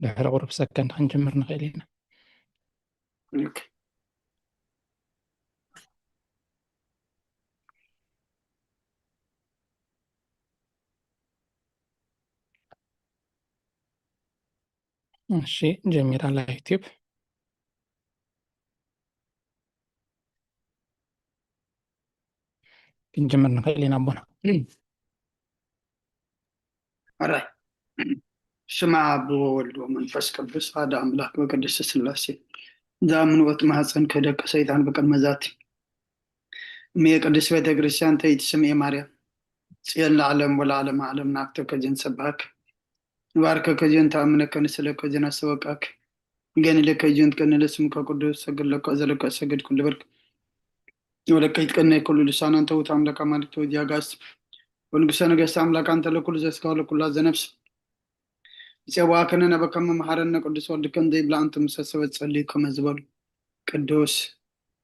ድሕሪ ቁሩብ ሰከንድ ክንጅምር ንኽእል ኢና። እሺ፣ ጀሚራ ኣላ ዩቲዩብ። ክንጅምር ንኽእል ኢና ኣቦና። ኣረ ስማ ብወወልድ ወመንፈስ ቅዱስ ሓደ ኣምላክ በቅድስት ስላሴ። ዝኣምን ወት ማህፀን ክህደከ ሰይጣን ብቅድመ ዛቲ እምየ ቅድስት ቤተ ክርስቲያን ተይቲ ስምኤ ማርያም ጽዮን ለዓለም ወለዓለም ዓለም ናፍተከ ጀን ሰባክ ንባርከከ ጀን ተኣምነከ ንስለከ ጀን ኣሰበቃክ ገንለከ ጀን ትቀንለ ስምከ ቅዱስ ሰግድ ለከ ዘለከ ሰግድ ኩሉ ብርክ ወለከ ይትቀነ ኩሉ ልሳን አንተ ውእቱ አምላክ አማልክት ወእግዚእ አጋእዝት ወንጉሰ ነገስት አምላክ አንተ ለኩሉ ዘስጋ ለኩላ ዘነፍስ ይጸዋከነ ነበከመ መሐረነ ቅዱስ ወልድከ እንዘ ይብላ አንተ ምሰ ሰበት ጸልዩ ከመ ዝበሉ ቅዱስ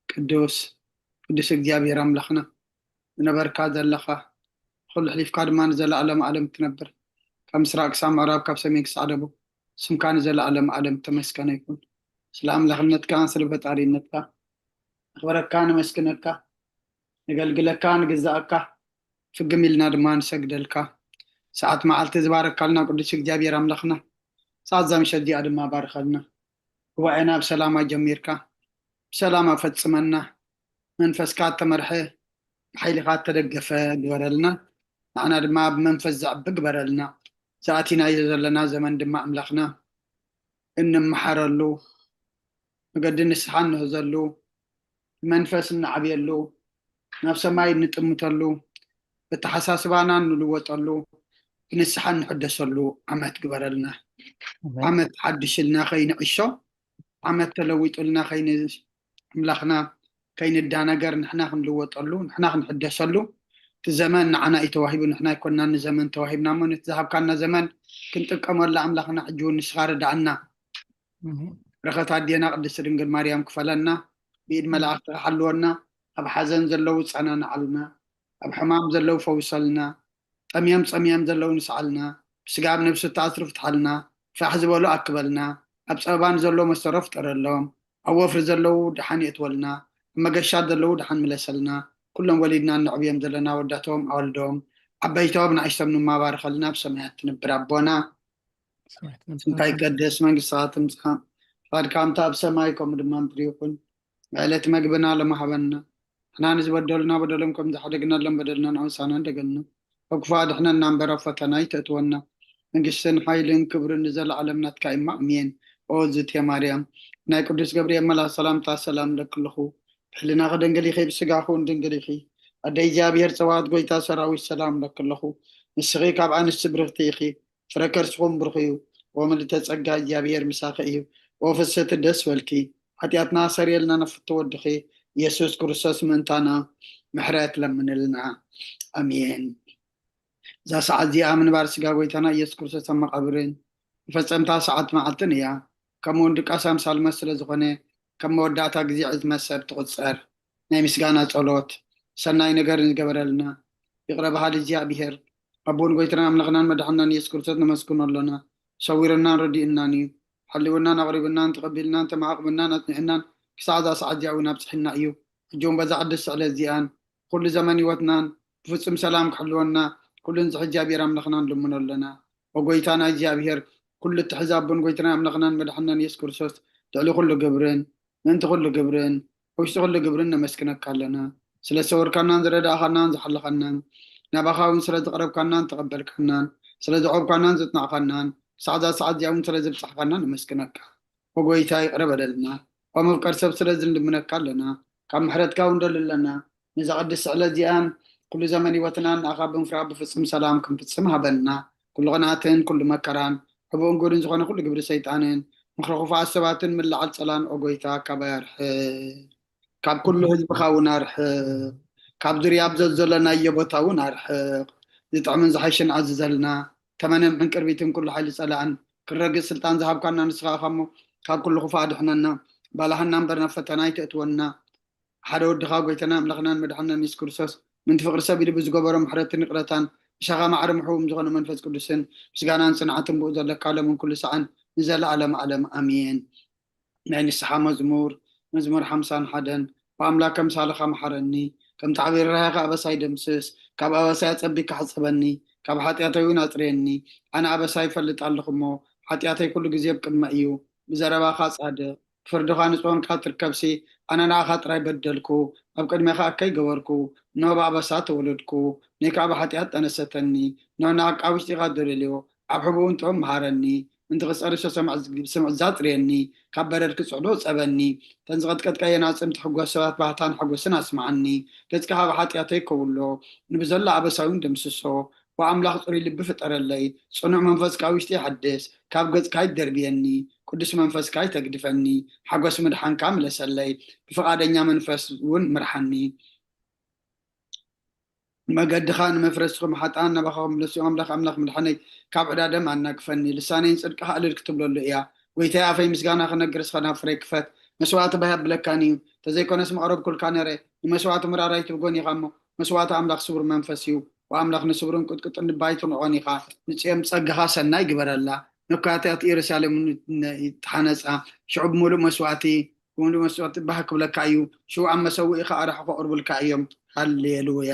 ቅዱስ ቅዱስ እግዚኣብሔር አምላክና ዝነበርካ ዘለኻ ኩሉ ሕሊፍካ ድማ ንዘለኣለም ዓለም ትነብር ካብ ምስራቅ ክሳብ ምዕራብ ካብ ሰሜን ክሳዕ ደቡብ ስምካ ንዘለኣለም ዓለም ተመስገነ ይኹን። ስለ ኣምላክነትካ ስለ ፈጣሪነትካ ነኽብረካ ነመስግነካ ነገልግለካ ንግዛእካ ፍግም ኢልና ድማ ንሰግደልካ። ሰዓት መዓልቲ ዝባረካልና ቅዱስ እግዚኣብሔር ኣምላኽና ሰዓት ዛምሸት እዚኣ ድማ ባርኸልና። ጉባኤና ብሰላማ ጀሚርካ ብሰላማ ፈጽመና። መንፈስካ እተመርሐ ብሓይልኻ እተደገፈ ግበረልና። ንዓና ድማ ብመንፈስ ዘዕቢ ግበረልና። ዝኣቲናዮ ዘለና ዘመን ድማ ኣምላኽና እንመሓረሉ መገዲ ንስሓ እንህዘሉ ብመንፈስ እንዓብየሉ ናብ ሰማይ እንጥምተሉ በተሓሳስባና እንልወጠሉ ብንስሓ እንሕደሰሉ ዓመት ግበረልና። ዓመት ሓድሽ ኢልና ከይንዕሾ ዓመት ተለዊጡልና ከይን ኣምላኽና ከይንዳነገር ንሕና ክንልወጠሉ ንሕና ክንሕደሰሉ እቲ ዘመን ንዓና እዩ ተዋሂቡ ንሕና ኣይኮናን ንዘመን ተዋሂብና እሞ ነቲ ዝሃብካና ዘመን ክንጥቀመሉ ኣምላኽና ሕጂ እውን ንስኻ ርዳእና በረኸት ኣዴና ቅድስቲ ድንግል ማርያም ክፈለና ብኢድ መላእኽቲ ክሓልወና ኣብ ሓዘን ዘለዉ ጸናንዓልና ኣብ ሕማም ዘለዉ ፈውሰልና ጠምዮም ጸምዮም ዘለዉ ንስዓልና ብስጋ ኣብ ነብሲ ተኣስሩ ፍትሓልና ፋሕ ዝበሉ ኣክበልና ኣብ ጸበባ ንዘለዉ መሰሮ ፍጠረሎም ኣብ ወፍሪ ዘለዉ ደሓን የእትወልና ኣብ መገሻ ዘለዉ ደሓን ምለሰልና ኩሎም ወሊድና እነዕብዮም ዘለና ወዳቶም ኣወልዶም ዓበይቶም ንኣሽቶም ንማባርከልና ኣብ ሰማያት ትንብር ኣቦና ስምካ ይቀደስ መንግስትኻ ትምጻእ ፍቃድካ ከምታ ኣብ ሰማይ ከምኡ ድማ ምድሪ ይኹን ዕለት መግብና ለማሃበና ንሕና ንዝበደሉና በደሎም ከም ዝሓደግናሎም በደልና ንኣውሳና እንደገልና ካብ ክፉ ኣድሕነና እምበር ኣብ ፈተና ይተእትወና መንግስትን ሓይልን ክብርን ንዘለዓለም ናትካ እማ ኣሜን ኦ ዝትየ ማርያም ናይ ቅዱስ ገብርኤል መላ ሰላምታ ሰላም ለክልኹ ብሕልና ክደንግል ኢኺ ብስጋኹ እውን ድንግል ኢኺ ኣደ እግዚኣብሔር ፀዋት ጎይታ ሰራዊት ሰላም ለክልኹ ንስኺ ካብ ኣንስቲ ብርኽቲ ኢኺ ፍረ ከርስኹም ብሩኽ እዩ። ወምልእተ ጸጋ እግዚኣብሔር ምሳኺ እዩ። ወፍስሕቲ ደስ በልኪ። ሓጢኣትና ኣሰርየልና ነፍቶ ወድኺ ኢየሱስ ክርስቶስ ምእንታና ምሕረት ለምንልና። ኣሜን። እዛ ሰዓት እዚኣ ምንባር ስጋ ጎይታና ኢየሱስ ክርስቶስ ኣብ መቓብርን መፈጸምታ ሰዓት መዓልትን እያ። ከምኡ እውን ድቃስ ኣምሳል መስ ስለ ዝኾነ ከም መወዳእታ ግዜ ዕዝመት ሰብ ትቑጸር። ናይ ምስጋና ጸሎት ሰናይ ነገር ንዝገበረልና ይቕረ በሃሊ እግዚኣብሔር ኣቦን ጎይትናን ኣምላኽናን መድሓንናን ኢየሱስ ክርስቶስ ነመስግኖ ኣሎና። ሰዊርናን ረዲእናን እዩ። ሓሊውናን ኣቕሪብናን ተቐቢልናን ተመዓቕብናን ኣጽኒዕናን ክሳዕ እዛ ሰዓት እዚኣ እውን ኣብጽሕና እዩ። ሕጂ እውን በዛ ቅድስቲ ዕለት እዚኣን ኩሉ ዘመን ህይወትናን ብፍጹም ሰላም ክሕልወና ኩሉ ንዝሕ እግዚኣብሔር ኣምላኽና ንልምኖ ኣለና። ኦ ጎይታና እግዚኣብሔር ኩሉ እትሕዝ ኣቦን ጎይትናን ኣምላኽናን መድሓንናን ኢየሱስ ክርስቶስ ልዕሊ ኩሉ ግብርን ምእንቲ ኩሉ ግብርን ውሽጢ ኩሉ ግብርን ነመስግነካ ኣለና። ስለ ዝሰወርካናን ዝረዳእኻናን ዝሓለኻናን ናባኻ እውን ስለ ዝቕረብካናን ተቐበልካናን ስለ ዘቆምካናን ዘጽናዕካናን ክሳዕ እዛ ሰዓት እዚኣ እውን ስለ ዘብጻሕካና ነመስግነካ። ኦ ጎይታ ይቕረ በለልና። ኦ መፍቀር ሰብ ስለ ዝንልምነካ ኣለና። ካብ ምሕረትካ እውን ደሊ ኣለና። ነዛ ቅድስቲ ዕለት እዚኣን ኩሉ ዘመን ህይወትናን ንኣኻ ብምፍራቕ ብፍጹም ሰላም ክንፍጽም ሃበና። ኩሉ ቅንኣትን ኩሉ መከራን ሕቡእን ጉድን ዝኾነ ኩሉ ግብሪ ሰይጣንን ምኽሪ ክፉኣት ሰባትን ምልዓል ጸላን ኦ ጎይታ ካባይ ኣርሕቕ። ካብ ኩሉ ህዝብኻ እውን ኣርሕቕ። ካብ ዙርያ ኣብ ዘዘለናዮ ቦታ እውን ኣርሕቕ። ዝጥዕምን ዝሓይሽን ኣዝዘልና። ተመንን ዕንቅርቢትን ኩሉ ሓይሊ ጸላእን ክንረግጽ ስልጣን ዝሃብካና ንስኻ ኢኻ እሞ ካብ ኩሉ ክፉእ ኣድሕነና። ባላሃና እምበር ናብ ፈተና ኣይተእትወና። ሓደ ወድኻ ጎይታና ኣምላኽናን መድሓንናን የሱስ ክርስቶስ ምንቲ ፍቕሪ ሰብ ኢሉ ብዝገበሮ ምሕረትን ይቕረታን ምሻኻ ማዕረ ምሕውም ዝኾነ መንፈስ ቅዱስን ምስጋናን ጽንዓትን ብኡ ዘለካ ሎምን ኩሉ ሰዓን ንዘለኣለም ዓለም ኣሜን። ናይ ንስሓ መዝሙር። መዝሙር ሓምሳን ሓደን። ብኣምላክ ከምሳልኻ መሓረኒ፣ ከምቲ ዓብዪ ርህራሄኻ ኣበሳይ ደምስስ። ካብ ኣበሳይ ኣጸቢካ ሕጸበኒ፣ ካብ ሓጢኣተይ እውን ኣጽርየኒ። ኣነ ኣበሳይ ይፈልጥ ኣለኹ እሞ፣ ሓጢኣተይ ኩሉ ግዜ ኣብ ቅድመ እዩ። ብዘረባኻ ጻድቕ፣ ብፍርድኻ ንጽሆንካ ትርከብሲ፣ ኣነ ንኣኻ ጥራይ በደልኩ፣ ኣብ ቅድሜኻ እከይ ገበርኩ። እነሆ ብኣበሳ ተወለድኩ፣ ንይ ከኣ ብሓጢኣት ጠነሰተኒ። እነሆ ንዓቃ ውሽጢኻ ደለልዮ፣ ኣብ ሕቡእውን ጥበብ መሃረኒ። ምእንቲ ክጸሪ ሰሰማዕ ስምዒት ዛጽርየኒ፣ ካብ በረድ ክጽዕዶ ጸበኒ። እተን ዝቐጥቀጥካየን ኣጽምቲ ሕጎስ ሰባት ባህታን ሓጎስን ኣስምዓኒ። ገጽካ ካብ ሓጢኣተይ ከውሎ፣ ንብዘሎ ኣበሳ እውን ደምስሶ። ወኣምላኽ ጽሩይ ልቢ ፍጠረለይ፣ ጽኑዕ መንፈስካ ውሽጢ ይሓድስ። ካብ ገጽካ ይደርብየኒ፣ ቅዱስ መንፈስካ ይተግድፈኒ። ሓጎስ ምድሓንካ ምለሰለይ፣ ብፍቓደኛ መንፈስ እውን ምርሓኒ። መገድኻ ንመፍረስኹም ሓጥኣን ናባኻ ክምለሱ እዮም። ኣምላኽ ኣምላኽ ምድሓነይ፣ ካብ ዕዳ ደም ኣናግፈኒ። ልሳነይን ጽድቅኻ እልል ክትብለሉ እያ። ጎይታይ ኣፈይ ምስጋና ክነግር እስኻ ናብ ፍረይ ክፈት። መስዋእቲ ባህ ኣብለካን እዩ። ተዘይኮነስ መቕረብኩልካ ነረ። ንመስዋእቲ ምራራይ ትብጎን ኢኻ እሞ፣ መስዋእቲ ኣምላኽ ስቡር መንፈስ እዩ። ወኣምላኽ ንስቡርን ቅጥቅጥን ልባ ኣይትንዖን ኢኻ። ንጽዮን ጸጋኻ ሰናይ ግበረላ። ንኳያታት ኢየሩሳሌም እውን ይተሓነጻ። ሽዑ ብምሉእ መስዋእቲ፣ ብምሉእ መስዋእቲ ባህ ክብለካ እዩ። ሽዑ ኣብ መሰውኢኻ ኣራሑ ከቕርቡልካ እዮም። ሃሌሉያ።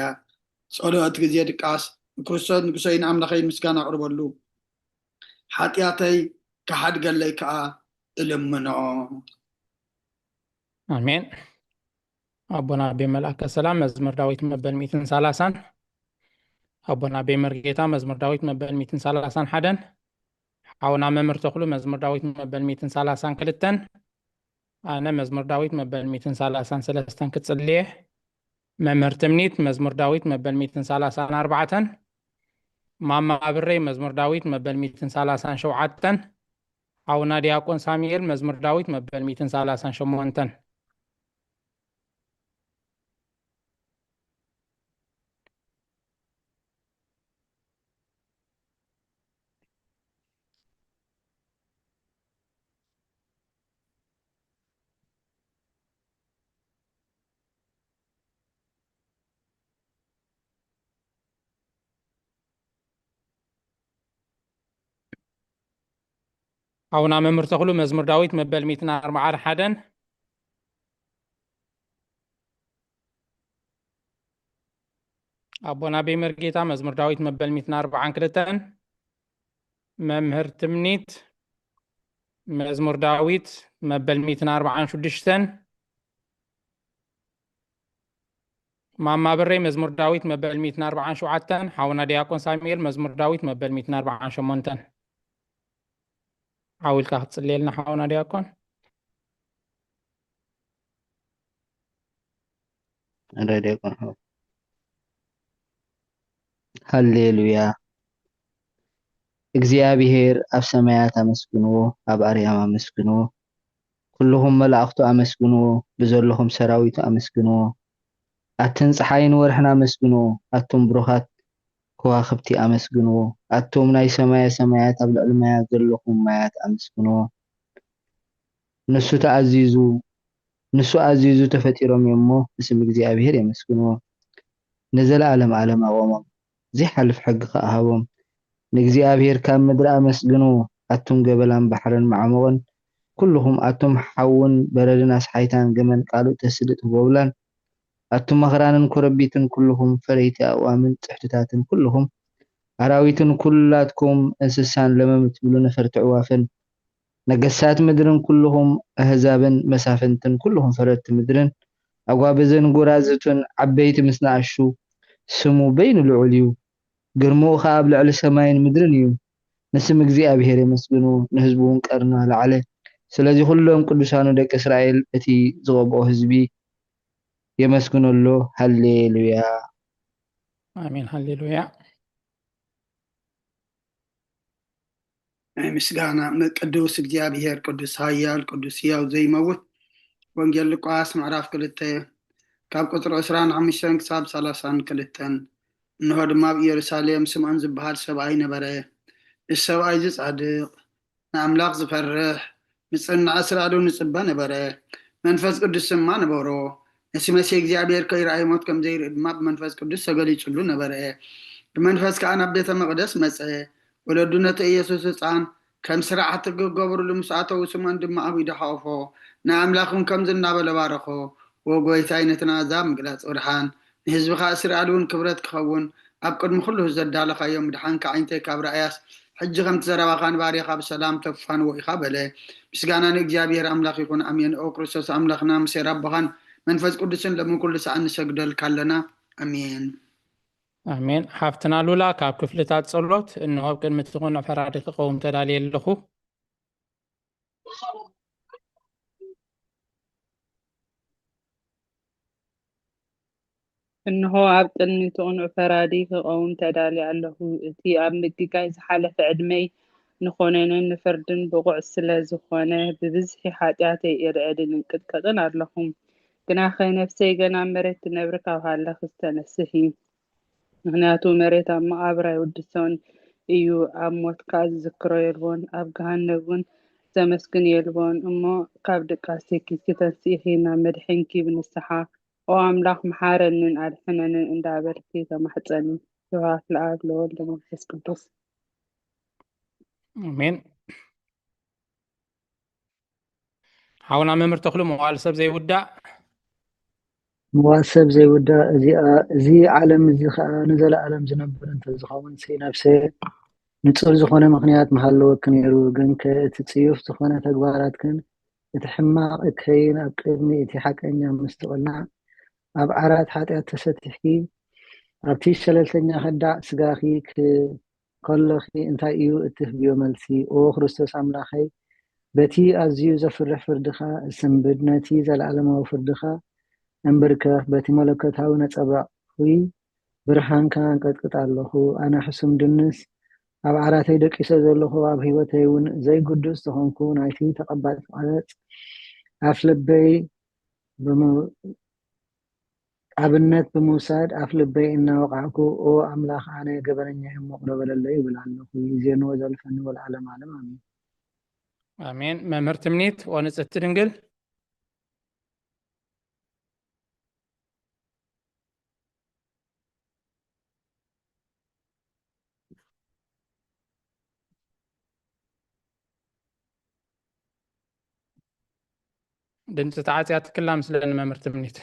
ጸሎት ግዜ ድቃስ። ንክርስቶስ ንጉሰይ ንኣምላኸይ ምስጋና ኣቕርበሉ። ሓጢኣተይ ክሓድገለይ ከኣ እልምኖ። ኣሜን። ኣቦና ኣቤ መልኣከ ሰላም መዝሙር ዳዊት መበል ሚእትን ሰላሳን። ኣቦና ኣቤ መርጌታ መዝሙር ዳዊት መበል ሚእትን ሰላሳን ሓደን። ሓውና መምህር ተኽሉ መዝሙር ዳዊት መበል ሚእትን ሰላሳን ክልተን። ኣነ መዝሙር ዳዊት መበል ሚእትን ሰላሳን ሰለስተን ክጽልየ። መምህር ትምኒት መዝሙር ዳዊት መበል ሚእትን ሰላሳን ኣርባዕተን። ማማ ብረይ መዝሙር ዳዊት መበል ሚእትን ሰላሳን ሸውዓተን። ሓውና ዲያቆን ሳሙኤል መዝሙር ዳዊት መበል ሚእትን ሰላሳን ሸሞንተን። ሓውና መምህር ተኽሉ መዝሙር ዳዊት መበል ሚእትን ኣርባዓን ሓደን። ኣቦና ኣቤ መርጌታ መዝሙር ዳዊት መበል ሚእትን ኣርባዓን ክልተን። መምህር ትምኒት መዝሙር ዳዊት መበል ሚእትን ኣርባዓን ሽዱሽተን። ማማ ብረይ መዝሙር ዳዊት መበል ሚእትን ኣርባዓን ሸውዓተን። ሓውና ዲያቆን ሳሙኤል መዝሙር ዳዊት መበል ሚእትን ኣርባዓን ሸሞንተን። ዓው ኢልካ ክትጽልየልና ሓውና ዲያቆን። እንዳ ዲያቆን ሓው። ሃሌሉያ። እግዚኣብሔር ኣብ ሰማያት ኣመስግንዎ፣ ኣብ ኣርያም ኣመስግንዎ። ኩልኹም መላእኽቱ ኣመስግንዎ፣ ብዘለኹም ሰራዊቱ ኣመስግንዎ። ኣትን ጸሓይን ወርሕን ኣመስግንዎ፣ ኣቱም ብሩኻት ከዋኽብቲ ኣመስግንዎ። ኣቱም ናይ ሰማየ ሰማያት ኣብ ልዕሊ ማያት ዘለኹም ማያት ኣመስግንዎ። ንሱ ተኣዚዙ፣ ንሱ ኣዚዙ ተፈጢሮም እዮም እሞ ንስም እግዚኣብሔር የመስግንዎ። ንዘለዓለም ዓለም ኣቖሞም፣ ዘይሓልፍ ሕጊ ኸኣ ሃቦም። ንእግዚኣብሔር ካብ ምድሪ ኣመስግንዎ፣ ኣቱም ገበላን ባሕርን መዓሙቕን፣ ኩልኹም ኣቱም ሓውን በረድን ኣስሓይታን ገመን ቃሉ እተስልጥ ህቦብላን፣ ኣቱም ኣኽራንን ኮረቢትን ኩልኹም ፈረይቲ ኣእዋምን ጽሕድታትን ኩልኹም ኣራዊትን ኩላትኩም እንስሳን ለመም እትብሉ ነፈርቲ ኣዕዋፍን፣ ነገሳት ምድርን ኩልኹም ኣህዛብን መሳፍንትን ኩልኹም ፈረድቲ ምድርን ኣጓብዝን ጎራዙትን ዓበይቲ ምስ ንኣሽቱ ስሙ በይኑ ልዑል እዩ። ግርምኡ ኸኣ ኣብ ልዕሊ ሰማይን ምድርን እዩ። ንስም እግዚኣብሔር የመስግኑ፣ ንህዝቡ እውን ቀርኑ ኣለዓለ። ስለዚ ኩሎም ቅዱሳኑ ደቂ እስራኤል እቲ ዝቐብኦ ህዝቢ የመስግኑ ኣሎ። ሃሌሉያ። ኣሜን ሃሌሉያ። ናይ ምስጋና ቅዱስ እግዚኣብሔር ቅዱስ ሃያል ቅዱስ ህያው ዘይመውት። ወንጌል ሉቃስ ምዕራፍ ክልተ ካብ ቁፅሪ ዕስራን ሓሙሽተን ክሳብ ሰላሳን ክልተን። እንሆ ድማ ኣብ ኢየሩሳሌም ስምዖን ዝበሃል ሰብኣይ ነበረ። እዚ ሰብኣይ እዚ ጻድቕ ንኣምላኽ ዝፈርሕ ምጽንናዕ ስራዱ ንጽበ ነበረ። መንፈስ ቅዱስ ድማ ነበሮ። ነቲ መሲህ እግዚኣብሔር ከይረኣየ ሞት ከም ዘይርኢ ድማ ብመንፈስ ቅዱስ ተገሊጹሉ ነበረ። ብመንፈስ ከኣ ናብ ቤተ መቕደስ መጸ። ወለዱ ነቲ ኢየሱስ ህጻን ከም ስርዓት ክገብሩሉ ምስ ኣተዉ፣ ስምኦን ድማ ኣብ ኢዱ ሓቖፎ፣ ንኣምላኽ እውን ከምዚ እናበለ ባረኾ። "ወ ጎይታይ፣ ነቲ ናዛ ምግላጽ ብርሃን፣ ንህዝብኻ እስራኤል እውን ክብረት ክኸውን፣ ኣብ ቅድሚ ኩሉ ዘዳለኻዮ ምድሓንካ፣ ኣዒንተይ ካብ ረኣያስ፣ ሕጂ ከምቲ ዘረባኻ ንባርያኻ ብሰላም ተፋንዎ ኢኻ" በለ። ምስጋና ንእግዚኣብሔር ኣምላኽ ይኹን፣ ኣሜን። ኦ ክርስቶስ ኣምላኽና፣ ምስ ኣቦኻን መንፈስ ቅዱስን ሎምን ኩሉ ሰዓት ንሰግደልካ ኣለና። ኣሜን። ኣሜን። ሓፍትና ሉላ፣ ካብ ክፍልታት ጸሎት፣ እንሆ ኣብ ቅድሚ እቲ ቁኑዕ ፈራዲ ክቐውም ተዳልየ ኣለኹ። እንሆ ኣብ ቅድሚ እቲ ቁኑዕ ፈራዲ ክቐውም ተዳልየ ኣለኹ። እቲ ኣብ ምግጋይ ዝሓለፈ ዕድመይ ንኾነንን ንፍርድን ብቑዕ ስለ ዝኾነ፣ ብብዝሒ ሓጢኣተይ እርዕድን እንቅጥቀጥን ኣለኹ። ግናኸ ነፍሰይ ገና ኣብ መሬት ትነብር ካብ ሃለኽ ዝተነስህ እዩ። ምኽንያቱ መሬት ኣብ መቓብር ኣይውድሶን እዩ። ኣብ ሞትካ ዝዝክሮ የልቦን፣ ኣብ ገሃነብ እውን ዘመስግን የልቦን። እሞ ካብ ድቃሴኪ ተንሲእኺ ናብ መድሕንኪ ብንስሓ፣ "ኦ ኣምላኽ፣ መሓረንን ኣድሕነንን" እንዳበልኪ ተማሕጸኒ። ስብሐት ለኣብ ለወልድ ለመንፈስ ቅዱስ። ኣሜን። ሓውና መምህር ተኽሉ፣ መዋል ሰብ ዘይውዳእ። መዋል ሰብ ዘይውዳእ፣ እዚኣ፣ እዚ ዓለም እዚ ኸኣ ንዘለኣለም ዝነብር እንተዝኸውን፣ ሲ ነፍሰ፣ ንጹር ዝኾነ ምኽንያት ምሃለወኪ ነይሩ። ግንከ እቲ ጽዩፍ ዝኾነ ተግባራትክን እቲ ሕማቕ እከይን ኣብ ቅድሚ እቲ ሓቀኛ ምስ ትቕላዕ፣ ኣብ ዓራት ሓጢኣት ተሰቲሕኪ፣ ኣብቲ ሸለልተኛ ከዳዕ ስጋኺ ክ-፣ ከሎኺ እንታይ እዩ እትህብዮ መልሲ? ኦ ክርስቶስ ኣምላኸይ፣ በቲ ኣዝዩ ዘፍርሕ ፍርድኻ እስንብድ፣ ነቲ ዘለኣለማዊ ፍርድኻ እንብርከኽ፣ በቲ መለኮታዊ ነጸብራቕኺ ብርሃንካ ኣንቀጥቅጥ ኣለኹ። ኣነ ሕሱም ድንስ ኣብ ዓራተይ ደቂሰ ዘለኹ፣ ኣብ ህይወተይ እውን ዘይግዱስ ዝኾንኩ፣ ናይቲ ተቐባጽ ቀረጽ ኣፍ ልበይ ብም-፣ ኣብነት ብምውሳድ ኣፍ ልበይ እናወቃዕኩ፣ "ኦ ኣምላኽ፣ ኣነ ገበነኛ እየ እሞ ቅረ በለለይ" ይብል ኣለኹ። ይዜኑ ወዘልፈኒ ወለዓለመ ዓለም ኣሜን። ኣሜን። መምህር ትምኒት ወንጽህቲ ድንግል። ድምፂ ተዓፅያ ትክላ ምስለኒ መምህር ትምኒት።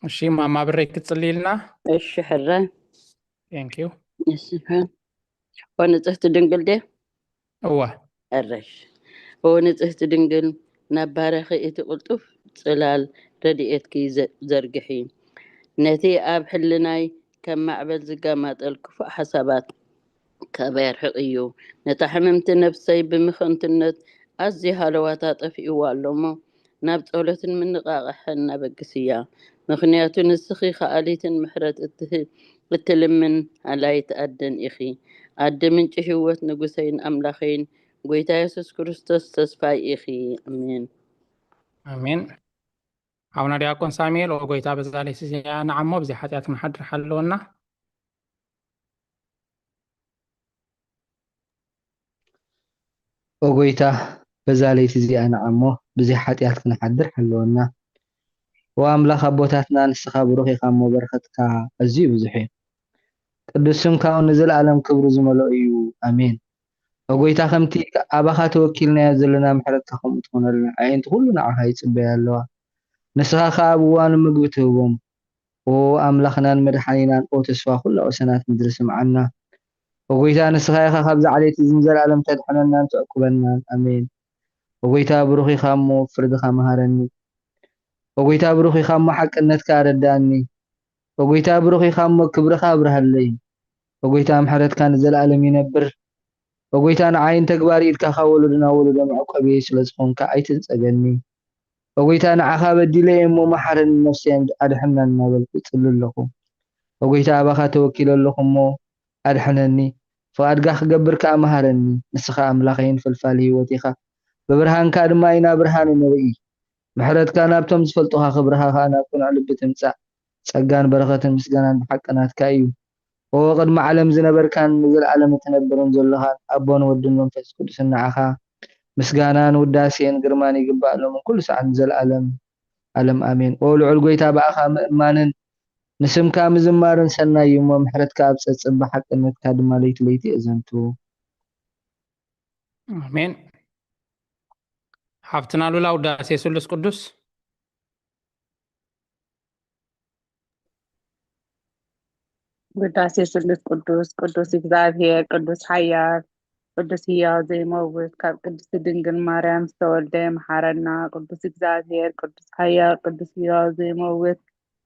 እሺ፣ ማማ ብረይ ክትፅልይልና? እሺ፣ ሕረ። Thank you። እሺ፣ ሕረ። ወንጽህቲ ድንግል ድየ? እወ። እረሽ። ኦ ንጽህቲ ድንግል፣ ናብ ባርያኺ እቲ ቅልጡፍ ጽላል ረድኤትኪ ዘ-፣ ዘርግሒ። ነቲ ኣብ ሕልናይ ከም ማዕበል ዝጋማጠል ክፉእ ሓሳባት ካብ የርሕቕ እዩ። ነታ ሕምምቲ ነፍሰይ ብምኽንትነት ኣዝዩ ሃለዋታ ጠፊእዋ ኣሎ እሞ፣ ናብ ጸሎትን ምንቓቕሕን ኣበግስያ። ምኽንያቱ ንስኺ ከኣሊትን ምሕረት እትህ-፣ እትልምን ኣላይት ኣደን ኢኺ። ኣደ ምንጪ ህይወት፣ ንጉሰይን ኣምላኸይን፣ ጎይታ የሱስ ክርስቶስ ተስፋይ ኢኺ። ኣሜን። ኣሜን። ሓውና ዲያቆን ሳሙኤል፣ ኦ ጎይታ፣ በዛ ለይቲ እዚኣ ንዓሞ ብዘይ ሓጢኣት ክንሓድር ሓለወና። ኦ ጎይታ፣ በዛ ለይቲ እዚኣ ንዓሞ ብዘይ ሓጢኣት ክንሓድር ሓለወና። ኦ ኣምላኽ ኣቦታትና፣ ንስኻ ብሩኽ ኢኻ እሞ በረኸትካ ኣዝዩ ብዙሕ እዩ። ቅዱስ ስምካ እውን ንዘለኣለም ክብሪ ዝመልኦ እዩ። ኣሜን። ኦ ጎይታ፣ ከምቲ ኣባኻ ተወኪልናዮ ዘለና ምሕረትካ ከምኡ ትኾነልና። ኣዒንቲ ኩሉ ንዓኻ ይጽበያ ኣለዋ። ንስኻ ኸኣ ኣብ እዋኑ ምግቢ ትህቦም። ኦ ኣምላኽናን መድሓኒናን፣ ኦ ተስፋ ኩላ ወሰናት ምድሪ፣ ስምዓና። ኦ ጎይታ፣ ንስኻ ኢኻ ካብዛ ዓሌት እዚ ንዘለኣለም ተድሕነናን ተዕቁበናን። ኣሜን። ኦ ጎይታ፣ ብሩኽ ኢኻ እሞ ፍርድኻ መሃረኒ። ኦ ጎይታ፣ ብሩኽ ኢኻ እሞ ሓቅነትካ ኣረድኣኒ። ኦ ጎይታ፣ ብሩኽ ኢኻ እሞ ክብርኻ ኣብርሃለይ። ኦ ጎይታ፣ ምሕረትካ ንዘለኣለም ይነብር። ኦ ጎይታ፣ ንዓይን ተግባር ኢድካ ካብ ወለዶ ናብ ወለዶ መዕቆቢ ስለ ዝኾንካ ኣይትንጸገኒ። ኦ ጎይታ፣ ንዓኻ በዲለ እየ እሞ መሓረኒ፣ ነፍሰይ ኣድሕና እናበልኩ እጽሊ ኣለኹ። ኦ ጎይታ፣ ኣባኻ ተወኪለ ኣለኹ እሞ ኣድሕነኒ። ፍቓድካ ክገብር ከኣ መሃረኒ። ንስኻ ኣምላኸይን ፈልፋሊ ህይወት ኢኻ። ብብርሃንካ ድማ ኢና ብርሃን እንርኢ። ምሕረትካ ናብቶም ዝፈልጡኻ፣ ክብርኻ ከኣ ናብ ቅኑዕ ልቢ ትምጻእ። ጸጋን በረኸትን ምስጋናን ብሓቂ ናትካ እዩ። ኦ ቅድሚ ዓለም ዝነበርካን ንዘለኣለም እትነብርን ዘሎኻን ኣቦን ወድን መንፈስ ቅዱስን ንዓኻ ምስጋናን ውዳሴን ግርማን ይግባእ፣ ሎምን ኩሉ ሰዓት ንዘለኣለም ኣለም ኣሜን። ኦ ልዑል ጎይታ፣ ብኣኻ ምእማንን ንስምካ ምዝማርን ሰናይ እዩ እሞ፣ ምሕረትካ ኣብ ጸጽብ፣ ብሓቅነትካ ድማ ለይቲ ለይቲ የዘንቱ። ኣሜን። ሓፍትና ሉላ፣ ውዳሴ ስሉስ ቅዱስ። ውዳሴ ስሉስ ቅዱስ፣ ቅዱስ እግዚኣብሔር፣ ቅዱስ ሓያል፣ ቅዱስ ህያው ዘይመውት፣ ካብ ቅድስቲ ድንግል ማርያም ዝተወልደ መሓረና። ቅዱስ እግዚኣብሔር፣ ቅዱስ ሓያል፣ ቅዱስ ህያው ዘይመውት፣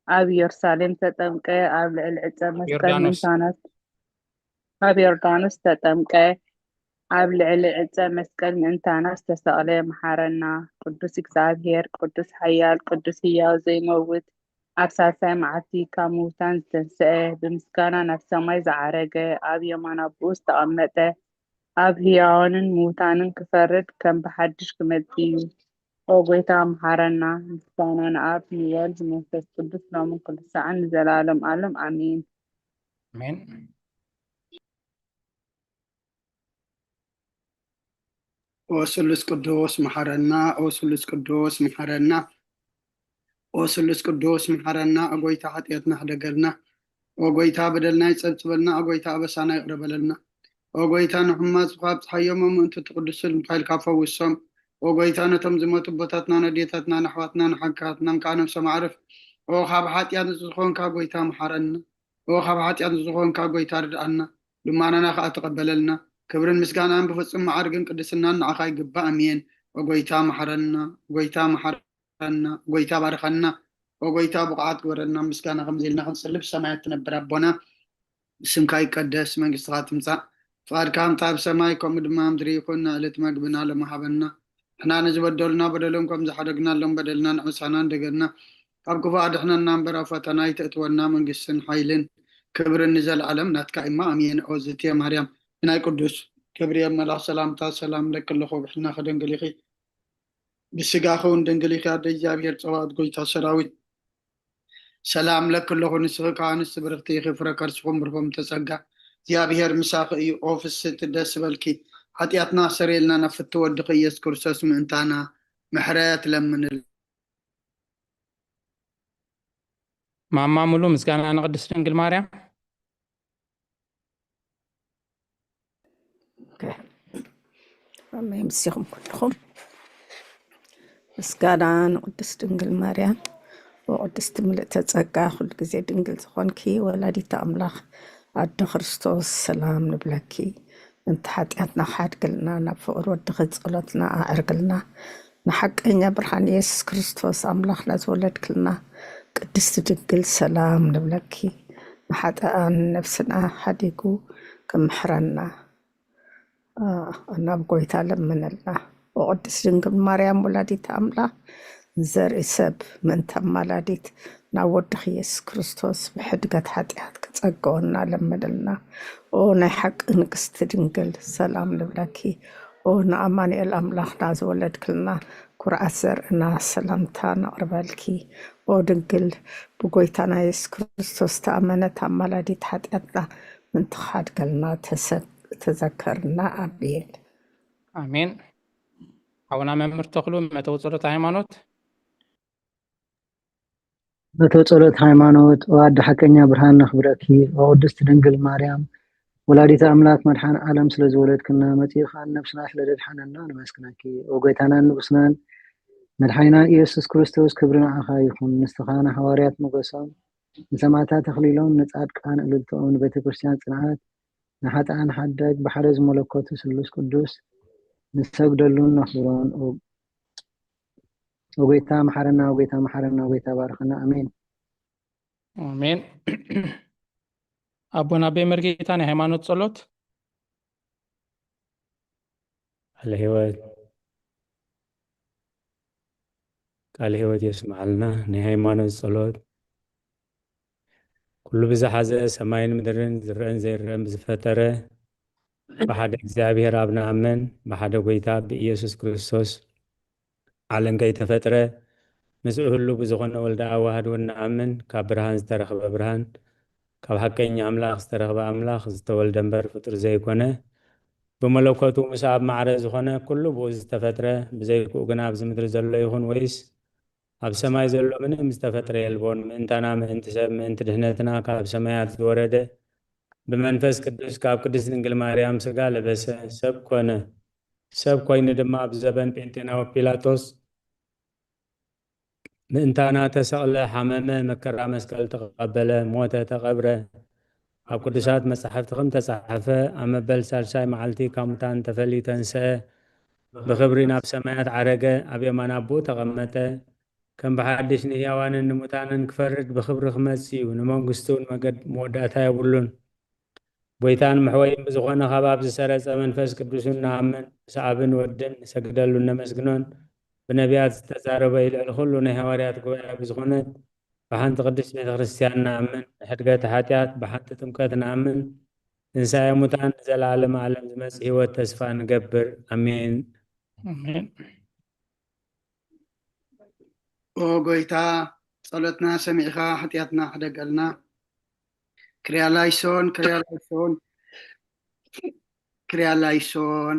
ኣብ ኢየሩሳሌም ተጠምቀ፣ ኣብ ልዕሊ ዕፀ መስቀል ዮርዳኖስ። ምእንታና፣ ኣብ ዮርዳኖስ ተጠምቀ፣ ኣብ ልዕሊ ዕፀ መስቀል ምእንታና ዝተሰቕለ መሓረና። ቅዱስ እግዚኣብሔር፣ ቅዱስ ሓያል፣ ቅዱስ ህያው ዘይመውት፣ ኣብ ሳልሳይ መዓልቲ ካብ ምዉታን ዝተንስአ፣ ብምስጋና ናብ ሰማይ ዝዓረገ፣ ኣብ የማን ኣቦኡ ዝተቐመጠ፣ ኣብ ህያዋንን ምዉታንን ክፈርድ ከም ብሓድሽ ክመጽእ እዩ። ኦ ጐይታ፣ መሓረና። ምስጋና ንኣብ፣ ንወልድ፣ ንመንፈስ ቅዱስ፣ ሎምን ኩሉ ሰዓን፣ ንዘለኣለም ኣለም። ኣሜን። ኣሜን። ኦ ስሉስ ቅዱስ፣ መሓረና። ኦ ስሉስ ቅዱስ፣ መሓረና። ኦ ስሉስ ቅዱስ፣ መሓረና። ኦ ጐይታ፣ ሓጢኣትና ሕደገልና። ኦ ጐይታ፣ በደልና ይጸብጽበልና። ኦ ጐይታ፣ ኣበሳና ይቕረ በለልና። ኦ ጐይታ፣ ንሕሙማት ዝኸ ኣብጽሓዮም፣ ምእንቲ እቲ ቅዱስ ስምካ ኢልካ ፈውሶም። ኦ ጐይታ፣ ነቶም ዝሞቱ ኣቦታትና፣ ነዴታትና፣ ንኣሕዋትና፣ ንሓጋታትናን ከኣ ነብሶም ኣዕርፍ። ኦ ካብ ሓጢኣት ንጹህ ዝኾንካ ጐይታ፣ መሓረና። ኦ ካብ ሓጢኣት ንጹህ ዝኾንካ ጐይታ፣ ርድኣና። ልማናና ከኣ ተቐበለልና። ክብርን ምስጋናን ብፍጹም መዓርግን ቅድስናን ንዓኻ ይግባእ። ኣሜን። ኦ ጐይታ፣ መሓረና። ኦ ጐይታ፣ መሓረና። ኦ ጐይታ፣ ባርኸና። ኦ ጐይታ፣ ብቑዓት ግበረና። ምስጋና ከምዚ ኢልና ክንጽሊ፣ ብሰማያት ትነብር ኣቦና፣ ስምካ ይቀደስ፣ መንግስትኻ ትምጻእ፣ ፍቓድካ ከምቲ ኣብ ሰማይ ከምኡ ድማ ኣብ ምድሪ ይኹን። ንዕለት መግብና ሎሚ ሃበና። ንሕና ንዝበደሉና በደሎም ከም ዝሓደግናሎም በደልና ንዕሳና እንደገና፣ ካብ ክፉእ ኣድሕነና እምበር፣ ኣብ ፈተና ኣይተእትወና። መንግስትን ሓይልን ክብርን ንዘለኣለም ናትካ እማ። ኣሜን። ኦ ዝትየ ማርያም፣ ናይ ቅዱስ ገብርኤል መልኣኽ ሰላምታ ሰላም ለኪ ኣለኹ፣ ብሕልና ከደንግል ኢኺ፣ ብስጋኺ እውን ድንግል ኢኺ፣ ኣደ እግዚኣብሔር ጸባኦት፣ ጐይታ ሰራዊት። ሰላም ለኪ ኣለኹ፣ ንስኺ ከኣ ኣንስቲ ብርኽቲ ኢኺ፣ ፍረ ከርስኹም ብሩኽ እም ተጸጋ፣ እግዚኣብሔር ምሳኺ እዩ። ኦ ፍስሕቲ ደስ በልኪ፣ ሓጢኣትና ሰረየልና፣ ናብ ፍቲ ወድኺ ኢየሱስ ክርስቶስ ምእንታና ምሕረት ለምንል። ማማ ሙሉ፣ ምስጋና ንቅድስት ድንግል ማርያም። ኦኬ። ኣሜን። ምስኹም ኩልኹም ምስጋና ንቅድስት ድንግል ማርያም። ወቅድስቲ ምልእተ ጸጋ፣ ኩሉ ግዜ ድንግል ዝኾንኪ ወላዲተ ኣምላኽ ኣደ ክርስቶስ፣ ሰላም ንብለኪ። ምእንቲ ሓጢኣትና ክሓድግልና፣ ናብ ፍቕሪ ወድኺ ጸሎትና ኣዕርግልና። ንሓቀኛ ብርሃን የሱስ ክርስቶስ ኣምላኽና ዝወለድክልና ቅድስቲ ድንግል፣ ሰላም ንብለኪ። ንሓጥኣን ነፍስና ሓዲጉ ክምሕረና፣ አ፣ ናብ ጐይታ ለምንልና። ወቅድስት ድንግል ማርያም ወላዲተ ኣምላኽ፣ ዘርኢ ሰብ ምእንቲ ኣማላዲት ናብ ወድኺ የሱስ ክርስቶስ ብሕድገት ሓጢኣት ክጸግወና ለምንልና። ኦ ናይ ሓቂ ንግስቲ ድንግል፣ ሰላም ንብለኪ። ኦ ንኣማኑኤል ኣምላኽና ዝወለድክልና ኩርዓት ዘርእና፣ ሰላምታ ነቕርበልኪ። ኦ ድንግል፣ ብጐይታና የሱስ ክርስቶስ ተኣመነት ኣማላዲት ሓጢኣትና ምእንቲ ክሓድገልና ተሰ-፣ ተዘከርና። ኣሜን። ኣሜን። ሓውና መምህር ተኽሉ፣ መእተዊ ጸሎት ሃይማኖት። መእተዊ ጸሎት ሃይማኖት። ኦ ኣደ ሓቀኛ ብርሃን ነኽብረኪ። ኦ ቅድስት ድንግል ማርያም ወላዲተ ኣምላክ መድሓን ዓለም ስለ ዝወለድክና፣ መጺኡ ከኣ ንነብስና ስለ ዘድሓነና ነመስግነኪ። ኦ ጎይታናን ንጉስናን መድሓኒና ኢየሱስ ክርስቶስ፣ ክብሪ ንዓኻ ይኹን። ንስኻ ንሃዋርያት ሞገሶም፣ ንሰማዕታት ተኽሊሎም፣ ንጻድቃን እልልትኦም፣ ንቤተ ክርስቲያን ጽንዓት፣ ንሓጥኣን ሓደግ፣ ብሓደ ዝመለኮቱ ስሉስ ቅዱስ ንሰግደሉን ነኽብሮን። ኦ፣ ኦ ጎይታ መሓረና፣ ኦ ጎይታ መሓረና፣ ኦ ጎይታ ባርኸና። ኣሜን። ኣሜን። ኣቦና ኣቤ መርጌታ ናይ ሃይማኖት ጸሎት። ቃለ ህይወት፣ ቃለ ህይወት የስምዓልና። ናይ ሃይማኖት ጸሎት። ኩሉ ብዝሓዘ ሰማይን ምድርን ዝረአን ዘይረአን ብዝፈጠረ ብሓደ እግዚኣብሔር ኣብ ንኣምን፣ ብሓደ ጐይታ ብኢየሱስ ክርስቶስ ዓለም ከይተፈጥረ ምስኡ ህሉ ብዝኾነ ወልደ ኣዋህድ እውን ንኣምን፣ ካብ ብርሃን ዝተረኽበ ብርሃን፣ ካብ ሓቀኛ ኣምላኽ ዝተረኽበ ኣምላኽ፣ ዝተወልደ እምበር ፍጡር ዘይኮነ፣ ብመለኮቱ ምስ ኣብ ማዕረ ዝኾነ ኩሉ ብኡ ዝተፈጥረ፣ ብዘይክኡ ግና ኣብዚ ምድሪ ዘሎ ይኹን ወይስ ኣብ ሰማይ ዘሎ ምንም ዝተፈጥረ የልቦን። ምእንታና፣ ምእንቲ ሰብ፣ ምእንቲ ድህነትና ካብ ሰማያት ዝወረደ፣ ብመንፈስ ቅዱስ ካብ ቅድስት ድንግል ማርያም ስጋ ለበሰ፣ ሰብ ኮነ። ሰብ ኮይኑ ድማ ኣብ ዘበን ጴንጤናዊ ጲላጦስ ምእንታና ተሰቕለ፣ ሓመመ፣ መከራ መስቀል ተቐበለ፣ ሞተ፣ ተቐብረ። ኣብ ቅዱሳት መጻሕፍቲ ከም ተጻሕፈ፣ ኣብ መበል ሳልሳይ መዓልቲ ካብ ሙታን ተፈልዩ ተንስአ፣ ብኽብሪ ናብ ሰማያት ዓረገ፣ ኣብ የማን ኣቦኡ ተቐመጠ። ከም ብሓድሽ ንህያዋንን ንሙታንን ክፈርድ ብኽብሪ ክመጽእ እዩ። ንመንግስቱ መገድ መወዳእታ የብሉን። ጎይታን መሕወይን ብዝኾነ ካብ ኣብ ዝሰረጸ መንፈስ ቅዱስን ንኣምን፣ ምስ ኣብን ወድን ንሰግደሉን ነመስግኖን። ብነቢያት ዝተዛረበ እዩ። ልዕሊ ኩሉ ናይ ሃዋርያት ጉባኤ ብዝኾነት ብሓንቲ ቅድስት ቤተ ክርስቲያን ንኣምን። ንሕድገት ሓጢኣት ብሓንቲ ጥምቀት ንኣምን። ትንሳኤ ሙታን ንዘለዓለመ ዓለም ዝመጽእ ህይወት ተስፋ ንገብር። ኣሜን። ኣሜን። ኦ ጎይታ፣ ጸሎትና ሰሚዕኻ ሓጢኣትና ሕደገልና። ክሪያ ላይሶን፣ ክሪያ ላይሶን፣ ክሪያ ላይሶን።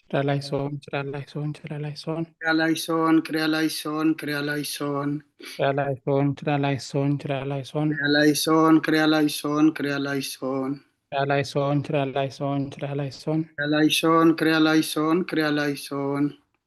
ችራ ላይሶን፣ ችራ ላይሶን፣ ችራ ላይሶን። ክሪያ ላይሶን፣ ክሪያ ላይሶን፣ ክሪያ ላይሶን። ችራ ላይሶን፣ ችራ ላይሶን፣ ችራ ላይሶን። ክሪያ ላይሶን፣ ክሪያ ላይሶን፣ ክሪያ ላይሶን። ችራ ላይሶን፣ ችራ ላይሶን፣ ችራ ላይሶን። ክሪያ ላይሶን፣ ክሪያ ላይሶን፣ ክሪያ ላይሶን።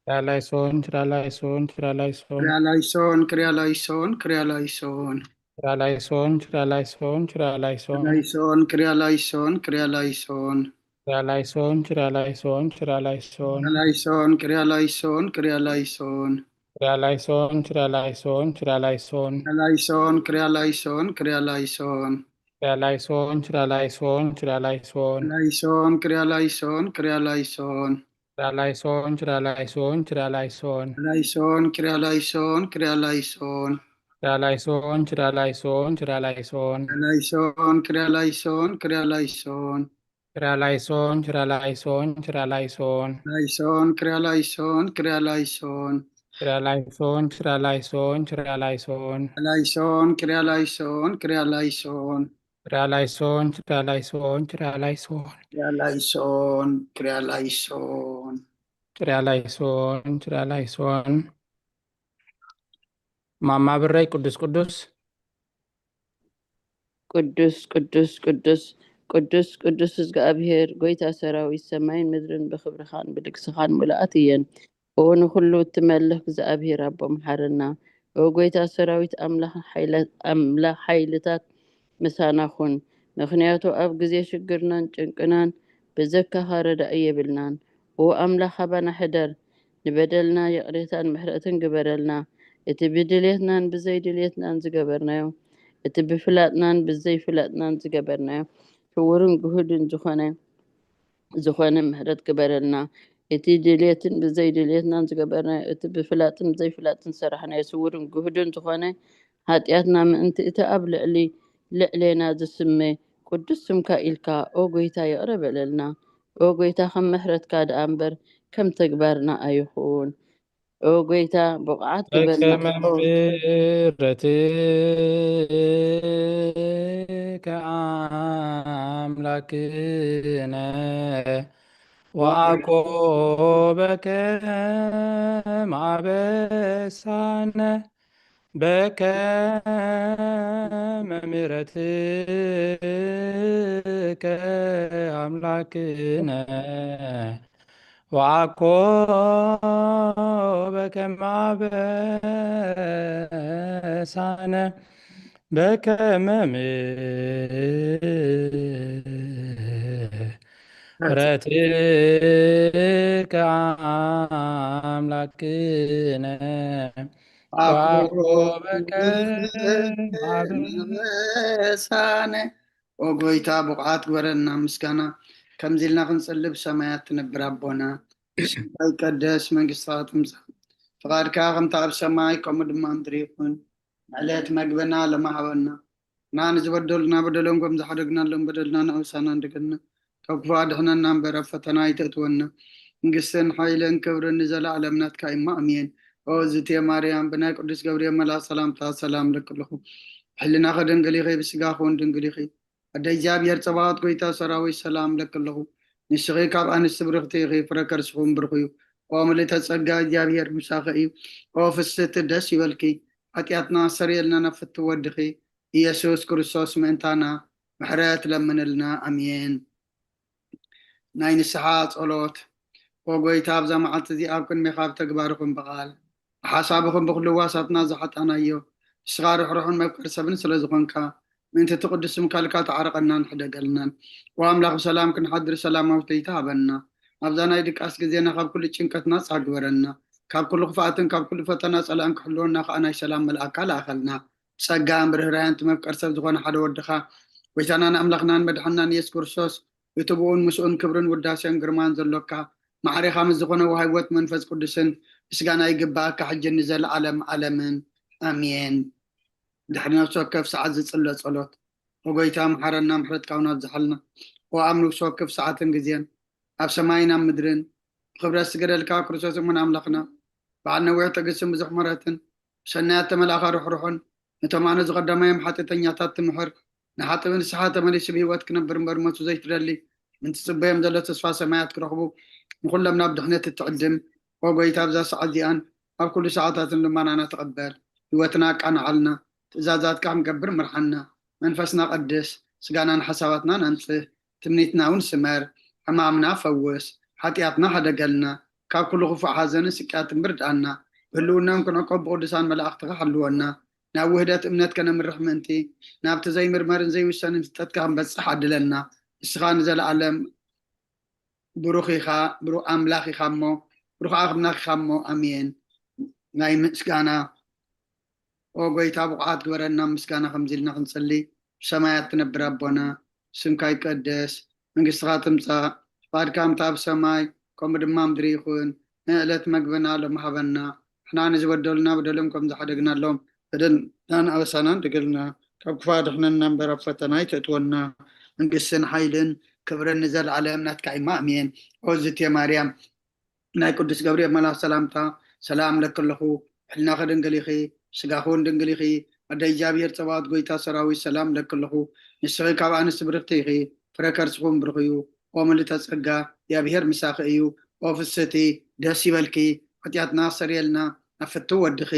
ችራ ላይሶን፣ ችራ ላይሶን፣ ችራ ላይሶን። ክሪያ ላይሶን፣ ክሪያ ላይሶን፣ ክሪያ ላይሶን። ችራ ላይሶን፣ ችራ ላይሶን፣ ችራ ላይሶን። ላይሶን፣ ክሪያ ላይሶን፣ ክሪያ ላይሶን። ችራ ላይሶን፣ ችራ ላይሶን፣ ችራ ላይሶን። ላይሶን፣ ክሪያ ላይሶን፣ ክሪያ ላይሶን። ችራ ላይሶን፣ ችራ ላይሶን፣ ችራ ላይሶን። ላይሶን፣ ክሪያ ላይሶን፣ ክሪያ ላይሶን። ችራ ላይሶን፣ ችራ ላይሶን፣ ችራ ላይሶን። ላይሶን፣ ክሪያ ላይሶን፣ ክሪያ ላይሶን። ችራ ላይሶን፣ ችራ ላይሶን፣ ችራ ላይሶን። ላይሶን፣ ክሪያ ላይሶን፣ ክሪያ ላይሶን። ችራ ላይሶን፣ ችራ ላይሶን፣ ችራ ላይሶን። ላይሶን፣ ክሪያ ላይሶን፣ ክሪያ ላይሶን። ችራ ላይሶን፣ ችራ ላይሶን፣ ችራ ላይሶን። ላይሶን፣ ክሪያ ላይሶን፣ ክሪያ ላይሶን። ችራ ላይሶን፣ ችራ ላይሶን፣ ችራ ላይሶን። ላይሶን፣ ክሪያ ላይሶን፣ ክሪያ ላይሶን። ችራ ላይሶን፣ ችራ ላይሶን፣ ችራ ላይሶን። ክሪያ ላይሶን፣ ክሪያ ላይሶን። ችራ ላይሶን፣ ችራ ላይሶን። ማማ ብረይ ቅዱስ ቅዱስ። ቅዱስ ቅዱስ ቅዱስ ቅዱስ ቅዱስ እግዚኣብሔር ጎይታ ሰራዊት ሰማይን ምድርን ብክብርኻን ብልግስኻን ምሉኣት እየን። ኦ ንኹሉ እትመልኽ እግዚኣብሔር ኣቦ መሓረና። ኦ ጎይታ ሰራዊት ኣምላኽ ሓይለ- ኣምላኽ ሓይልታት ምሳና ኩን። ምኽንያቱ ኣብ ግዜ ሽግርናን ጭንቅናን ብዘካኻ ረዳኢ የብልናን። ኦ ኣምላኽ ኣባና ሕደር። ንበደልና ይቕሬታን ምሕረትን ግበረልና። እቲ ብድሌትናን ብዘይድሌትናን ዝገበርናዮ፣ እቲ ብፍላጥናን ብዘይፍላጥናን ዝገበርናዮ፣ ስውርን ግሁድን ዝኾነ ዝኾነ ምሕረት ግበረልና። እቲ ድሌትን ብዘይድሌትናን ዝገበርናዮ፣ እቲ ብፍላጥን ብዘይፍላጥን ዝሰራሕናዮ ስውርን ግሁድን ዝኾነ ሓጢኣትና ምእንቲ እቲ ኣብ ልዕሊ ልዕሌና ዝስመ ቅዱስ ስምካ ኢልካ ኦ ጎይታ ይቕረ በለልና። ኦ ጎይታ ከም ምሕረትካ ደኣ እምበር ከም ተግባርና ኣይኹን። ኦ ጎይታ ብቕዓት ግበርና። በከመ ምሕረትከ ኣምላክነ ወአኮ በከመ አበሳነ በከመ ምሕረትከ አምላክነ ወአኮ በከመ አበሳነ በከመ ምሕረትከ አምላክነ ወአኮ በከመ አበ- ሳነ ኦ ጎይታ ብቑዓት ግበረና ምስጋና። ከምዚ ኢልና ክንጽልብ ሰማያት ትነብር ኣቦና፣ ስምካ ይቀደስ፣ መንግስትኻ ትምጻእ፣ ፍቓድካ ከምታ ኣብ ሰማይ ከምኡ ድማ ምድሪ ይኹን። ዕለት መግበና ሎሚ ሃበና። ንዓና ንዝበደሉና በደሎም ከም ዝሓደግናሎም በደልና ንኣውሳና እንደገና ካብ ክፉእ ኣድሕነና እምበር ኣብ ፈተና ኣይተእትወና። መንግስትን ሓይልን ክብርን ንዘለኣለም ናትካ እሞ ኣሜን። ኦ ዝቴ ማርያም ብናይ ቅዱስ ገብርኤል መልኣኽ ሰላምታ ሰላም እለኪ ኣለኹ። ብሕልናኺ ድንግል ኢኺ፣ ብስጋኺ እውን ድንግል ኢኺ። ኣደ እግዚኣብሔር ጸባኦት ጎይታ ሰራዊት ሰላም እለኪ ኣለኹ። ንስኺ ካብ ኣንስቲ ብርኽቲ ኢኺ፣ ፍረ ከርስኺ እውን ብሩኽ እዩ። ኦ ምልእተ ጸጋ እግዚኣብሔር ምሳኺ እዩ። ኦ ፍስሕቲ ደስ ይበልኪ፣ ሓጢኣትና ኣሰርየልና ናብ ፍትው ወድኺ ኢየሱስ ክርስቶስ ምእንታና ምሕረት ለምንልና። ኣሜን። ናይ ንስሓ ጸሎት። ኦ ጎይታ፣ ኣብዛ መዓልቲ እዚኣ ኣብ ቅድሜኻ ብተግባርኹም ብቓል ብሓሳብኹም ብኹሉ ዋሳትና ዝሓጣናዮ ንስኻ ርሕሩሕን መፍቀር ሰብን ስለ ዝኾንካ ምእንቲ እቲ ቅዱስ ስምካ ልካ ተዓረቐናን ሕደገልናን። ኦ ኣምላኽ ብሰላም ክንሓድር ሰላማዊ ጎይታ ሃበና። ኣብዛ ናይ ድቃስ ግዜና ካብ ኩሉ ጭንቀት ናጻ ግበረና። ካብ ኩሉ ክፍኣትን ካብ ኩሉ ፈተና ጸላእን ክሕልወና ከኣ ናይ ሰላም መልኣካ ለኣኸልና። ጸጋን ርህራሄን እቲ መፍቀር ሰብ ዝኾነ ሓደ ወድኻ ጎይታናን ኣምላኽናን መድሓናን ኢየሱስ ክርስቶስ እቲ ብኡን ምስኡን ክብርን ውዳሴን ግርማን ዘሎካ ማዕሬኻ ምስ ዝኾነ ወሃቢ ህይወት መንፈስ ቅዱስን ምስጋና ይግባኣካ ሕጂ ንዘለዓለም ዓለምን። ኣሜን። ድሕሪ ነፍሲ ወከፍ ሰዓት ዝጽለ ጸሎት። ኦ ጎይታ መሓረና፣ ምሕረትካ እውን ኣብዝሓልና። ኦ ኣብ ነፍሲ ወከፍ ሰዓትን ግዜን ኣብ ሰማይን ኣብ ምድርን ብኽብረት ዝገደልካ ክርስቶስ እሙን ኣምላኽና፣ በዓል ነዊሕ ትዕግስትን ብዙሕ ምሕረትን፣ ብሰናያት ተመላእኻ ርሕሩሕን፣ ነቶም ኣነ ዝቐዳማዮም ሓጢኣተኛታት ትምሕር፣ ንሓጥእ ንስሓ ተመሊሱ ብህይወት ክነብር እምበር ሞቱ ዘይትደሊ፣ ምእንቲ ትጽበዮም ዘሎ ተስፋ ሰማያት ክረኽቡ፣ ንኹሎም ናብ ድሕነት እትዕድም፣ ኦ ጎይታ፣ ኣብዛ ሰዓት እዚኣን ኣብ ኩሉ ሰዓታትን ልመናና ተቐበል። ህይወትና ኣቃንዓልና፣ ትእዛዛትካ ክንገብር ምርሓና፣ መንፈስና ቀድስ፣ ስጋናን ሓሳባትናን ኣንጽህ፣ ትምኒትና እውን ስመር፣ ሕማምና ፈውስ፣ ሓጢኣትና ሓደገልና፣ ካብ ኩሉ ክፉእ ሓዘንን ስቅያትን ብርድኣና፣ ብህልውናን ክንዕቆብ ብቅዱሳን መላእኽትኻ ሓልወና፣ ናብ ውህደት እምነት ከነምርሕ ምእንቲ፣ ናብቲ ዘይምርመርን ዘይውሰንን ፍልጠትካ ክንበጽሕ ዓድለና። ንስኻ ንዘለኣለም ብሩኽ ኢኻ፣ ብሩኽ ኣምላኽ ኢኻ እሞ፣ ብሩኽ ኣምላኽ ኢኻ እሞ፣ ኣሜን። ናይ ምስጋና ኦ ጎይታ፣ ብቑዓት ግበረና፣ ምስጋና ከምዚ ኢልና ክንጽሊ። ብሰማያት ትነብር ኣቦና፣ ስምካ ይቀደስ፣ መንግስትኻ ትምጻእ፣ ፍቓድካ ከምቲ ኣብ ሰማይ፣ ከምኡ ድማ ምድሪ ይኹን። ንዕለት መግብና ሎሚ ሃበና፣ ንሕና ንዝበደሉና በደሎም ከም ዝሓደግናሎም፣ በደልናን ኣበሳናን ድገልና፣ ካብ ክፉእ ኣድሕነና እምበር፣ ኣብ ፈተና ኣይተእትወና፣ መንግስትን ሓይልን ክብርን ንዘለኣለም ናትካ እዩ። ኣሜን። ኦ ዝቴ ማርያም፣ ናይ ቅዱስ ገብርኤል መልኣኽ ሰላምታ ሰላም እብለኪ ኣለኹ። ሕልናኺ ድንግል ኢኺ፣ ስጋኺ እውን ድንግል ኢኺ። ኣደ እግዚኣብሔር ጸባኦት፣ ጎይታ ሰራዊት፣ ሰላም እብለኪ ኣለኹ። ንስኺ ካብ ኣንስቲ ብርኽቲ ኢኺ፣ ፍረ ከርስኺ እውን ብሩኽ እዩ። ኦ ምልእተ ጸጋ፣ እግዚኣብሔር ምሳኺ እዩ። ኦ ፍስሕቲ፣ ደስ ይበልኪ፣ ሓጢኣትና ኣስተሰርየልና፣ ናብ ፍትው ወድኺ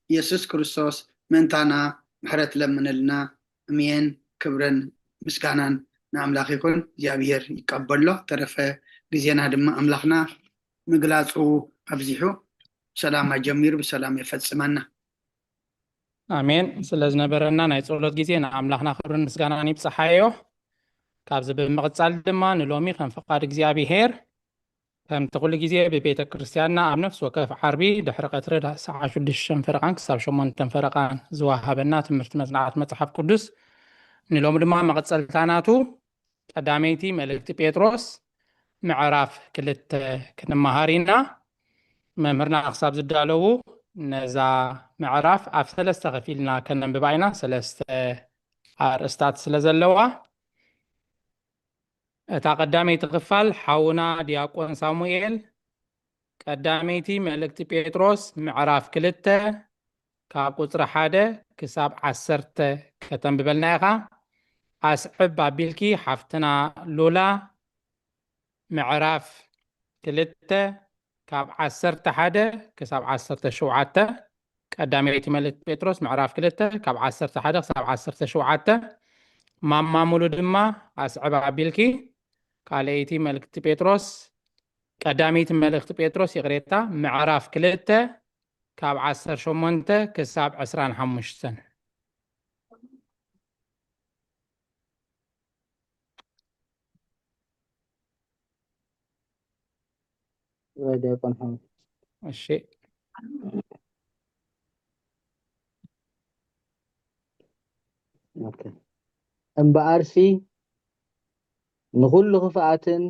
ኢየሱስ ክርስቶስ ምእንታና ምሕረት ለምንልና። ኣሜን። ክብርን ምስጋናን ንኣምላኽ ይኹን፣ እግዚኣብሔር ይቀበሎ። ተረፈ ግዜና ድማ ኣምላኽና ምግላጹ ኣብዚሑ ብሰላም ኣጀሚሩ ብሰላም የፈጽመና። ኣሜን። ስለ ዝነበረና ናይ ጸሎት ግዜ ንኣምላኽና ክብርን ምስጋናን ይብጽሓዮ። ካብዚ ብምቕጻል ድማ ንሎሚ ከም ፍቓድ እግዚኣብሔር ከምቲ ኩሉ ግዜ ብቤተ ክርስቲያንና ኣብ ነፍሲ ወከፍ ዓርቢ ድሕሪ ቀትሪ ዳ-፣ ሰዓት ሽዱሽተ ፈረቓን ክሳብ ሸሞንተ ፈረቓን ዝወሃበና ትምህርቲ መጽናዕቲ መጽሓፍ ቅዱስ ንሎሚ ድማ መቐጸልታ ናቱ ቀዳመይቲ መልእክቲ ጴጥሮስ ምዕራፍ ክልተ ክንመሃር ኢና። መምህርና ክሳብ ዝዳለዉ ነዛ ምዕራፍ ኣብ ሰለስተ ከፊልና ከነንብባ ኢና፣ ሰለስተ ኣርእስታት ስለ ዘለዋ። እታ ቀዳመይቲ ክፋል ሓውና ዲያቆን ሳሙኤል ቀዳመይቲ መልእክቲ ጴጥሮስ ምዕራፍ ክልተ ካብ ቁጽሪ ሓደ ክሳብ ዓሰርተ ከተንብበልና ኢኻ። ኣስዕብ ኣቢልኪ ሓፍትና ሉላ ምዕራፍ ክልተ ካብ ዓሰርተ ሓደ ክሳብ ዓሰርተ ሸውዓተ፣ ቀዳመይቲ መልእክቲ ጴጥሮስ ምዕራፍ ክልተ ካብ ዓሰርተ ሓደ ክሳብ ዓሰርተ ሸውዓተ፣ ማማ ሙሉ ድማ ኣስዕብ ኣቢልኪ ካልኣይቲ መልእክቲ ጴጥሮስ፣ ቀዳመይቲ መልእክቲ ጴጥሮስ ይቕሬታ፣ ምዕራፍ ክልተ ካብ ዓሰርተ ሸሞንተ ክሳብ ዕስራን ሓሙሽተን። ዲያቆን ሓሙስ። እሺ። ኦኬ። እምበኣርሲ ንኹሉ ክፍኣትን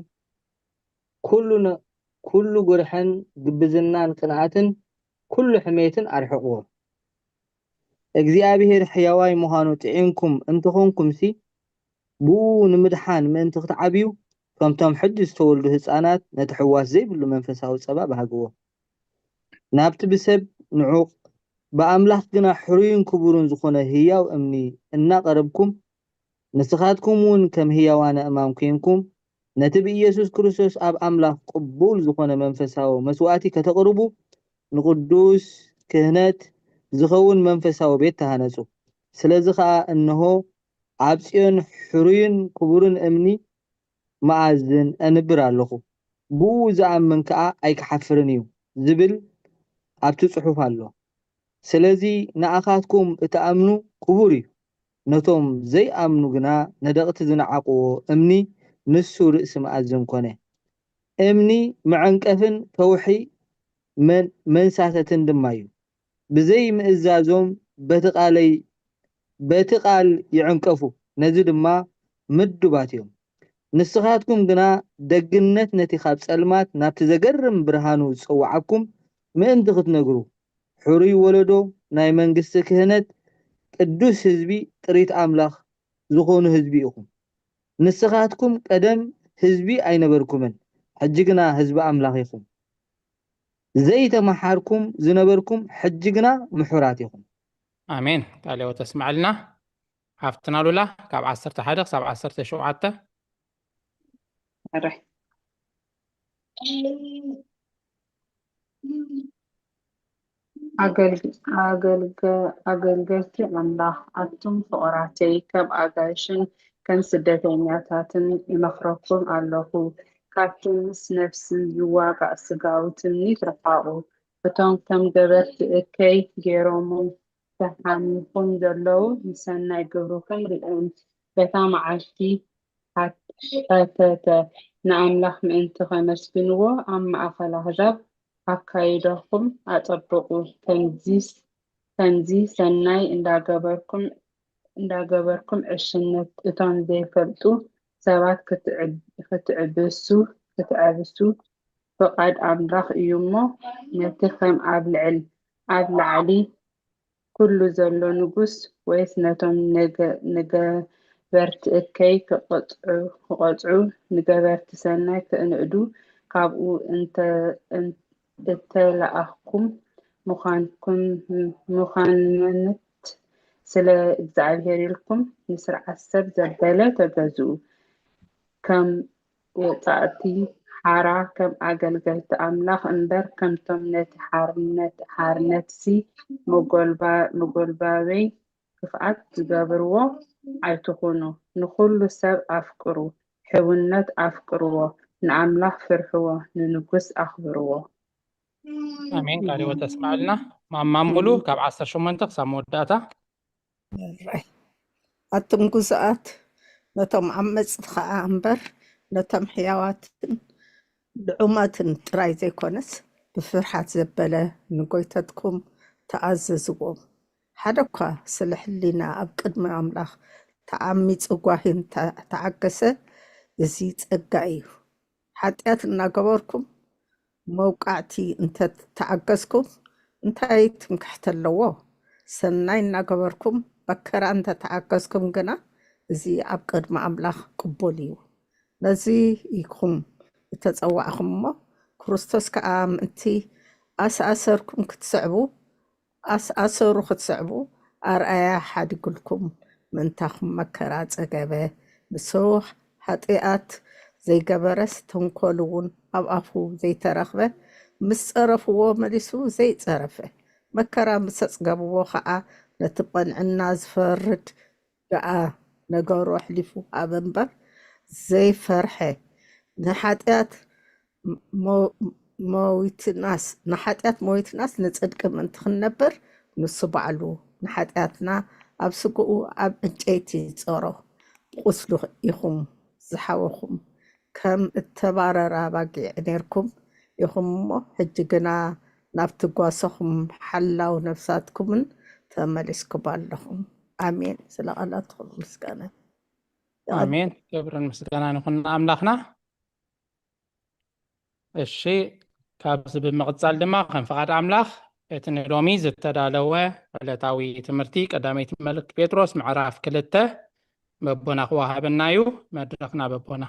ኩሉ ነ-፣ ኩሉ ጉርሕን ግብዝናን ቅንኣትን ኩሉ ሕሜትን ኣርሕቕዎ። እግዚኣብሔር ሕያዋይ ምዃኑ ጥዒምኩም እንተኾንኩምሲ፣ ብኡ ንምድሓን ምእንቲ ክትዓብዩ፣ ከምቶም ሕጂ ዝተወልዱ ህጻናት ነቲ ሕዋስ ዘይብሉ መንፈሳዊ ጸባ ባህግዎ። ናብቲ ብሰብ ንዑቕ፣ ብኣምላኽ ግና ሕሩይን ክቡርን ዝኾነ ህያው እምኒ እናቐረብኩም፣ ንስኻትኩም እውን ከም ህያዋን ኣእማን ኲንኩም፣ ነቲ ብኢየሱስ ክርስቶስ ኣብ ኣምላኽ ቅቡል ዝኾነ መንፈሳዊ መስዋእቲ ከተቕርቡ፣ ንቕዱስ ክህነት ዝኸውን መንፈሳዊ ቤት ተሃነጹ። ስለዚ ኸኣ እንሆ ኣብ ጽዮን ሕሩይን ክቡርን እምኒ መኣዝን ኣንብር ኣለኹ፣ ብኡ ዝኣምን ከኣ ኣይክሓፍርን እዩ ዝብል ኣብቲ ጽሑፍ ኣሎ። ስለዚ ንኣኻትኩም እትኣምኑ ክቡር እዩ፣ ነቶም ዘይኣምኑ ግና ነደቕቲ ዝነዓቕዎ እምኒ ንሱ ርእሲ መኣዝን ኮነ። እምኒ መዐንቀፍን ከውሒ መን- መንሳተትን ድማ እዩ። ብዘይ ምእዛዞም በቲ ቃለይ በቲ ቃል ይዕንቀፉ፣ ነዚ ድማ ምዱባት እዮም። ንስኻትኩም ግና ደግነት ነቲ ካብ ጸልማት ናብቲ ዘገርም ብርሃኑ ዝጸውዓኩም ምእንቲ ክትነግሩ፣ ሕሩይ ወለዶ፣ ናይ መንግስቲ ክህነት፣ ቅዱስ ህዝቢ፣ ጥሪት ኣምላኽ ዝኾኑ ህዝቢ ኢኹም። ንስኻትኩም ቀደም ህዝቢ ኣይነበርኩምን፣ ሕጂ ግና ህዝቢ ኣምላኽ ኢኹም። ዘይተመሓርኩም ዝነበርኩም፣ ሕጂ ግና ምሑራት ኢኹም። ኣሜን። ቃለ ሕይወት ተስማዕልና። ሓፍትና ሉላ፣ ካብ ዓሰርተ ሓደ ክሳብ ዓሰርተ ሸውዓተ። መርሕ። ኣገልግ- ኣገልገ- ኣገልገልቲ ኣምላኽ፣ ኣቱም ፍቑራተይ፣ ከም ኣጋይሽን ከም ስደተኛታትን እመኽረኩም ኣለኹ። ካብቲ ምስ ነፍሲ ዝዋጋእ ስጋዊ ትምኒት ርሓቑ። እቶም ከም ገበርቲ እከይ ገይሮምም ተሓሚኹም ዘለዉ፣ ንሰናይ ግብርኹም ርእዮም። በታ መዓልቲ ሓተተ፣ ንኣምላኽ ምእንቲ ኸመስግንዎ፣ ኣብ ማእከል ኣህዛብ ኣካይዳኹም ኣጸብቑ። ከምዚ ሰናይ እንዳገበርኩም እንዳገበርኩም ዕሽነት እቶም ዘይፈልጡ ሰባት ክትዕብሱ ክትዕብሱ ፍቓድ ኣምላኽ እዩ እሞ፣ ነቲ ከም ኣብ ልዕል ኣብ ላዕሊ ኩሉ ዘሎ ንጉስ ወይስ ነቶም ንገበርቲ እከይ ክቐጽዑ ንገበርቲ ሰናይ ክእንእዱ ካብኡ እተላኣኽኩም ምዃንኩም ምዃንነት ስለ እግዚኣብሔር ኢልኩም ንስርዓት ሰብ ዘበለ ተገዝኡ። ከም ወጻእቲ ሓራ ከም ኣገልገልቲ ኣምላኽ እምበር ከምቶም ነቲ ሓርነት ሓርነትሲ መጎልባበይ ክፍኣት ዝገብርዎ ኣይትኹኑ። ንኹሉ ሰብ ኣፍቅሩ፣ ሕውነት ኣፍቅርዎ፣ ንኣምላኽ ፍርሕዎ፣ ንንጉስ ኣኽብርዎ። ኣሜን። ቃል ሕይወት ተስማዕልና። ማማ ሙሉ ካብ ዓሰርተ ሸሞንተ ክሳብ መወዳእታ። ኣቱም ግዙኣት ነቶም ዓመጽቲ ኸኣ እምበር ነቶም ሕያዋትን ልዑማትን ጥራይ ዘይኮነስ ብፍርሓት ዘበለ ንጎይተትኩም ተኣዘዝዎም። ሓደ እኳ ስለ ሕሊና ኣብ ቅድሚ ኣምላኽ ተዓሚጹ ጓሂ እንተ ተዓገሰ፣ እዚ ጸጋ እዩ። ሓጢኣት እናገበርኩም መውቃዕቲ እንተ ተዓገስኩም እንታይ ትምክሕቲ ኣለዎ? ሰናይ እናገበርኩም መከራ እንተ ተዓገስኩም ግና እዚ ኣብ ቅድሚ ኣምላኽ ቅቡል እዩ። ነዚ ኢኹም እተጸዋዕኹም እሞ ክርስቶስ ከኣ ምእንቲ ኣስኣሰርኩም ክትስዕቡ ኣስኣሰሩ ክትስዕቡ ኣርኣያ ሓዲጉልኩም ምእንታኹም መከራ ጸገበ። ንሱ ሓጢኣት ዘይገበረስ ተንኮል እውን ኣብ ኣፉ ዘይተረኽበ ምስ ጸረፍዎ መሊሱ ዘይጸረፈ መከራ ምስ ኣጽገብዎ ኸዓ ነቲ ቐንዕና ዝፈርድ ደኣ ነገሩ ኣሕሊፉ ሃበ እምበር ዘይፈርሐ ንሓጢኣት ሞይትናስ ንሓጢኣት ሞይትናስ ንጽድቂ ምእንቲ ክንነብር ንሱ ባዕሉ ንሓጢኣትና ኣብ ስግኡ ኣብ ዕንጨይቲ ጸሮ ብቁስሉ ኢኹም ዝሓወኹም ከም እተባረራ ኣባጊዕ ኔርኩም ኢኹም እሞ ሕጂ ግና ናብቲ ጓሶኹም ሓላው ነፍሳትኩምን ተመሊስኩም ኣለኹም ኣሜን ስለ ቃላትኩም ምስጋና ኣሜን። ክብርን ምስጋናን ይኹን ንኣምላኽና። እሺ፣ ካብዚ ብምቕጻል ድማ ከም ፍቓድ ኣምላኽ እቲ ንሎሚ ዝተዳለወ ዕለታዊ ትምህርቲ ቀዳመይቲ መልእክቲ ጴጥሮስ ምዕራፍ ክልተ በቦና ክወሃበና እዩ። መድረኽና በቦና።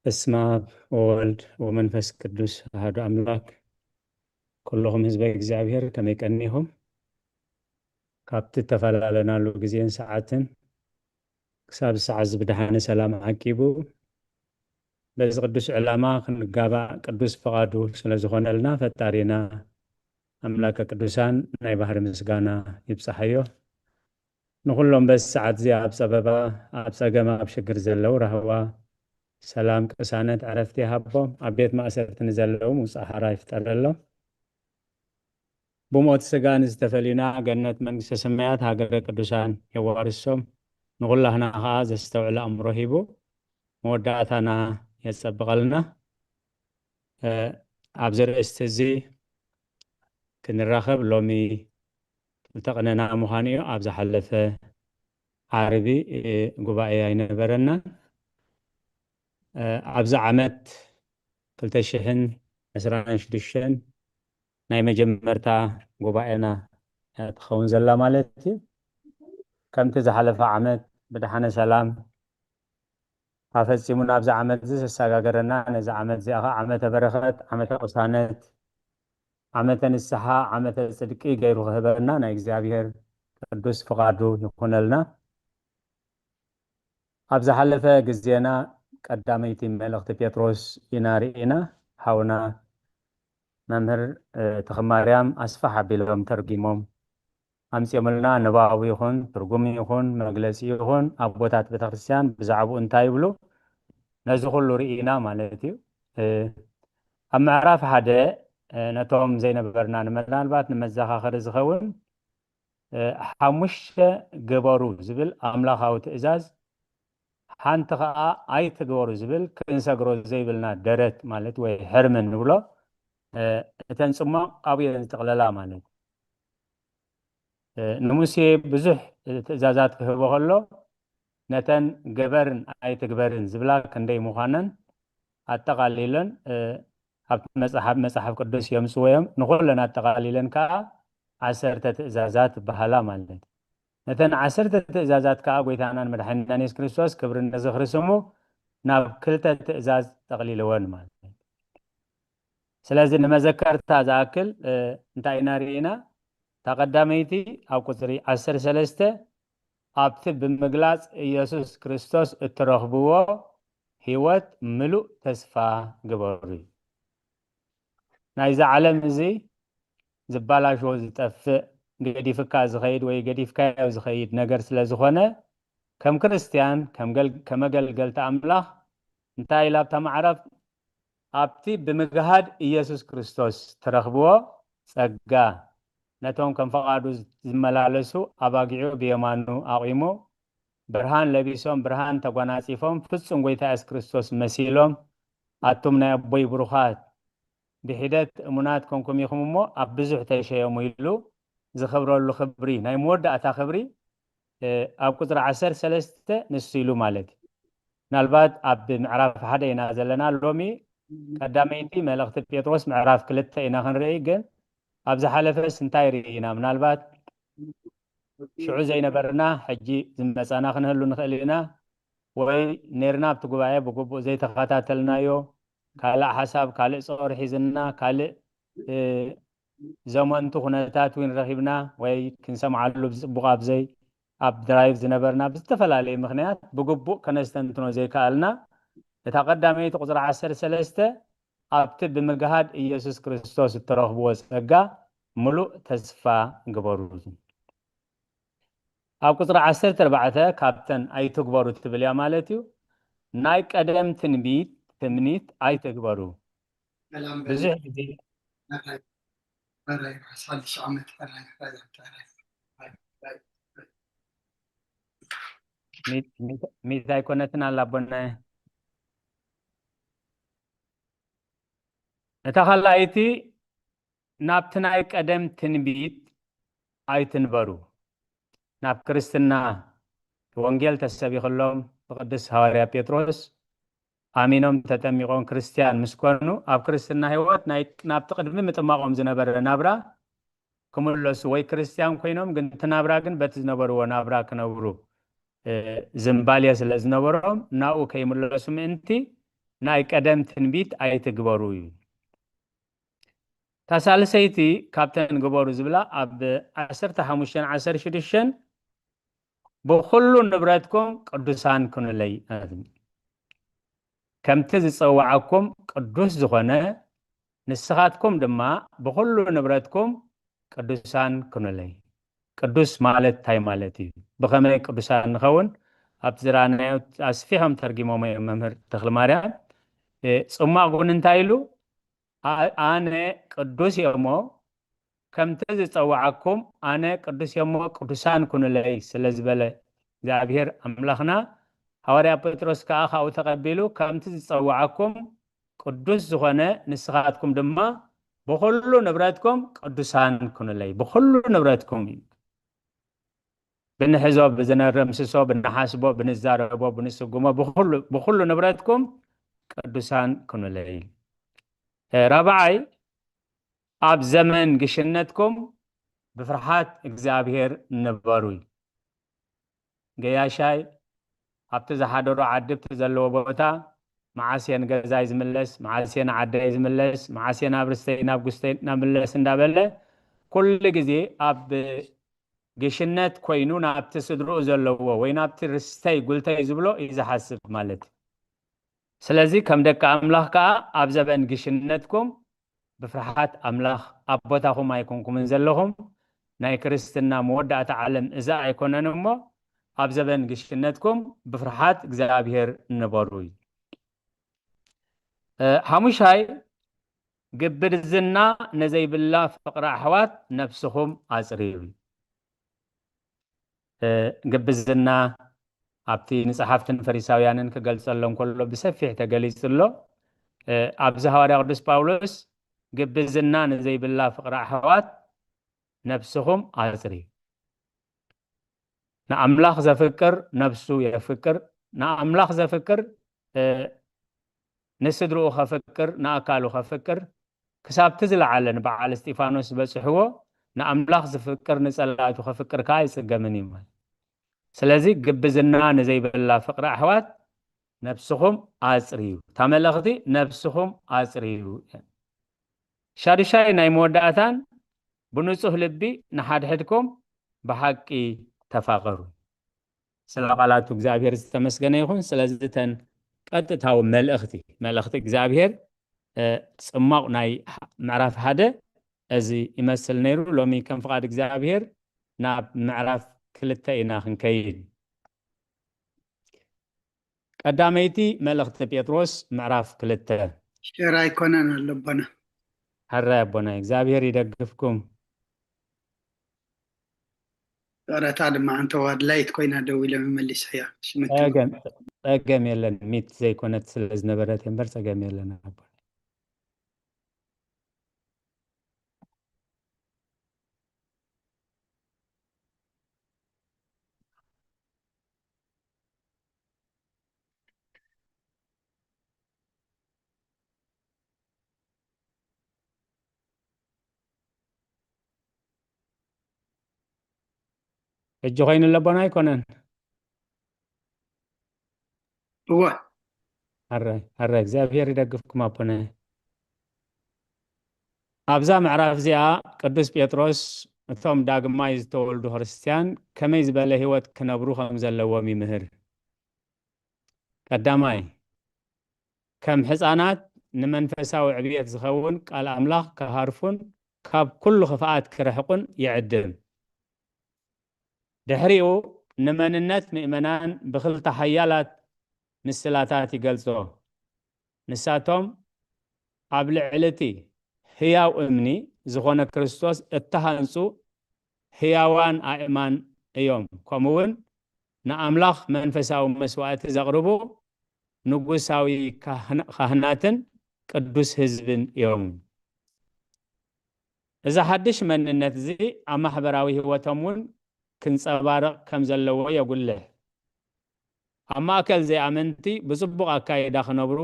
በስመ አብ ወወልድ ወመንፈስ ቅዱስ አሐዱ አምላክ። ኩልኹም ህዝበ እግዚኣብሔር ከመይ ቀኒኹም? ካብቲ እተፈላለናሉ ግዜን ሰዓትን ክሳብ ሰዓት እዚ ብደሓነ ሰላም ዓቂቡ በዚ ቅዱስ ዕላማ ክንጋባእ ቅዱስ ፍቓዱ ስለ ዝኾነልና ፈጣሪና ኣምላከ ቅዱሳን ናይ ባህሪ ምስጋና ይብጻሓዮ። ንኹሎም በዚ ሰዓት እዚ ኣብ ጸበባ፣ ኣብ ጸገም፣ ኣብ ሽግር ዘለዉ ራህዋ፣ ሰላም፣ ቅሳነት፣ ዕረፍቲ ይሃቦም። ኣብ ቤት ማእሰርቲ ንዘለዉ ምውጻእ ሓራ ይፍጠረሎም። ብሞት ስጋ ንዝተፈልዩና ገነት መንግስተ ሰማያት ሃገረ ቅዱሳን የዋርሶም። ንኹላህና ኸኣ ዘስተውዕል ኣእምሮ ሂቡ መወዳእታና የጸብቐልና። እ፣ ኣብዚ ርእስቲ እዚ ክንራኸብ ሎሚ ክልተ ቀነና ምዃኑ እዩ። ኣብ ዝሓለፈ ዓርቢ፣ እ፣ ጉባኤ ኣይነበረናን። እ፣ ኣብዚ ዓመት ክልተ ሽሕን ዕስራን ሽዱሽተን ናይ መጀመርታ ጉባኤና እያ ትኸውን ዘላ ማለት እዩ። ከምቲ ዝሓለፈ ዓመት ብደሓነ ሰላም ኣፈጺሙ ናብዚ ዓመት እዚ ዘሰጋገረና፣ ነዚ ዓመት እዚኣ ኸዓ ዓመተ በረኸት፣ ዓመተ ቅሳነት፣ ዓመተ ንስሓ፣ ዓመተ ጽድቂ ገይሩ ክህበና ናይ እግዚኣብሔር ቅዱስ ፍቓዱ ይኹነልና። ኣብ ዝሓለፈ ግዜና ቀዳመይቲ መልእኽቲ ጴጥሮስ ኢና ርኢና። ሓውና መምህር፣ እ፣ ተኽማርያም ኣስፋሕ ኣቢሎም ተርጊሞም ኣምጺኦምልና። ንባቡ ይኹን ትርጉም ይኹን መግለጺ ይኹን ኣቦታት ቤተክርስትያን ብዛዕባኡ እንታይ ይብሉ፣ ነዚ ኩሉ ርኢና ማለት እዩ። እ፣ ኣብ ምዕራፍ ሓደ፣ እ፣ ነቶም ዘይነበርና ንምናልባት ንመዘኻኸሪ ዝኸውን፣ እ፣ ሓሙሽተ ግበሩ ዝብል ኣምላኻዊ ትእዛዝ፣ ሓንቲ ኸኣ ኣይትግበሩ ዝብል ክንሰግሮ ዘይብልና ደረት ማለት ወይ ሕርሚ ንብሎ፣ እ፣ እተን ጽማቕ ኣብኡ እየን ዝጥቕለላ ማለት እዩ። እ፣ ንሙሴ ብዙሕ ትእዛዛት ክህቦ ከሎ፣ ነተን ግበርን ኣይትግበርን ዝብላ ክንደይ ምዃነን ኣጠቓሊለን፣ እ፣ ኣብቲ መጽሓፍ፣ መጽሓፍ ቅዱስ የምጽዎ እዮም። ንኹለን ኣጠቓሊለን ከኣ ዓሰርተ ትእዛዛት ይበሃላ ማለት እዩ። ነተን ዓሰርተ ትእዛዛት ከኣ ጎይታናን መድሓኒናን የሱስ ክርስቶስ ክብርን ንዝኽሪ ስሙ ናብ ክልተ ትእዛዝ ጠቕሊልወን ማለት እዩ። ስለዚ ንመዘከርታ ዝኣክል፣ እ፣ እንታይ ኢና ርኢና? እታ ቀዳመይቲ ኣብ ቁጽሪ ዓሰርተ ሰለስተ ኣብቲ ብምግላጽ ኢየሱስ ክርስቶስ እትረኽብዎ ህይወት ምሉእ ተስፋ ግበሩ እዩ። ናይዚ ዓለም እዚ ዝባላሾ ዝጠፍእ፣ ገዲፍካ ዝኸይድ ወይ ገዲፍካዮ ዝኸይድ ነገር ስለ ዝኾነ፣ ከም ክርስትያን፣ ከም ገል-፣ ከም ኣገልገልቲ ኣምላኽ እንታይ ኢላ ኣብታ ማዕረፍ ኣብቲ ብምግሃድ ኢየሱስ ክርስቶስ ትረኽብዎ ጸጋ፣ ነቶም ከም ፈቓዱ ዝመላለሱ ኣባጊዑ ብየማኑ ኣቑሙ፣ ብርሃን ለቢሶም፣ ብርሃን ተጓናጺፎም፣ ፍጹም ጐይታ የሱስ ክርስቶስ መሲሎም፣ ኣቱም ናይ ኣቦይ ብሩኻት፣ ብሒደት እሙናት ኮንኩም ኢኹም እሞ ኣብ ብዙሕ ተሸየሙ ኢሉ ዝኸብረሉ ክብሪ፣ ናይ መወዳእታ ክብሪ፣ እ፣ ኣብ ቁጽሪ ዓሰርተ ሰለስተ ንሱ ኢሉ ማለት እዩ። ምናልባት ኣብ ምዕራፍ ሓደ ኢና ዘለና ሎሚ፣ ቀዳመይቲ መልእኽቲ ጴጥሮስ ምዕራፍ ክልተ ኢና ክንርኢ፣ ግን ኣብ ዝሓለፈስ እንታይ ርኢና? ምናልባት ሽዑ ዘይነበርና ሕጂ ዝመጻና ክንህሉ ንኽእል ኢና፣ ወይ ኔርና ኣብቲ ጉባኤ ብግቡእ ዘይተኸታተልናዮ፣ ካልእ ሓሳብ፣ ካልእ ጾር ሒዝና፣ ካልእ፣ እ፣ ዘመንቱ ኩነታት እውን ረኺብና ወይ ክንሰምዓሉ ብጽቡቕ ኣብዘይ ኣብ ድራይቭ ዝነበርና ብዝተፈላለየ ምኽንያት ብግቡእ ከነስተንትኖ ዘይከኣልና፣ እታ ቀዳመይቲ ቁጽሪ ዓሰርተ ሰለስተ ኣብቲ ብምግሃድ ኢየሱስ ክርስቶስ እትረኽብዎ ጸጋ ምሉእ ተስፋ ግበሩ። ኣብ ቁጽሪ ዓሰርተ ኣርባዕተ ካብተን ኣይትግበሩ ትብል እያ ማለት እዩ። ናይ ቀደም ትንቢት፣ ትምኒት ኣይትግበሩ። ሰላም በል። ብዙሕ ግዜ በራይ፣ በራይ፣ ሓድሽ ዓመት በራይ፣ በራይ፣ በራይ። ሚት-፣ ሚት-፣ ሚት ኣይኮነትን ኣላ ኣቦናየ። እታ ካልኣይቲ ናብቲ ናይ ቀደም ትንቢት ኣይትንበሩ። ናብ ክርስትና ወንጌል ተሰቢኽሎም ብቅዱስ ሃዋርያ ጴጥሮስ ኣሚኖም ተጠሚቖም ክርስትያን ምስ ኮኑ፣ ኣብ ክርስትና ህይወት ናይ፣ ናብቲ ቅድሚ ምጥማቖም ዝነበረ ናብራ ክምለሱ ወይ ክርስትያን ኮይኖም ግን እቲ ናብራ ግን በቲ ዝነበርዎ ናብራ ክነብሩ፣ እ፣ ዝምባልየ ስለ ዝነበሮም ናብኡ ከይምለሱ ምእንቲ ናይ ቀደም ትንቢት ኣይትግበሩ እዩ። እታ ሳልሰይቲ ካብተን ግበሩ ዝብላ ኣብ ዓሰርተ ሓሙሽተን ዓሰርተ ሽዱሽተን ብኹሉ ንብረትኩም ቅዱሳን ኩኑለይ። ከምቲ ዝጸዋዓኩም ቅዱስ ዝኾነ ንስኻትኩም ድማ ብኹሉ ንብረትኩም ቅዱሳን ኩኑለይ። ቅዱስ ማለት እንታይ ማለት እዩ? ብኸመይ ቅዱሳን ንኸውን? ኣብቲ ዝረኣናዮ ኣስፊሖም ተርጊሞም እዮም መምህር ተኽለ ማርያም። እ፣ ጽሟቕ ግን እንታይ ኢሉ? ኣ-፣ ኣነ ቅዱስ እየ እሞ ከምቲ ዝጸዋዓኩም ኣነ ቅዱስ እየ እሞ ቅዱሳን ኩኑለይ ስለ ዝበለ እግዚኣብሔር ኣምላኽና፣ ሃዋርያ ጴጥሮስ ከኣ ካብኡ ተቐቢሉ ከምቲ ዝጸዋዓኩም ቅዱስ ዝኾነ ንስኻትኩም ድማ ብኹሉ ንብረትኩም ቅዱሳን ኩኑለይ። ብኹሉ ንብረትኩም እዩ። ብንሕዞ፣ ብዝነረምስሶ፣ ብንሓስቦ፣ ብንዛረቦ፣ ብንስጉሞ፣ ብኹሉ፣ ብኹሉ ንብረትኩም ቅዱሳን ኩኑለይ። እ፣ ራብዓይ፣ ኣብ ዘመን ግሽነትኩም ብፍርሃት እግዚኣብሔር ንበሩ። ገያሻይ ኣብቲ ዝሓደሮ ዓዲ፣ ኣብቲ ዘለዎ ቦታ፣ መዓስ እየ ንገዛይ ዝምለስ፣ መዓስ እየ ንዓደይ ዝምለስ፣ መዓስ እየ ናብ ርስተይ፣ ናብ ጉስተይ ናምለስ እንዳበለ፣ ኩሉ ግዜ ኣብ ግሽነት ኮይኑ ናብቲ ስድርኡ ዘለዎ ወይ ናብቲ ርስተይ፣ ጉልተይ ዝብሎ እዩ ዝሓስብ ማለት እዩ። ስለዚ ከም ደቂ ኣምላኽ ከኣ ኣብ ዘበን ግሽነትኩም ብፍርሃት ኣምላኽ ኣብ ቦታኹም ኣይኮንኩምን ዘለኹም። ናይ ክርስትና መወዳእታ ዓለም እዛ ኣይኮነን እሞ፣ ኣብ ዘበን ግሽነትኩም ብፍርሃት እግዚኣብሔር ንበሩ እዩ። እ፣ ሓሙሻይ፣ ግብዝና ንዘይብላ ፍቕሪ ኣሕዋት ነፍስኹም ኣጽርዩ። እ፣ ግብዝና ኣብቲ ንጸሓፍትን ፈሪሳውያንን ክገልጸሎም ከሎ ብሰፊሕ ተገሊጹ ኣሎ። እ፣ ኣብዚ ሃዋርያ ቅዱስ ጳውሎስ ግብዝና ንዘይብላ ፍቕሪ ኣሕዋት ነፍስኹም ኣጽርዩ። ንኣምላኽ ዘፍቅር ነፍሱ የፍቅር። ንኣምላኽ ዘፍቅር፣ እ፣ ንስድርኡ ኸፍቅር፣ ንኣካሉ ኸፍቅር፣ ክሳብቲ ዝለዓለ ንበዓል እስጢፋኖስ ዝበጽሕዎ፣ ንኣምላኽ ዝፍቅር ንጸላእቱ ኸፍቅር ከኣ ኣይጽገምን እዩ ማለት። ስለዚ ግብዝና ንዘይብላ ፍቕሪ ኣሕዋት ነፍስኹም ኣጽርዩ። እታ መልእኽቲ ነፍስኹም ኣጽርዩ። ሻዱሻይ ናይ መወዳእታን ብንጹህ ልቢ ንሓድሕድኩም ብሓቂ ተፋቐሩ። ስለ ቃላቱ እግዚኣብሔር ዝተመስገነ ይኹን። ስለዚ እተን ቀጥታዊ መልእኽቲ፣ መልእኽቲ እግዚኣብሔር፣ እ፣ ጽማቕ ናይ ሕ-፣ ምዕራፍ ሓደ እዚ ይመስል ነይሩ። ሎሚ ከም ፍቓድ እግዚኣብሔር ናብ ምዕራፍ ክልተ ኢና ክንከይድ። ቀዳመይቲ መልእኽቲ ጴጥሮስ ምዕራፍ ክልተ። ሽር ኣይኮነን ኣሎ ኣቦና። ሕራይ ኣቦና፣ እግዚኣብሔር ይደግፍኩም። ፍቕረታ ድማ ኣንተዋ ኣድላይት ኮይና ደው ኢለ መመሊሰያ። ሽመት ጸገም፣ ጸገም የለን። ሚት ዘይኮነት ስለ ዝነበረት እምበር ጸገም የለን ኣቦና። ሕጂ ኮይኑ ኣሎ ኣቦና ኣይኮነን? እወ። ኣረ፣ ኣረ፣ እግዚኣብሔር ይደግፍኩም ኣቦነ። ኣብዛ ምዕራፍ እዚኣ ቅዱስ ጴጥሮስ እቶም ዳግማይ ዝተወልዱ ክርስትያን ከመይ ዝበለ ህይወት ክነብሩ ከም ዘለዎም ይምህር። ቀዳማይ፣ ከም ሕፃናት ንመንፈሳዊ ዕብየት ዝኸውን ቃል ኣምላኽ ክሃርፉን ካብ ኩሉ ክፍኣት ክርሕቁን ይዕድም። ድሕሪኡ ንመንነት ምእመናን ብኽልተ ሓያላት ምስላታት ይገልጾ። ንሳቶም ኣብ ልዕሊ እቲ ህያው እምኒ ዝኾነ ክርስቶስ እተሃንጹ ህያዋን ኣእማን እዮም። ከምኡ እውን ንኣምላኽ መንፈሳዊ መስዋእቲ ዘቕርቡ ንጉሳዊ ካህን-፣ ካህናትን ቅዱስ ህዝብን እዮም። እዚ ሓድሽ መንነት እዚ ኣብ ማሕበራዊ ህይወቶም እውን ክንጸባረቕ ከም ዘለዎ የጉልሕ። ኣብ ማእከል ዘይኣመንቲ ብጽቡቕ ኣካይዳ ክነብሩ፣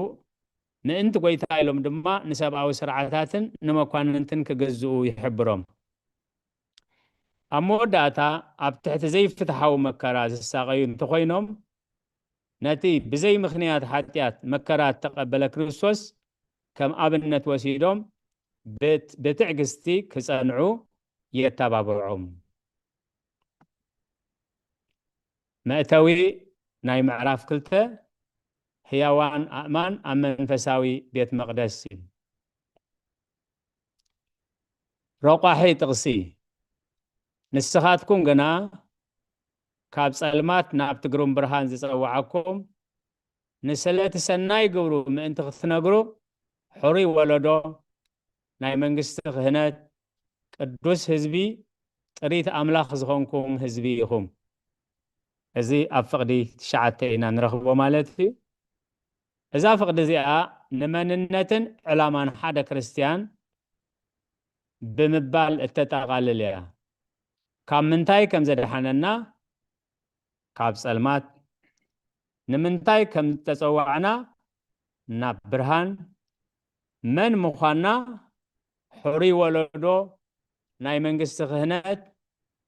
ምእንቲ ጐይታ ኢሎም ድማ ንሰብኣዊ ስርዓታትን ንመኳንንትን ክግዝኡ ይሕብሮም። ኣብ መወዳእታ፣ ኣብ ትሕቲ ዘይፍትሓዊ መከራ ዝሳቐዩ እንተኾይኖም፣ ነቲ ብዘይ ምኽንያት ሓጢኣት መከራ እተቐበለ ክርስቶስ ከም ኣብነት ወሲዶም ብት-፣ ብትዕግስቲ ክጸንዑ የተባብዖም። መእተዊ ናይ ምዕራፍ ክልተ፣ ህያዋን ኣእማን ኣብ መንፈሳዊ ቤት መቕደስ እዩ። ረቋሒ ጥቕሲ፣ ንስኻትኩም ግና ካብ ጸልማት ናብቲ ግሩም ብርሃን ዝጸውዓኩም፣ ንስለ እቲ ሰናይ ግብሩ ምእንቲ ክትነግሩ፣ ሕሩይ ወለዶ፣ ናይ መንግስቲ ክህነት፣ ቅዱስ ህዝቢ፣ ጥሪት ኣምላኽ ዝኾንኩም ህዝቢ ኢኹም። እዚ ኣብ ፍቕዲ ትሽዓተ ኢና ንረኽቦ ማለት እዩ። እዛ ፍቕዲ እዚኣ ንመንነትን ዕላማን ሓደ ክርስትያን ብምባል እተጠቓልል እያ። ካብ ምንታይ ከም ዘድሓነና፣ ካብ ጸልማት፣ ንምንታይ ከም ዝተጸዋዕና፣ ናብ ብርሃን፣ መን ምዃንና፣ ሕሩይ ወለዶ፣ ናይ መንግስቲ ክህነት፣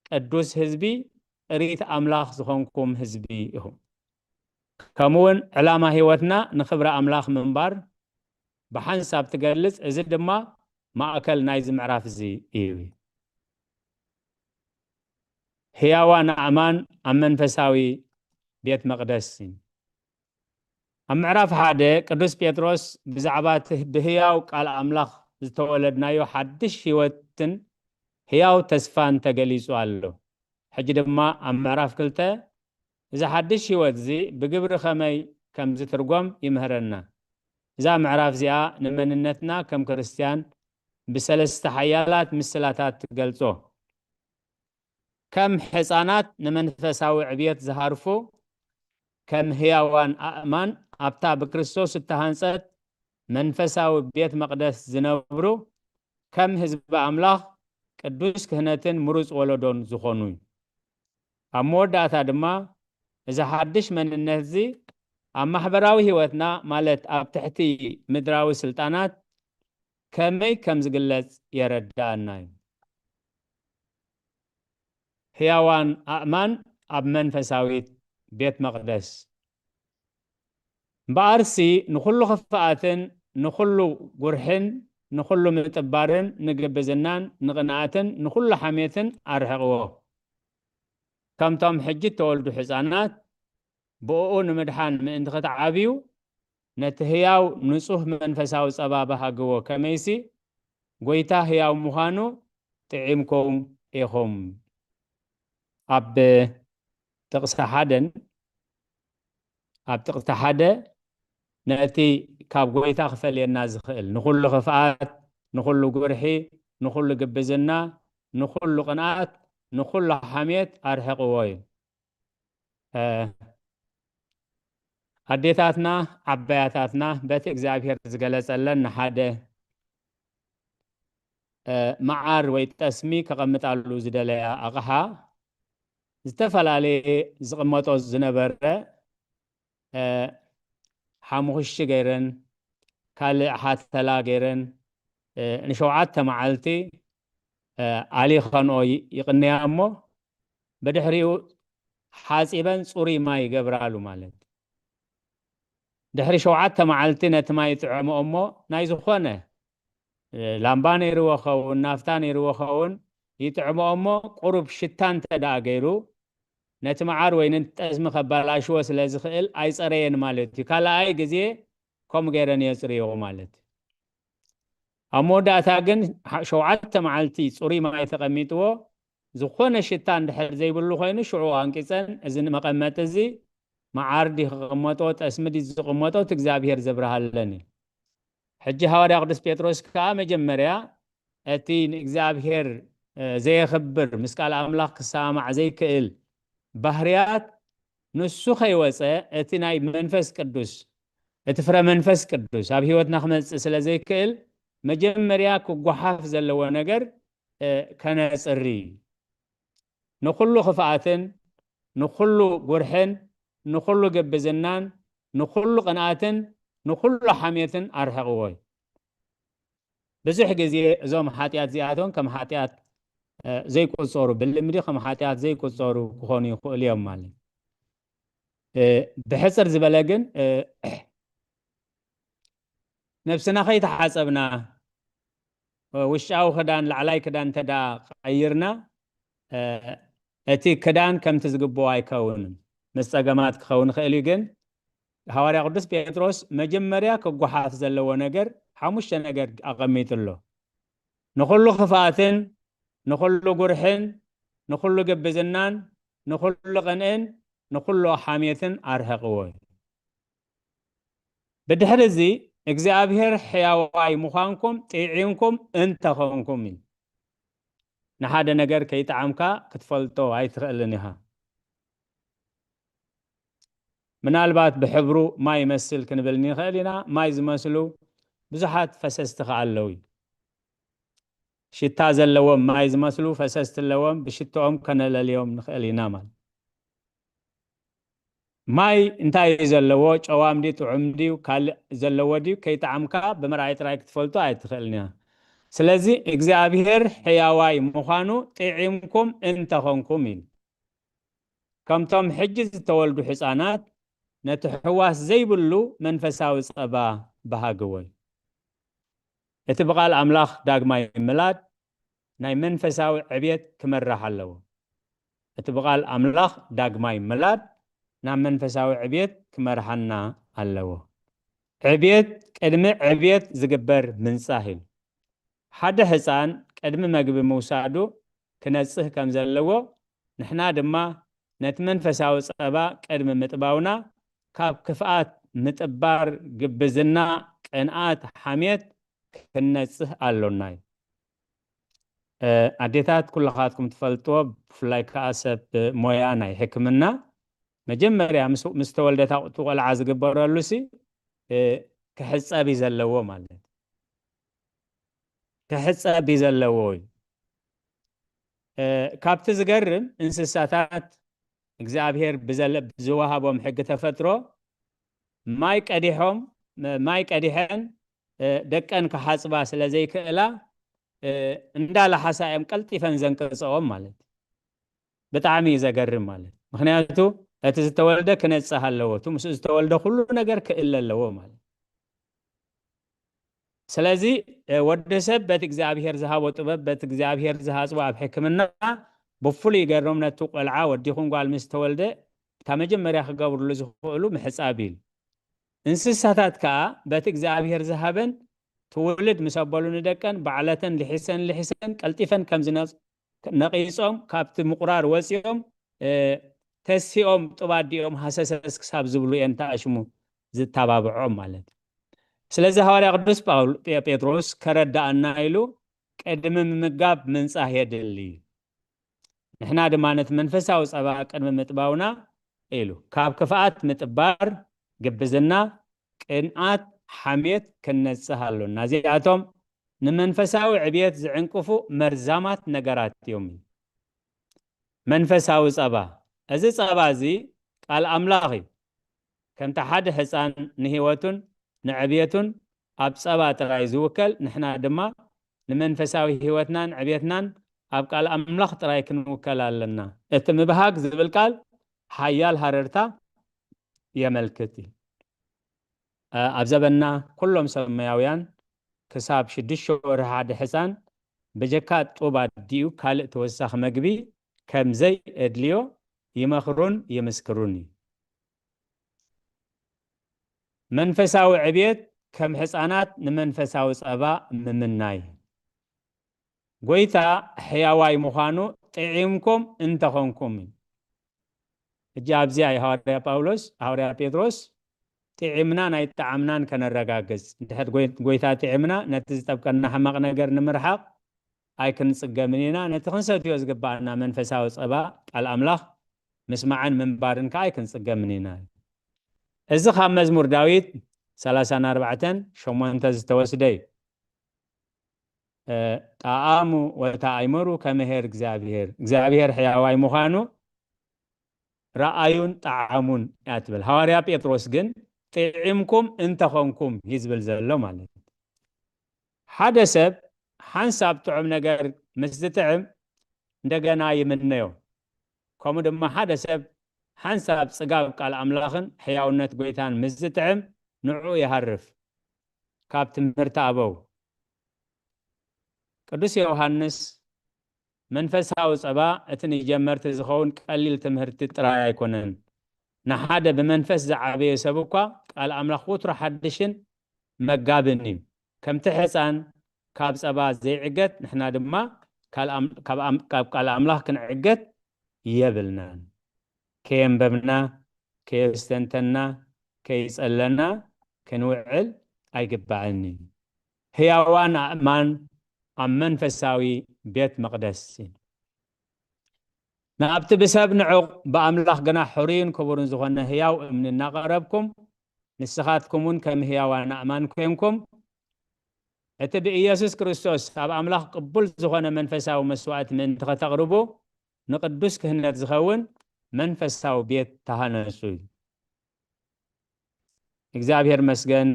ቅዱስ ህዝቢ፣ ጥሪት ኣምላኽ ዝኾንኩም ህዝቢ ኢኹም። ከምኡውን ዕላማ ህይወትና ንኽብሪ ኣምላኽ ምንባር ብሓንሳብ ትገልጽ። እዚ ድማ ማእከል ናይዚ ምዕራፍ እዚ እዩ። ህያዋን ኣእማን ኣብ መንፈሳዊ ቤት መቕደስ። ኣብ ምዕራፍ ሓደ ቅዱስ ጴጥሮስ ብዛዕባ እቲ ብህያው ቃል ኣምላኽ ዝተወለድናዮ ሓድሽ ህይወትን ህያው ተስፋን ተገሊጹ ኣሎ። ሕጂ ድማ ኣብ ምዕራፍ ክልተ እዚ ሓድሽ ህይወት እዚ ብግብሪ ኸመይ ከም ዝትርጎም ይምህረና። እዛ ምዕራፍ እዚኣ ንመንነትና ከም ክርስትያን ብሰለስተ ሓያላት ምስላታት ትገልጾ። ከም ሕፃናት ንመንፈሳዊ ዕብየት ዝሃርፉ፣ ከም ህያዋን ኣእማን ኣብታ ብክርስቶስ እተሃንጸት መንፈሳዊ ቤት መቕደስ ዝነብሩ፣ ከም ህዝቢ ኣምላኽ ቅዱስ ክህነትን ምሩጽ ወለዶን ዝኾኑ እዩ። ኣብ መወዳእታ ድማ እዚ ሓድሽ መንነት እዚ ኣብ ማሕበራዊ ህይወትና፣ ማለት ኣብ ትሕቲ ምድራዊ ስልጣናት ከመይ ከም ዝግለጽ የረድኣና እዩ። ህያዋን ኣእማን ኣብ መንፈሳዊት ቤት መቕደስ። እምበኣርሲ ንኹሉ ክፍኣትን ንኹሉ ጉርሕን ንኹሉ ምጥባርን ንግብዝናን ንቕንኣትን ንኹሉ ሓሜትን ኣርሕቕዎ። ከምቶም ሕጂ እተወልዱ ሕፃናት ብእኡ ንምድሓን ምእንቲ ክትዓብዩ ነቲ ህያው ንጹህ መንፈሳዊ ጸባ በሃግዎ፣ ከመይሲ ጐይታ ህያው ምዃኑ ጥዒምኩም ኢኹም። ኣብ ጥቕሲ ሓደን ኣብ ጥቕሲ ሓደ ነቲ ካብ ጐይታ ክፈልየና ዝኽእል ንኹሉ ክፍኣት፣ ንኹሉ ጉርሒ፣ ንኹሉ ግብዝና፣ ንኹሉ ቅንኣት፣ ንኹሉ ሓሜት ኣርሕቕዎ እዩ። እ፣ ኣዴታትና ዓባያታትና በቲ እግዚኣብሔር ዝገለጸለን ንሓደ እ፣ መዓር ወይ ጠስሚ ከቐምጣሉ ዝደለያ ኣቕሓ ዝተፈላለየ ዝቕመጦ ዝነበረ እ፣ ሓሙኽሽቲ ገይረን ካልእ ሓተላ ገይረን እ፣ ንሸውዓተ መዓልቲ እ፣ ኣሊኸንኦ ይ-፣ ይቕንያ እሞ ብድሕሪኡ ሓጺበን ጽሩይ ማይ ይገብራሉ ማለት። ድሕሪ ሸውዓተ መዓልቲ ነቲ ማይ ይጥዕምኦ እሞ ናይ ዝኾነ እ፣ ላምባ ነይርዎ ኸውን፣ ናፍታ ነይርዎ ኸውን፣ ይጥዕምኦ እሞ ቁሩብ ሽታ እንተ ደኣ ገይሩ ነቲ መዓር ወይ ነቲ ጠስሚ ከባላሽዎ ስለ ዝኽእል ኣይጸረየን ማለት እዩ። ካልኣይ ግዜ ከምኡ ገይረን የጽርዮ ማለት እዩ። ኣብ መወዳእታ ግን ሓ-፣ ሸውዓተ መዓልቲ ጽሩይ ማይ ተቐሚጥዎ ዝኾነ ሽታ እንድሕር ዘይብሉ ኮይኑ ሽዑ ኣንቂጸን እዚ መቐመጢ እዚ መዓር ድዩ ክቕመጦ ጠስሚ ድዩ ዝቕመጦ እቲ እግዚኣብሔር ዘብርሃለን እዩ። ሕጂ ሃዋርያ ቅዱስ ጴጥሮስ ከኣ መጀመርያ እቲ ንእግዚኣብሔር እ፣ ዘየኽብር ምስ ቃል ኣምላኽ ክሰማማዕ ዘይክእል ባህርያት ንሱ ከይወፀ እቲ ናይ መንፈስ ቅዱስ እቲ ፍረ መንፈስ ቅዱስ ኣብ ህይወትና ክመፅእ ስለ ዘይክእል መጀመርያ ክጓሓፍ ዘለዎ ነገር እ፣ ከነፅሪ ንኹሉ ክፍኣትን ንኹሉ ጉርሕን ንኹሉ ግብዝናን ንኹሉ ቅንኣትን ንኹሉ ሓሜትን ኣርሕቕዎ እዩ። ብዙሕ ግዜ እዞም ሓጢኣት እዚኣቶም ከም ሓጢኣት እ፣ ዘይቁፀሩ ብልምዲ ከም ሓጢኣት ዘይቁፀሩ ክኾኑ ይኽእሉ እዮም ማለት እዩ። እ፣ ብሕጽር ዝበለ ግን፣ እ፣ ነብስና ከይተሓጸብና፣ እ፣ ውሽጣዊ ክዳን፣ ላዕላይ ክዳን እንተ ደኣ ቀይርና፣ እ፣ እቲ ክዳን ከምቲ ዝግብኦ ኣይከውንን። ምስ ጸገማት ክኸውን ይኽእል እዩ፣ ግን ሃዋርያ ቅዱስ ጴጥሮስ መጀመርያ ክጓሓፍ ዘለዎ ነገር ሓሙሽተ ነገር ኣቐሚጡ ኣሎ። ንኹሉ ክፍኣትን፣ ንኹሉ ጉርሕን፣ ንኹሉ ግብዝናን፣ ንኹሉ ቅንእን፣ ንኹሉ ሓሜትን ኣርሕቕዎ እዩ። ብድሕሪ እዚ እግዚኣብሔር ሕያዋይ ምዃንኩም ጥዒምኩም እንተኾንኩም እዩ። ንሓደ ነገር ከይጠዓምካ ክትፈልጦ ኣይትኽእልን ኢኻ። ምናልባት ብሕብሩ ማይ ይመስል ክንብል ንኽእል ኢና። ማይ ዝመስሉ ብዙሓት ፈሰስቲ ከኣ ኣለዉ እዩ። ሽታ ዘለዎም ማይ ዝመስሉ ፈሰስቲ ኣለዎም፣ ብሽትኦም ከነለልዮም ንኽእል ኢና ማለት። ማይ እንታይ እዩ ዘለዎ? ጨዋም ድዩ፣ ጥዑም ድዩ፣ ካልእ ዘለዎ ድዩ? ከይጠዓምካ ብምርኣይ ጥራይ ክትፈልጦ ኣይትኽእልን ኢኻ። ስለዚ እግዚኣብሔር ሕያዋይ ምዃኑ ጥዒምኩም እንተኾንኩም ኢሉ። ከምቶም ሕጂ ዝተወልዱ ሕፃናት ነቲ ሕዋስ ዘይብሉ መንፈሳዊ ጸባ በሃግዎ እዩ። እቲ ብቓል ኣምላኽ ዳግማይ ምላድ ናይ መንፈሳዊ ዕብየት ክመርሕ ኣለዎ። እቲ ብቓል ኣምላኽ ዳግማይ ምላድ ናብ መንፈሳዊ ዕብየት ክመርሓና ኣለዎ። ዕብየት ቅድሚ ዕብየት ዝግበር ምንጻህ እዩ። ሓደ ሕፃን ቅድሚ መግቢ ምውሳዱ ክነጽህ ከም ዘለዎ፣ ንሕና ድማ ነቲ መንፈሳዊ ጸባ ቅድሚ ምጥባውና ካብ ክፍኣት፣ ምጥባር፣ ግብዝና፣ ቅንኣት፣ ሓሜት ክንነጽህ ኣሎና እዩ። እ፣ ኣዴታት ኩልኻትኩም ትፈልጥዎ፣ ብፍላይ ከኣ ሰብ ሞያ ናይ ሕክምና መጀመርያ ምስ፣ ምስ ተወልደ እታ ቆልዓ ዝግበረሉ ሲ፣ እ፣ ክሕጸብ እዩ ዘለዎ ማለት። ክሕጸብ እዩ ዘለዎ እዩ። እ፣ ካብቲ ዝገርም እንስሳታት እግዚኣብሔር ብዘለ-፣ ብዝወሃቦም ሕጊ ተፈጥሮ ማይ ቀዲሖም፣ ማይ ቀዲሐን፣ እ፣ ደቀን ክሓጽባ ስለ ዘይክእላ፣ እ፣ እንዳለሓሳ እዮም ቀልጢፈን ዘንቅጸኦም ማለት። ብጣዕሚ እዩ ዘገርም ማለት። ምኽንያቱ እቲ ዝተወልደ ክነጽህ ኣለዎ። እቲ ምስኡ ዝተወልደ ኩሉ ነገር ክእለ ኣለዎ ማለት። ስለዚ፣ እ፣ ወዲ ሰብ በቲ እግዚኣብሔር ዝሃቦ ጥበብ፣ በቲ እግዚኣብሔር ዝሃጽቦ ኣብ ሕክምና ብፍሉይ ይገርም ነቲ ቆልዓ ወዲኹም ጓል ምስ ተወልደ እታ መጀመርያ ክገብርሉ ዝኽእሉ ምሕጻብ እዩ። እንስሳታት ከኣ በቲ እግዚኣብሔር ዝሃበን ትውልድ ምስ ኣበሉ ንደቀን ባዕለተን ልሒሰን ልሒሰን ቀልጢፈን ከም ዝነጽ-፣ ነቒጾም ካብቲ ምቑራር ወጺኦም፣ እ፣ ተሲኦም ጡብ ኣዲኦም ሃሰሰስ ክሳብ ዝብሉ እየን ተኣሽሙ ዝተባብዖም ማለት እዩ። ስለዚ ሃዋርያ ቅዱስ ጳውል-፣ ጴ-፣ ጴጥሮስ ከረድኣና ኢሉ ቅድሚ ምምጋብ ምንጻህ የድሊ። ንሕና ድማ ነቲ መንፈሳዊ ጸባ ቅድሚ ምጥባውና ኢሉ ካብ ክፍኣት ምጥባር፣ ግብዝና፣ ቅንኣት፣ ሓሜት ክንነጽህ ኣሎና። እዚኣቶም ንመንፈሳዊ ዕብየት ዝዕንቅፉ መርዛማት ነገራት እዮም። መንፈሳዊ ጸባ፣ እዚ ጸባ እዚ ቃል ኣምላኽ እዩ። ከምቲ ሓደ ሕፃን ንህይወቱን ንዕብየቱን ኣብ ጸባ ጥራይ ዝውከል፣ ንሕና ድማ ንመንፈሳዊ ህይወትናን ዕብየትናን ኣብ ቃል ኣምላኽ ጥራይ ክንውከል ኣለና። እቲ ምብሃግ ዝብል ቃል ሓያል ሃረርታ የመልክት እዩ። እ፣ ኣብ ዘበንና ኩሎም ሰማያውያን ክሳብ ሽዱሽተ ወርሒ ሓደ ሕፃን ብጀካ ጡብ ኣዲኡ ካልእ ተወሳኺ መግቢ ከም ዘየድልዮ ይመኽሩን ይምስክሩን እዩ። መንፈሳዊ ዕብየት ከም ሕፃናት ንመንፈሳዊ ጸባ ምምናይ። ጎይታ ሕያዋይ ምዃኑ ጥዒምኩም እንተኾንኩም እዩ። ሕጂ ኣብዚኣ እዩ ሃዋርያ ጳውሎስ፣ ሃዋርያ ጴጥሮስ ጥዒምናን ኣይጠዓምናን ከነረጋግጽ። እንድሕር ጎይ-፣ ጎይታ ጥዒምና፣ ነቲ ዝጠብቀና ሕማቕ ነገር ንምርሓቕ ኣይክንጽገምን ኢና። ነቲ ክንሰትዮ ዝግባኣና መንፈሳዊ ጸባ ቃል ኣምላኽ ምስማዕን ምንባርን ከኣ ኣይክንጽገምን ኢና። እዚ ካብ መዝሙር ዳዊት ሰላሳን ኣርባዕተን ሸሞንተ ዝተወስደ እዩ። እ፣ ጠዓሙ ወተኣይመሩ ከመ ኄር እግዚኣብሔር፣ እግዚኣብሔር ሕያዋይ ምዃኑ ረኣዩን ጠዓሙን እያ ትብል። ሃዋርያ ጴጥሮስ ግን ጥዒምኩም እንተኾንኩም እዩ ዝብል ዘሎ ማለት እዩ። ሓደ ሰብ ሓንሳብ ጥዑም ነገር ምስ ዝጥዕም እንደገና ይምነዮ። ከምኡ ድማ ሓደ ሰብ ሓንሳብ ጽጋብ ቃል ኣምላኽን ሕያውነት ጐይታን ምስ ዝጥዕም፣ ንዕኡ ይሃርፍ። ካብ ትምህርቲ ኣበው። ቅዱስ ዮሃንስ፣ መንፈሳዊ ጸባ እቲ ንጀመርቲ ዝኸውን ቀሊል ትምህርቲ ጥራይ ኣይኮነን። ንሓደ ብመንፈስ ዝዓበየ ሰብ እኳ ቃል ኣምላኽ ወትሩ ሓድሽን መጋብን እዩ። ከምቲ ሕፃን ካብ ጸባ ዘይዕገት፣ ንሕና ድማ ካል ኣም-፣ ካብ ኣም-፣ ካብ ቃል ኣምላኽ ክንዕገት የብልናን። ከየንበብና፣ ከየስተንተና፣ ከይጸለና ክንውዕል ኣይግባእን እዩ። ህያዋን ኣእማን ኣብ መንፈሳዊ ቤት መቕደስ እዩ። ናብቲ ብሰብ ንዑቕ ብኣምላኽ ግና ሕሩይን ክቡርን ዝኾነ ህያው እምኒ እናቐረብኩም፣ ንስኻትኩም እውን ከም ህያዋን ኣእማን ኮይንኩም፣ እቲ ብኢየሱስ ክርስቶስ ኣብ ኣምላኽ ቅቡል ዝኾነ መንፈሳዊ መስዋዕቲ ምእንቲ ኸተቕርቡ፣ ንቕዱስ ክህነት ዝኸውን መንፈሳዊ ቤት ተሃነጹ እዩ። እግዚኣብሔር መስገን፣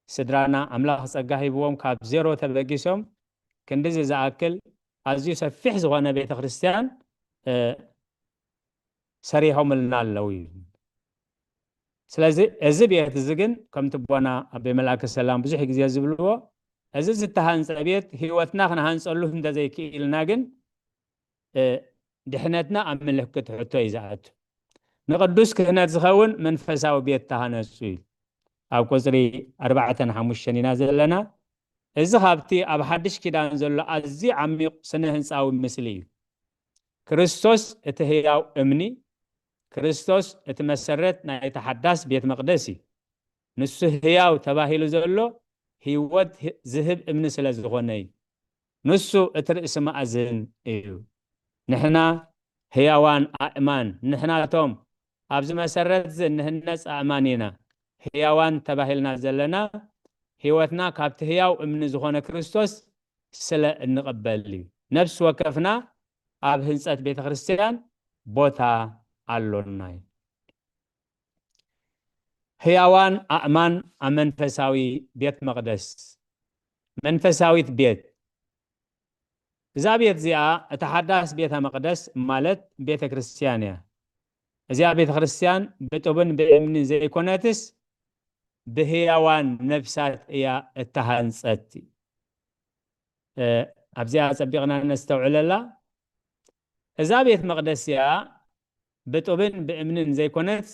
ስድራና ኣምላኽ ጸጋ ሂብዎም ካብ ዜሮ ተበጊሶም ክንድዚ ዝኣክል ኣዝዩ ሰፊሕ ዝኾነ ቤተ ክርስቲያን፣ እ፣ ሰሪሖምልና ኣለዉ እዩ። ስለዚ እዚ ቤት እዚ ግን ከምቲ ኣቦና ኣቦይ መልኣከ ሰላም ብዙሕ ግዜ ዝብልዎ፣ እዚ ዝተሃንጸ ቤት ህይወትና ክንሃንጸሉ እንተዘይክኢልና ግን፣ እ፣ ድሕነትና ኣብ ምልክት ሕቶ እዩ ዝኣቱ። ንቕዱስ ክህነት ዝኸውን መንፈሳዊ ቤት ተሃነጹ እዩ። ኣብ ቁጽሪ ኣርባዕተን ሓሙሽተን ኢና ዘለና። እዚ ካብቲ ኣብ ሓድሽ ኪዳን ዘሎ ኣዝዩ ዓሚቕ ስነ ህንጻዊ ምስሊ እዩ። ክርስቶስ እቲ ህያው እምኒ፣ ክርስቶስ እቲ መሰረት ናይቲ ሓዳስ ቤት መቕደስ እዩ። ንሱ ህያው ተባሂሉ ዘሎ ህይወት ህ-፣ ዝህብ እምኒ ስለ ዝኾነ እዩ። ንሱ እቲ ርእሲ ማእዝን እዩ። ንሕና ህያዋን ኣእማን፣ ንሕናቶም ኣብዚ መሰረት እዚ እንህነጽ ኣእማን ኢና። ህያዋን ተባሂልና ዘለና ህይወትና ካብቲ ህያው እምኒ ዝኾነ ክርስቶስ ስለ እንቕበል እዩ። ነፍሲ ወከፍና ኣብ ህንጸት ቤተ ክርስቲያን ቦታ ኣሎና እዩ። ህያዋን ኣእማን ኣብ መንፈሳዊ ቤት መቕደስ፣ መንፈሳዊት ቤት። እዛ ቤት እዚኣ እታ ሓዳስ ቤተ መቕደስ ማለት ቤተ ክርስቲያን እያ። እዚኣ ቤተ ክርስቲያን ብጡብን ብእምንን ዘይኮነትስ ብህያዋን ነፍሳት እያ እተሃንጸት። እ፣ ኣብዚኣ ጸቢቕና ነስተውዕለላ። እዛ ቤት መቕደስ እያ ብጡብን ብእምንን ዘይኮነትስ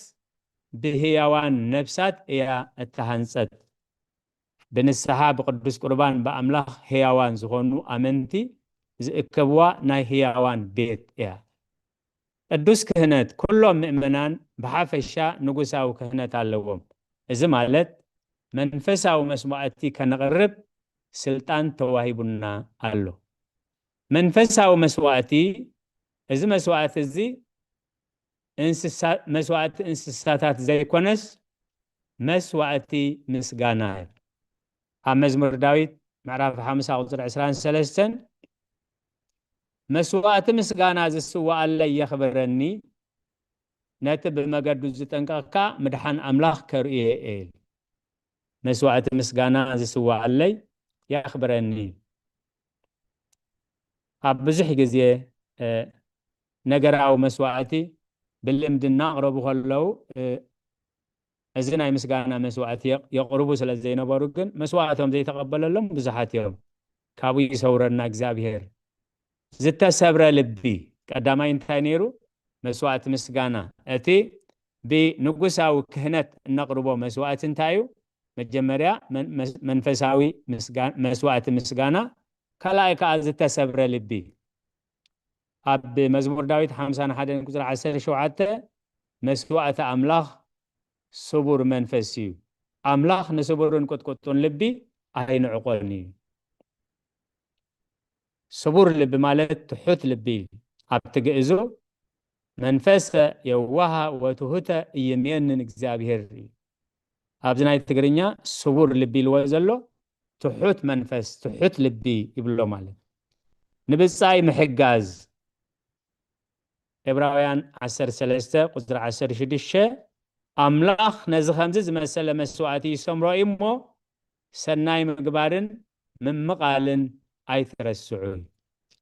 ብህያዋን ነፍሳት እያ እተሃንጸት። ብንስሓ ብቅዱስ ቁርባን ብኣምላኽ ህያዋን ዝኾኑ ኣመንቲ ዝእከብዋ ናይ ህያዋን ቤት እያ። ቅዱስ ክህነት፣ ኩሎም ምእመናን ብሓፈሻ ንጉሳዊ ክህነት ኣለዎም። እዚ ማለት መንፈሳዊ መስዋዕቲ ከነቕርብ ስልጣን ተዋሂቡና ኣሎ። መንፈሳዊ መስዋዕቲ፣ እዚ መስዋዕቲ እዚ እንስሳ-፣ መስዋዕቲ እንስሳታት ዘይኮነስ መስዋዕቲ ምስጋና እዩ። ኣብ መዝሙር ዳዊት ምዕራፍ ሓምሳ ቁጽሪ ዕስራን ሰለስተን፣ "መስዋዕቲ ምስጋና ዝስዋኣለይ የኽብረኒ፣ ነቲ ብመገዱ ዝጠንቀቕካ ምድሓን ኣምላኽ ከርእዮ እየ" ኢሉ። መስዋዕቲ ምስጋና ዝስዋኣለይ የኽብረኒ። ኣብ ብዙሕ ግዜ፣ እ፣ ነገራዊ መስዋዕቲ ብልምዲ እናቕረቡ ከለዉ፣ እ፣ እዚ ናይ ምስጋና መስዋዕቲ የቕ-፣ የቕርቡ ስለ ዘይነበሩ ግን መስዋዕቶም ዘይተቐበለሎም ብዙሓት እዮም። ካብኡ ይሰውረና እግዚኣብሔር። ዝተሰብረ ልቢ ቀዳማይ እንታይ ነይሩ? መስዋዕቲ ምስጋና። እቲ ብንጉሳዊ ክህነት እነቕርቦ መስዋዕቲ እንታይ እዩ? መጀመርያ መን-፣ መስ-፣ መንፈሳዊ ምስጋ-፣ መስዋዕቲ ምስጋና፣ ካልኣይ ከኣ ዝተሰብረ ልቢ። ኣብ መዝሙር ዳዊት ሓምሳን ሓደን ቁጽሪ ዓሰርተ ሸውዓተ፣ "መስዋዕቲ ኣምላኽ ስቡር መንፈስ እዩ፣ ኣምላኽ ንስቡርን ቁጥቁጡን ልቢ ኣይንዕቆን እዩ።" ስቡር ልቢ ማለት ትሑት ልቢ እዩ። ኣብቲ ግእዙ መንፈሰ የዋሃ ወትሁተ እይሜንን እግዚኣብሔር እዩ። ኣብዚ ናይ ትግርኛ ስቡር ልቢ ኢልዎ ዘሎ ትሑት መንፈስ፣ ትሑት ልቢ ይብሎ ማለት። ንብጻይ ምሕጋዝ፣ ዕብራውያን ዓሰርተ ሰለስተ ቁጽሪ ዓሰርተ ሽዱሽተ፣ ኣምላኽ ነዚ ከምዚ ዝመሰለ መስዋዕቲ ይሰምሮ እዩ እሞ፣ ሰናይ ምግባርን ምምቓልን ኣይትረስዑ።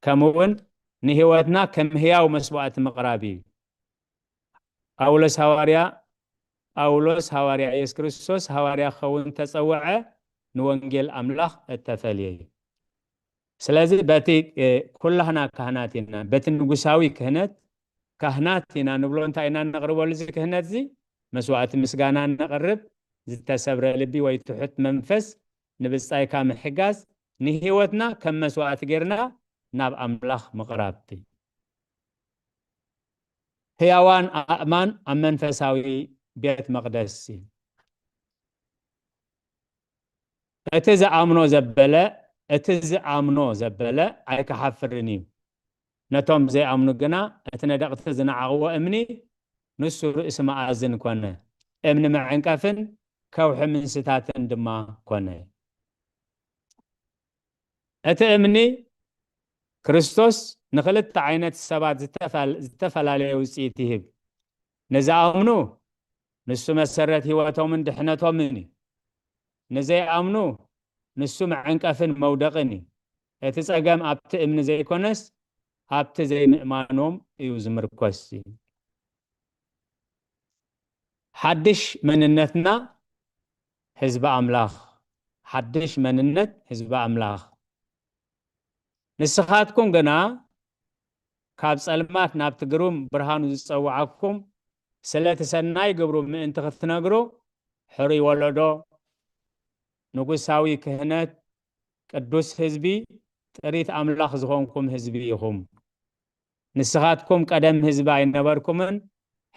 ከምኡ እውን ንህይወትና ከም ህያው መስዋዕቲ ምቕራብ እዩ። ጳውሎስ ሃዋርያ ጳውሎስ ሃዋርያ የሱስ ክርስቶስ ሃዋርያ ክኸውን ተጸውዐ፣ ንወንጌል ኣምላኽ እተፈልየ እዩ። ስለዚ በቲ ኩላህና ካህናት ኢና፣ በቲ ንጉሳዊ ክህነት ካህናት ኢና ንብሎ። እንታይ ኢና ነቕርበሉ? እዚ ክህነት እዚ መስዋዕቲ ምስጋና ነቕርብ፣ ዝተሰብረ ልቢ ወይ ትሑት መንፈስ ንብጻይካ ምሕጋዝ፣ ንህይወትና ከም መስዋዕቲ ጌርና ናብ ኣምላኽ ምቕራብቲ። ህያዋን ኣእማን ኣብ መንፈሳዊ ቤት መቕደስ። እቲ ዝኣምኖ ዘበለ እቲ ዝኣምኖ ዘበለ ኣይክሓፍርን እዩ። ነቶም ዘይኣምኑ ግና እቲ ነደቕቲ ዝነዓቕዎ እምኒ ንሱ ርእሲ መኣዝን ኮነ፣ እምኒ መዐንቀፍን ከውሒ ምንስታትን ድማ ኮነ። እቲ እምኒ ክርስቶስ ንኽልተ ዓይነት ሰባት ዝተፈል- ዝተፈላለየ ውፅኢት ይህብ። ንዝኣምኑ ንሱ መሰረት ህይወቶምን ድሕነቶምን እዩ። ንዘይኣምኑ ንሱ መዐንቀፍን መውደቕን እዩ። እቲ ጸገም ኣብቲ እምኒ ዘይኮነስ ኣብቲ ዘይምእማኖም እዩ ዝምርኮስ። ሓድሽ መንነትና ህዝቢ ኣምላኽ፣ ሓድሽ መንነት ህዝቢ ኣምላኽ። ንስኻትኩም ግና ካብ ጸልማት ናብቲ ግሩም ብርሃኑ ዝጸውዓኩም፣ ስለቲ ሰናይ ግብሩ ምእንቲ ክትነግሩ፣ ሕሩይ ወለዶ፣ ንጉሳዊ ክህነት፣ ቅዱስ ህዝቢ፣ ጥሪት ኣምላኽ ዝኾንኩም ህዝቢ ኢኹም። ንስኻትኩም ቀደም ህዝቢ ኣይነበርኩምን፣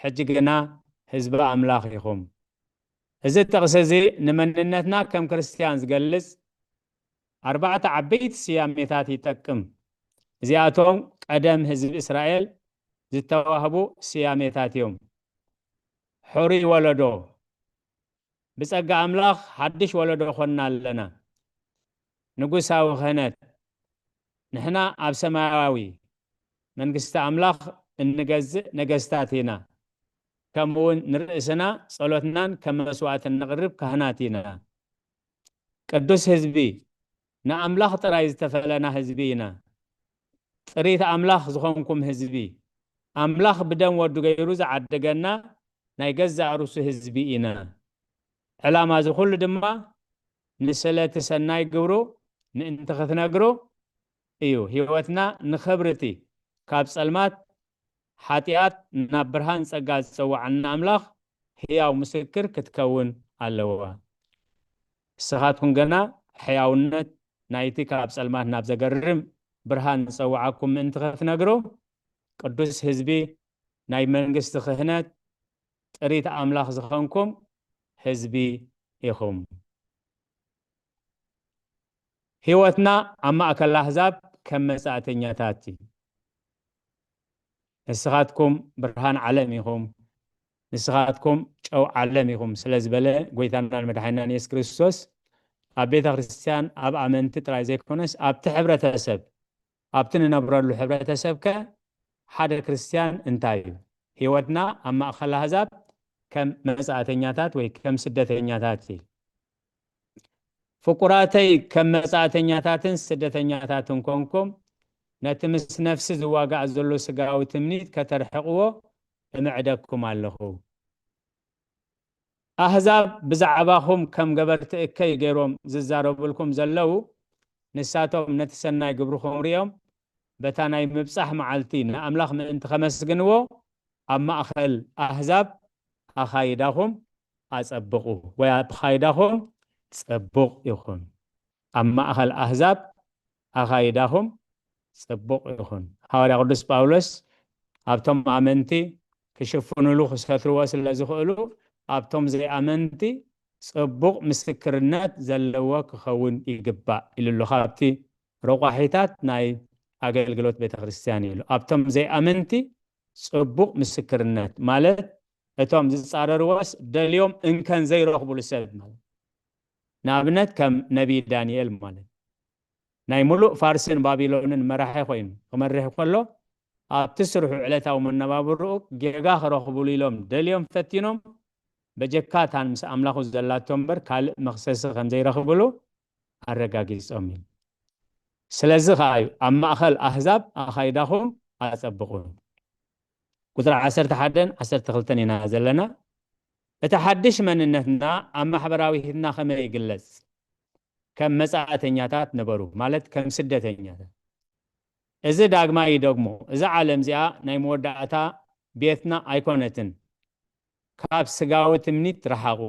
ሕጂ ግና ህዝቢ ኣምላኽ ኢኹም። እዚ ጥቕሲ እዚ ንመንነትና ከም ክርስትያን ዝገልጽ ኣርባዕተ ዓበይቲ ስያሜታት ይጠቅም። እዚኣቶም ቀደም ህዝቢ እስራኤል ዝተዋህቡ ስያሜታት እዮም። ሕሩይ ወለዶ፣ ብጸጋ ኣምላኽ ሓድሽ ወለዶ ኾንና ኣለና። ንጉሳዊ ክህነት፣ ንሕና ኣብ ሰማያዊ መንግስቲ ኣምላኽ እንገዝእ ነገስታት ኢና። ከምኡ እውን ንርእስና ጸሎትናን ከም መስዋዕቲ እነቕርብ ካህናት ኢና። ቅዱስ ህዝቢ፣ ንኣምላኽ ጥራይ ዝተፈለና ህዝቢ ኢና። ጥሪት ኣምላኽ ዝኾንኩም ህዝቢ፣ ኣምላኽ ብደም ወዱ ገይሩ ዝዓደገና ናይ ገዛእ ርእሱ ህዝቢ ኢና። ዕላማ እዚ ኩሉ ድማ ንስለቲ ሰናይ ግብሩ ምእንቲ ክትነግሩ እዩ። ህይወትና ንኽብሪ እቲ ካብ ጸልማት ሓጢኣት ናብ ብርሃን ጸጋ ዝጸውዓና ኣምላኽ ህያው ምስክር ክትከውን ኣለዋ። ንስኻትኩም ግና ሕያውነት ናይቲ ካብ ጸልማት ናብ ዘገርም ብርሃን ዝጸውዓኩም ምእንቲ ክትነግሩ፣ ቅዱስ ህዝቢ፣ ናይ መንግስቲ ክህነት፣ ጥሪት ኣምላኽ ዝኾንኩም ህዝቢ ኢኹም። ህይወትና ኣብ ማእከል ኣህዛብ ከም መጻእተኛታት እዩ። ንስኻትኩም ብርሃን ዓለም ኢኹም፣ ንስኻትኩም ጨው ዓለም ኢኹም ስለ ዝበለ ጎይታናን መድሓኒናን የሱስ ክርስቶስ፣ ኣብ ቤተ ክርስቲያን፣ ኣብ ኣመንቲ ጥራይ ዘይኮነስ ኣብቲ ሕብረተሰብ፣ ኣብቲ ንነብረሉ ሕብረተሰብ ከ ሓደ ክርስቲያን እንታይ እዩ? ህይወትና ኣብ ማእከል ኣህዛብ ከም መጻእተኛታት ወይ ከም ስደተኛታት እዩ። ፍቁራተይ፣ ከም መጻእተኛታትን ስደተኛታትን ኮንኩም፣ ነቲ ምስ ነፍሲ ዝዋጋእ ዘሎ ስጋዊ ትምኒት ከተርሕቕዎ እምዕደኩም ኣለኹ። ኣህዛብ ብዛዕባኹም ከም ገበርቲ እከይ ገይሮም ዝዛረቡልኩም ዘለዉ፣ ንሳቶም ነቲ ሰናይ ግብርኹም ሪኦም፣ በታ ናይ ምብጻሕ መዓልቲ ንኣምላኽ ምእንቲ ከመስግንዎ፣ ኣብ ማእከል ኣህዛብ ኣኻይዳኹም ኣጸብቑ፣ ወይ ኣኻይዳኹም ጽቡቕ ይኹን። ኣብ ማእከል ኣህዛብ ኣኻይዳኹም ጽቡቕ ይኹን። ሃዋርያ ቅዱስ ጳውሎስ ኣብቶም ኣመንቲ ክሽፍኑሉ ክሰትርዎ ስለ ዝኽእሉ፣ ኣብቶም ዘይኣመንቲ ጽቡቕ ምስክርነት ዘለዎ ክኸውን ይግባእ ኢሉ ኣሎ። ካብቲ ረቋሒታት ናይ ኣገልግሎት ቤተ ክርስቲያን ኢሉ። ኣብቶም ዘይኣመንቲ ጽቡቕ ምስክርነት ማለት እቶም ዝጻረርዎስ ደልዮም እንከን ዘይረኽቡሉ ሰብ ማለት። ንኣብነት ከም ነቢይ ዳንኤል ማለት። ናይ ሙሉእ ፋርስን ባቢሎንን መራሒ ኮይኑ ክመርሕ ከሎ፣ ኣብቲ ስርሑ ዕለታዊ መነባብርኡ ጌጋ ክረኽቡሉ ኢሎም ደልዮም ፈቲኖም፣ በጀካ እታን ምስ ኣምላኹ ዘላቶ እምበር ካልእ መኽሰሲ ከም ዘይረኽብሉ ኣረጋጊጾም እዩ። ስለዚ ከኣ እዩ ኣብ ማእከል ኣህዛብ ኣኻይዳኹም ኣጸብቑ። ቁፅሪ ዓሰርተ ሓደን ዓሰርተ ክልተን ኢና ዘለና። እቲ ሓድሽ መንነትና ኣብ ማሕበራዊ ህይወትና ከመይ ይግለጽ? ከም መጻእተኛታት ነበሩ፣ ማለት ከም ስደተኛታት። እዚ ዳግማይ ይደግሞ፣ እዛ ዓለም እዚኣ ናይ መወዳእታ ቤትና ኣይኮነትን። ካብ ስጋዊ ትምኒት ረሓቑ።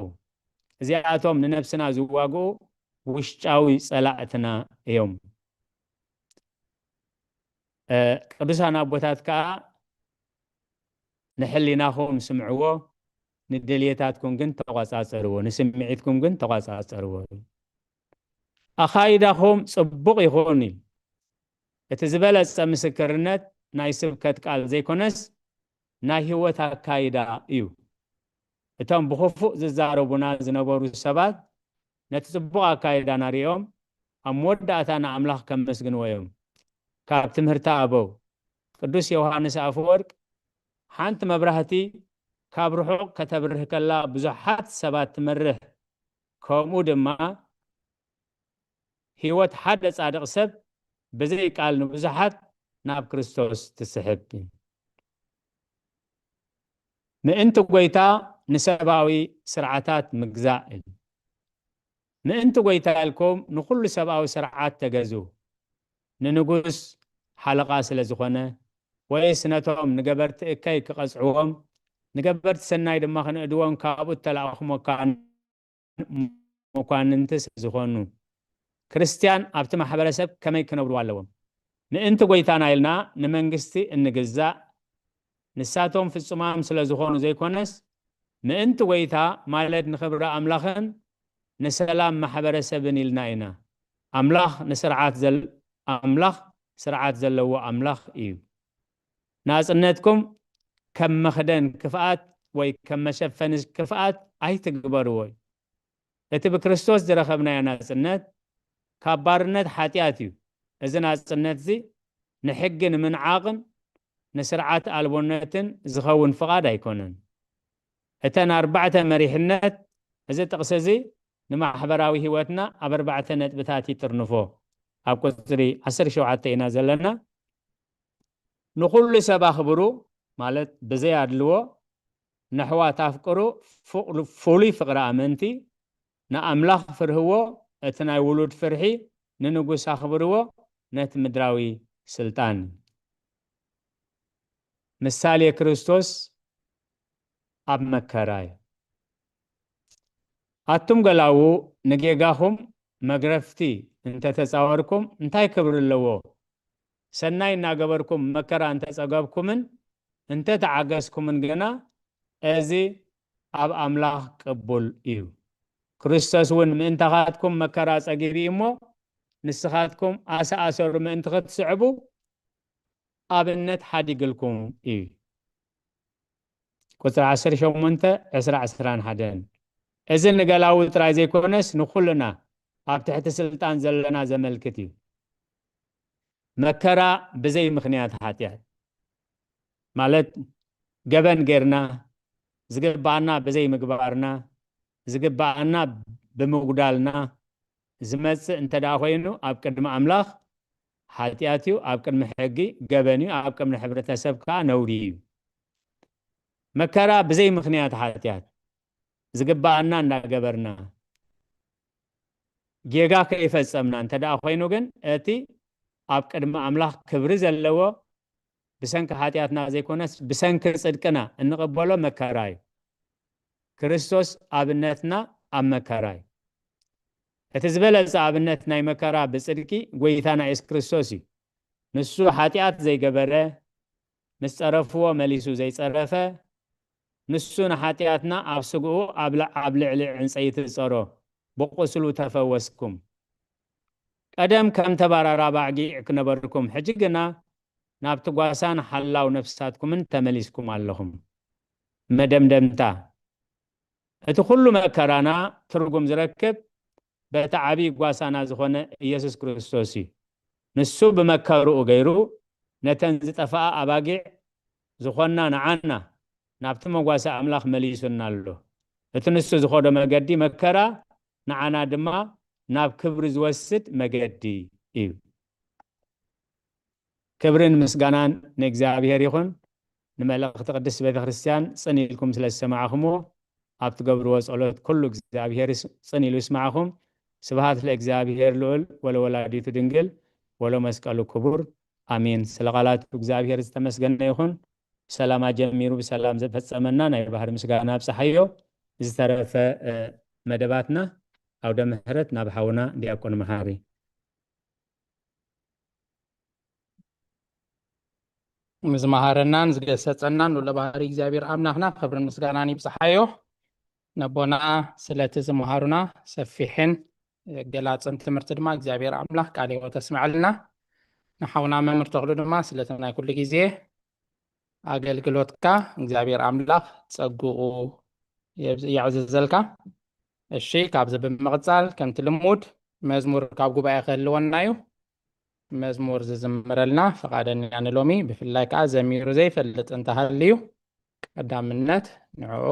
እዚኣቶም ንነብስና ዝዋግኡ ውሽጫዊ ጸላእትና እዮም። እ፣ ቅዱሳን ኣቦታት ከኣ ንሕሊናኹም ስምዕዎ፣ ንድልየታትኩም ግን ተቋጻጸርዎ፣ ንስምዒትኩም ግን ተቋጻጸርዎ። ኣኻይዳኹም ጽቡቕ ይኹን እዩ። እቲ ዝበለጸ ምስክርነት ናይ ስብከት ቃል ዘይኮነስ ናይ ህይወት ኣካይዳ እዩ። እቶም ብኽፉእ ዝዛረቡና ዝነበሩ ሰባት ነቲ ጽቡቕ ኣካይዳና ሪኦም ኣብ መወዳእታ ንኣምላኽ ከመስግንዎ እዮም። ካብ ትምህርቲ ኣበው ቅዱስ ዮሃንስ ኣፈወርቅ፣ ሓንቲ መብራህቲ ካብ ርሑቕ ከተብርህ ከላ ብዙሓት ሰባት ትመርህ፣ ከምኡ ድማ ህይወት ሓደ ጻድቕ ሰብ ብዘይ ቃል ንብዙሓት ናብ ክርስቶስ ትስሕብ። ምእንቲ ጎይታ ንሰብኣዊ ስርዓታት ምግዛእ። ምእንቲ ጎይታ ኢልኩም ንኹሉ ሰብኣዊ ስርዓት ተገዙ። ንንጉስ ሓለቓ ስለ ዝኾነ፣ ወይስ ነቶም ንገበርቲ እከይ ክቐጽዕዎም፣ ንገበርቲ ሰናይ ድማ ክንእድዎም ካብኡ እተላእኹ መኳን-፣ መኳንንቲ ስለ ዝኾኑ፣ ክርስትያን ኣብቲ ማሕበረሰብ ከመይ ክነብሩ ኣለዎም? ምእንቲ ጎይታና ኢልና ንመንግስቲ እንግዛእ፣ ንሳቶም ፍጹማም ስለ ዝኾኑ ዘይኮነስ፣ ምእንቲ ጎይታ ማለት ንኽብሪ ኣምላኽን ንሰላም ማሕበረሰብን ኢልና ኢና። ኣምላኽ ንስርዓት ዘል-፣ ኣምላኽ ስርዓት ዘለዎ ኣምላኽ እዩ። ናጽነትኩም ከም መኽደን ክፍኣት ወይ ከም መሸፈኒ ክፍኣት ኣይትግበርዎ። እቲ ብክርስቶስ ዝረኸብናዮ ናጽነት ካብ ባርነት ሓጢኣት እዩ። እዚ ናጽነት እዚ ንሕጊ ንምንዓቕን ንስርዓት ኣልቦነትን ዝኸውን ፍቓድ ኣይኮነን። እተን ኣርባዕተ መሪሕነት እዚ ጥቕሲ እዚ ንማሕበራዊ ህይወትና ኣብ ኣርባዕተ ነጥብታት ይጥርንፎ። ኣብ ቁጽሪ ዓሰርተ ሸውዓተ ኢና ዘለና። ንኹሉ ሰብ ኣኽብሩ፣ ማለት ብዘይ ኣድልዎ፣ ነሕዋት ኣፍቅሩ፣ ፍቕሪ-፣ ፍሉይ ፍቕሪ ኣመንቲ፣ ንኣምላኽ ፍርህዎ፣ እቲ ናይ ውሉድ ፍርሒ፣ ንንጉስ ኣኽብርዎ፣ ነቲ ምድራዊ ስልጣን። ምሳሌ ክርስቶስ ኣብ መከራ እዩ። ኣቱም ገላዉ ንጌጋኹም መግረፍቲ እንተተጻወርኩም እንታይ ክብሪ ኣለዎ? ሰናይ እናገበርኩም መከራ እንተጸገብኩምን እንተተዓገስኩምን ግና እዚ ኣብ ኣምላኽ ቅቡል እዩ። ክርስቶስ እውን ምእንታኻትኩም መከራ ጸጊቡ እዩ እሞ ንስኻትኩም ኣሰኣሰሩ ምእንቲ ክትስዕቡ ኣብነት ሓዲግልኩም እዩ። ቁጽሪ ዓሰርተ ሸሞንተ፣ ዕስራ፣ ዕስራን ሓደን። እዚ ንገላዊ ጥራይ ዘይኮነስ ንኹልና ኣብ ትሕቲ ስልጣን ዘለና ዘመልክት እዩ። መከራ ብዘይ ምኽንያት ሓጢኣት፣ ማለት ገበን ጌርና፣ ዝግባኣና ብዘይ ምግባርና፣ ዝግባኣና ብምጉዳልና ዝመጽእ እንተ ደኣ ኮይኑ ኣብ ቅድሚ ኣምላኽ ሓጢኣት እዩ፣ ኣብ ቅድሚ ሕጊ ገበን እዩ፣ ኣብ ቅድሚ ሕብረተሰብ ከኣ ነውሪ እዩ። መከራ ብዘይ ምኽንያት ሓጢኣት ዝግባኣና እንዳገበርና ጌጋ ከይፈጸምና እንተ ደኣ ኮይኑ ግን እቲ ኣብ ቅድሚ ኣምላኽ ክብሪ ዘለዎ ብሰንኪ ሓጢኣትና ዘይኮነስ ብሰንኪ ጽድቅና እንቕበሎ መከራ እዩ። ክርስቶስ ኣብነትና ኣብ መከራ እዩ። እቲ ዝበለጸ ኣብነት ናይ መከራ ብጽድቂ ጎይታና የሱስ ክርስቶስ እዩ። ንሱ ሓጢኣት ዘይገበረ፣ ምስ ጸረፍዎ መሊሱ ዘይጸረፈ፣ ንሱ ንሓጢኣትና ኣብ ስግኡ ኣብ ላ-፣ ኣብ ልዕሊ ዕንጸይቲ ጸሮ፣ ብቁስሉ ተፈወስኩም። ቀደም ከም ተባራራ ባዕጊዕ ክነበርኩም፣ ሕጂ ግና ናብቲ ጓሳን ሓላው ነፍሳትኩምን ተመሊስኩም ኣለኹም። መደምደምታ፣ እቲ ኩሉ መከራና ትርጉም ዝረክብ በቲ ዓቢ ጓሳና ዝኾነ ኢየሱስ ክርስቶስ እዩ። ንሱ ብመከርኡ ገይሩ ነተን ዝጠፍኣ ኣባጊዕ ዝኾንና ንዓና ናብቲ መጓሰ ኣምላኽ መሊሱና ኣሎ። እቲ ንሱ ዝኸዶ መገዲ መከራ ንዓና ድማ ናብ ክብሪ ዝወስድ መገዲ እዩ። ክብርን ምስጋናን ንእግዚኣብሔር ይኹን። ንመልእኽቲ ቅድስት ቤተ ክርስቲያን ጽን ኢልኩም ስለ ዝሰማዕኹምዎ፣ ኣብ ትገብርዎ ጸሎት ኩሉ እግዚኣብሔር ይስ-፣ ጽን ኢሉ ይስማዕኹም። ስብሐት ለእግዚኣብሔር ልዑል ወለወላዲቱ ድንግል ወለመስቀሉ ክቡር። ኣሜን። ስለ ቃላቱ እግዚኣብሔር ዝተመስገነ ይኹን። ብሰላም ኣጀሚሩ ብሰላም ዘፈጸመና ናይ ባህሪ ምስጋና ኣብጽሓዮ። ዝተረፈ፣ እ፣ መደባትና ኣውደ ምሕረት ናብ ሓውና ዲያቆን መሃሪ። ንዝመሃረናን ዝገሰጸናን ንለባህሪ እግዚኣብሔር ኣምላኽና ክብርን ምስጋናን ይብጽሓዮ። ነቦና ስለቲ ዝመሃሩና ሰፊሕን ገላጽን ትምህርቲ ድማ እግዚኣብሔር ኣምላኽ ቃለ ሕይወት ኣስምዐልና። ንሓውና መምህር ተኽሉ ድማ ስለቲ ናይ ኩሉ ግዜ ኣገልግሎትካ እግዚኣብሔር ኣምላኽ ጸግኡ የብዝ-፣ የዕዝዘልካ። እሺ፣ ካብዚ ብምቕጻል ከምቲ ልሙድ መዝሙር ካብ ጉባኤ ክህልወና እዩ። መዝሙር ዝዝምረልና ፍቓደኛ ንሎሚ፣ ብፍላይ ከኣ ዘሚሩ ዘይፈልጥ እንተሃልዩ ቀዳምነት ንዕኡ።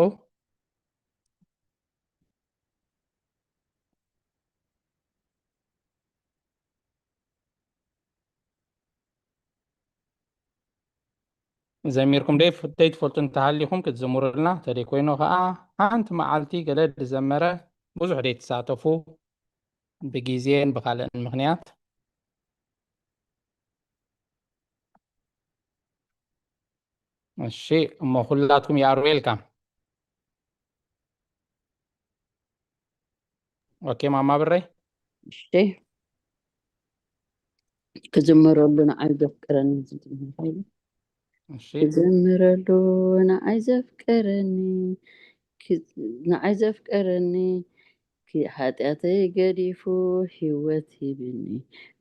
ዘሚርኩም ደይ-፣ ዘይትፈልጡ እንተሃሊኹም ክትዝምሩልና፣ ተደይ ኮይኑ ከኣ ሓንቲ መዓልቲ ገለ ዝዘመረ ብዙሕ ደይትሳተፉ ብግዜን ብኻልእን ምኽንያት። እሺ፣ እሞ ኩላትኩም you are welcome። ኦኬ፣ ማማ ብረይ። እሺ። ክዝምረሉ ንዓይ ዘፍቀረኒ ዝብል ሓይሊ። እሺ። ክዝምረሉ ንዓይ ዘፍቀረኒ፣ ክ-፣ ንዓይ ዘፍቀረኒ፣ ክ-፣ ሓጢኣተይ ገዲፉ ህይወት ሂብኒ።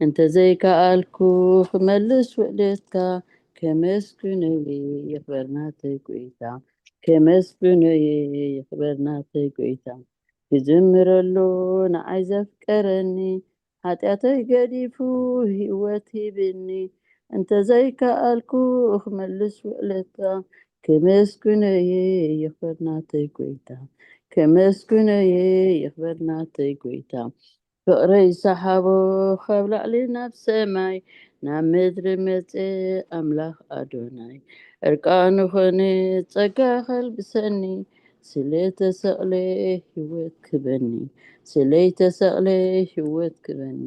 እንተዘይከኣልኩ ክመልስ ውዕለትካ፣ ከመስግኖ እየ ይኽበር ናተይ ጎይታ። ከመስግኖ እየ ይኽበር ናተይ ጎይታ። ክዝምረሉ ንዓይ ዘፍቀረኒ፣ ሓጢኣተይ ገዲፉ ህይወት ሂብኒ። እንተዘይከኣልኩ ክመልስ ውዕለታ፣ ከመስግኖ እየ ይኽበር ናተይ ጎይታ። ከመስግኖ እየ ይኽበር ናተይ ጎይታ። ፍቕረይ ሰሓቦ ካብ ላዕሊ ናብ ሰማይ፣ ናብ ምድሪ መጸ ኣምላኽ ኣዶናይ። ዕርቃኑ ኾነ ጸጋ ከልብሰኒ፣ ስለ ተሰቕለ ህይወት ክበኒ፣ ስለ ተሰቕለ ህይወት ክበኒ።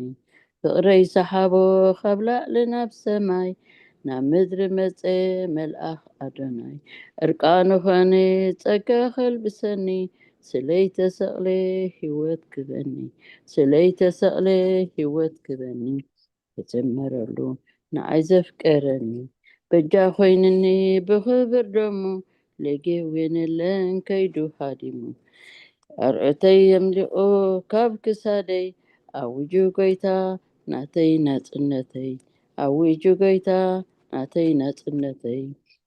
ፍቕረይ ሰሓቦ ካብ ላዕሊ ናብ ሰማይ፣ ናብ ምድሪ መጸ መልኣኽ ኣዶናይ። ዕርቃኑ ኾነ ጸጋ ከልብሰኒ፣ ስለ ተሰቕለ ህይወት ክበኒ፣ ስለ ተሰቕለ ህይወት ክበኒ። ክዝምረሉ ንዓይ ዘፍቀረኒ፣ በጃ ኮይንኒ ብኽብር ደሙ፣ ሌጌው የነለን ከይዱ ሃዲሙ። ኣርዑተይ የምሊቑ ካብ ክሳደይ፣ ኣውጁ ጎይታ ናተይ ናጽነተይ፣ ኣውጁ ጎይታ ናተይ ናጽነተይ።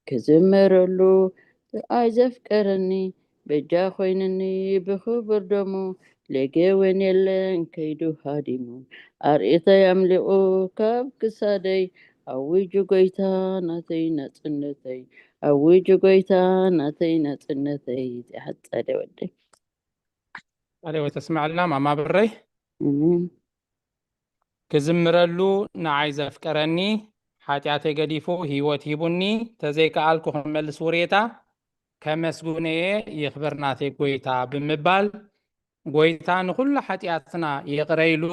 ክዝመረሉ ንዓይ ዘፍቀረኒ፣ በጃ ኮይንኒ ብኽቡር ደሙ፣ ሌጌውን የለን ከይዱ ሃዲሙ። ኣርዒተይ ኣምሊቑ ካብ ክሳደይ፣ ኣዊጁ ጎይታ ናተይ ናጽነተይ፣ ኣዊጁ ጎይታ ናተይ ናጽነተይ። ይሓጸደ ወደይ። ቃለ ሕይወት ተስምዐልና ማማ ብረይ። እም። ክዝምረሉ ንዓይ ዘፍቀረኒ፣ ሓጢኣተይ ገዲፉ ህይወት ሂቡኒ፣ ተዘይከኣልኩ ክመልስ ውሬታ፣ ከመስግኖ እየ ይኽበር ናተይ ጎይታ ብምባል፣ ጎይታ ንኹሉ ሓጢኣትና ይቕረ ኢሉ፣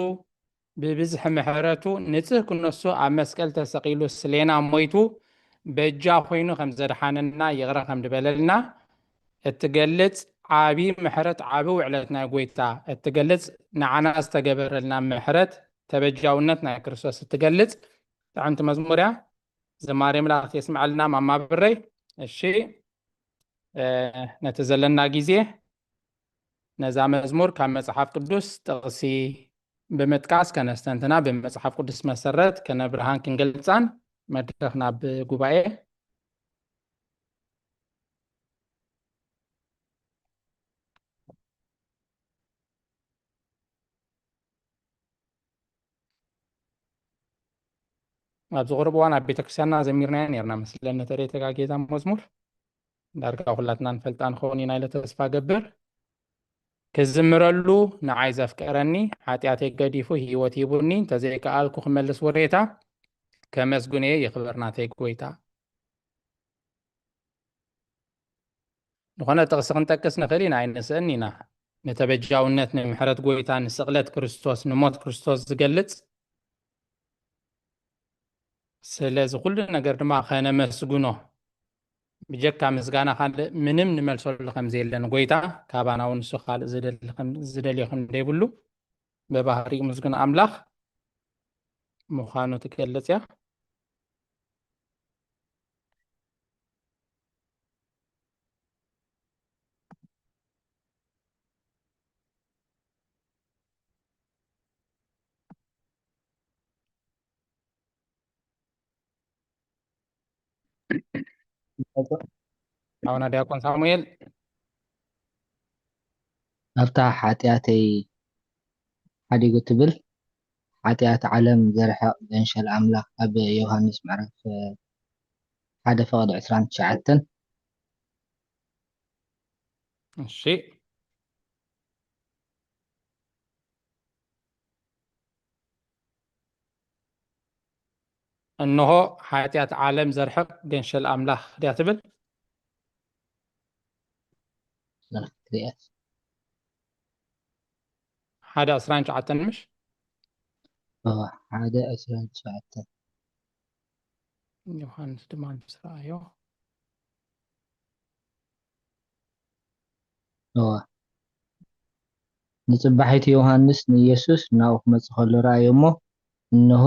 ብብዝሒ ምሕረቱ ንጽህ ክነሱ ኣብ መስቀል ተሰቒሉ ስሌና ሞይቱ፣ በጃ ኮይኑ ከም ዘድሓነና ይቕረ ከም ዝበለልና እትገልጽ ዓቢ ምሕረት፣ ዓቢ ውዕለት ናይ ጎይታ እትገልጽ፣ ንዓና ዝተገበረልና ምሕረት፣ ተበጃውነት ናይ ክርስቶስ እትገልጽ ጥዕምቲ መዝሙር እያ። ዝማሬ መላእክት የስምዐልና ማማ ብረይ። እሺ፣ እ፣ ነቲ ዘለና ግዜ ነዛ መዝሙር ካብ መጽሓፍ ቅዱስ ጥቕሲ ብምጥቃስ ከነስተንትና፣ ብመጽሓፍ ቅዱስ መሰረት ከነብርሃን ክንገልጻን መድረኽ ናብ ጉባኤ። ኣብዚ ቁሩብ እዋን ኣብ ቤተክርስትያንና ዘሚርናዮ ነርና መስለኒ፣ ተደይ ተጋጌዛ መዝሙር ዳርጋ ኩላትና ንፈልጣ ንኸውን ኢና ኢለ ተስፋ ገብር። ክዝምረሉ ንዓይ ዘፍቀረኒ፣ ሓጢኣተይ ገዲፉ ህይወት ሂቡኒ፣ እንተዘይከኣልኩ ክመልስ ውሬታ፣ ከመስግኖ እየ ይኽበር ናተይ ጎይታ። ዝኾነ ጥቕሲ ክንጠቅስ ንኽእል ኢና፣ ኣይንስእን ኢና። ነተበጃውነት፣ ንምሕረት ጎይታ፣ ንስቕለት ክርስቶስ፣ ንሞት ክርስቶስ ዝገልጽ፣ ስለዚ ኩሉ ነገር ድማ ከነመስግኖ፣ ብጀካ ምስጋና ካልእ ምንም ንመልሰሉ ከም ዘየለ ንጎይታ፣ ካባና እውን ንሱ ካልእ ዝደሊ ከም-፣ ዝደልዮ ከም ዘይብሉ ብባህሪኡ ምስጉን ኣምላኽ ምዃኑ ትገልጽ እያ። ኣቡና ዲያቆን ሳሙኤል። ኣብታ ሓጢኣተይ ሓዲጉ ትብል፣ ሓጢኣት ዓለም ዘርሕቕ ገንሸል ኣምላኽ ኣብ ዮሃንስ ምዕራፍ ሓደ ፍቕዲ ዕስራን ትሽዓተን። እሺ። እንሆ ሓጢኣት ዓለም ዘርሕቕ ገንሸል ኣምላኽ ድያ ትብል? ዘርሕቕ ድያ? ሓደ ዕስራን ትሽዓተን ምሽ? እዋ፣ ሓደ ዕስራን ትሽዓተን። ዮሃንስ ድማ ምስ ረኣዮ። እዋ። ንጽባሒቱ ዮሃንስ ንኢየሱስ ናብኡ ክመጽእ ከሎ ረኣዮ እሞ፣ እንሆ፣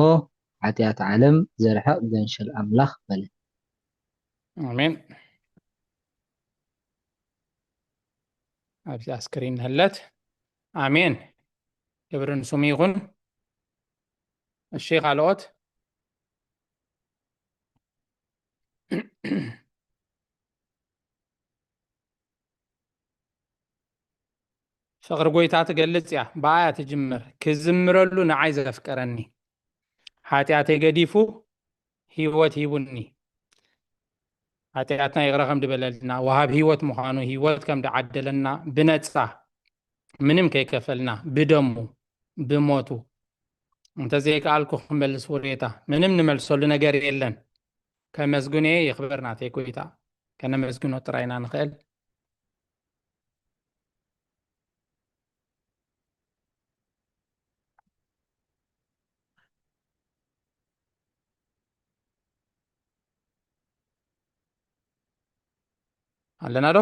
ሓጢኣት ዓለም ዘርሕቕ ገንሸል ኣምላኽ በለ። ኣሜን። ኣብዚኣ ስክሪን ንህለት። ኣሜን። ክብሪ ንስሙ ይኹን። እሺ፣ ካልኦት? ፍቕሪ ጎይታ ትገልጽ እያ፣ ብኣያ ትጅምር። ክዝምረሉ ንዓይ ዘፍቀረኒ፣ ሓጢኣተይ ገዲፉ ህይወት ሂቡኒ። ሓጢኣትና ይቕረ ከም ድበለልና፣ ወሃብ ህይወት ምዃኑ፣ ህይወት ከም ድዓደለና፣ ብነጻ ምንም ከይከፈልና፣ ብደሙ፣ ብሞቱ። እንተዘይከኣልኩ ክመልስ ውሬታ፣ ምንም ንመልሰሉ ነገር የለን። ከመስግኖ እየ፣ ይኽበር ናተይ ጎይታ። ከነመስግኖ ጥራይ ኢና ንኽእል። ኣለና ዶ?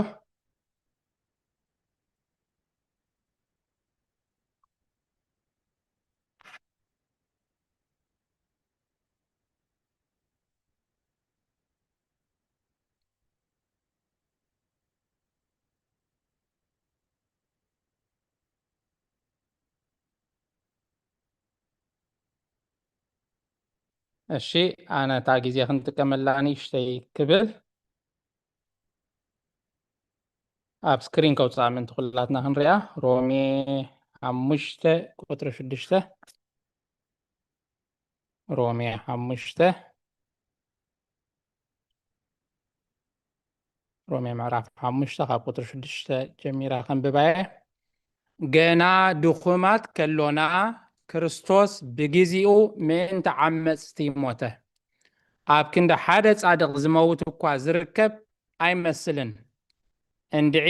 እሺ፣ ኣነ እታ ግዜ ክንጥቀመላ ንእሽተይ ክብል ኣብ ስክሪን ከውፅኣ ምእንቲ ኩላትና ክንሪኣ። ሮሜ ሓሙሽተ ቁፅሪ ሽዱሽተ። ሮሜ ሓሙሽተ፣ ሮሜ ምዕራፍ ሓሙሽተ ካብ ቁፅሪ ሽዱሽተ ጀሚራ ከንብባ እየ። ገና ድኹማት ከሎና ክርስቶስ ብግዜኡ ምእንቲ ዓመፅቲ ሞተ። ኣብ ክንዲ ሓደ ጻድቕ ዝመውት እኳ ዝርከብ ኣይመስልን። እንድዒ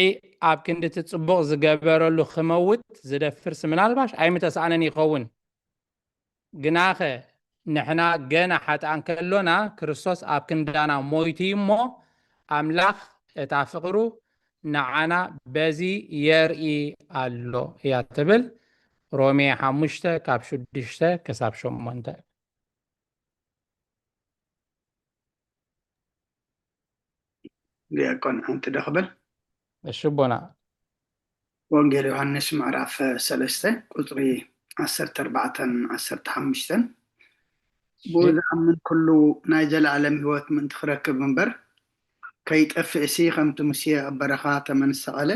ኣብ ክንዲ እቲ ጽቡቕ ዝገበረሉ ክመውት ዝደፍርስ ምናልባሽ ኣይምተሳእነን ይኸውን። ግናኸ ንሕና ገና ሓጥኣን ከሎና ክርስቶስ ኣብ ክንዳና ሞይቱ እዩ እሞ፣ ኣምላኽ እታ ፍቕሩ ንዓና በዚ የርኢ ኣሎ እያ ትብል። ሮሜ ሓሙሽተ ካብ ሽዱሽተ ክሳብ ሸሞንተ። ዲያቆን ሓንቲ ዶ ክብል? እሺ ኣቦና። ወንጌል ዮሃንስ ምዕራፍ ሰለስተ ቁፅሪ ዓሰርተ ኣርባዕተን ዓሰርተ ሓሙሽተን፣ ብኡ እሺ። ዝኣምን ኩሉ ናይ ዘለኣለም ህይወት ምእንቲ ክረክብ እምበር ከይጠፍእሲ፣ ከምቲ ሙሴ ኣብ በረኻ ተመን ዝሰቐለ፣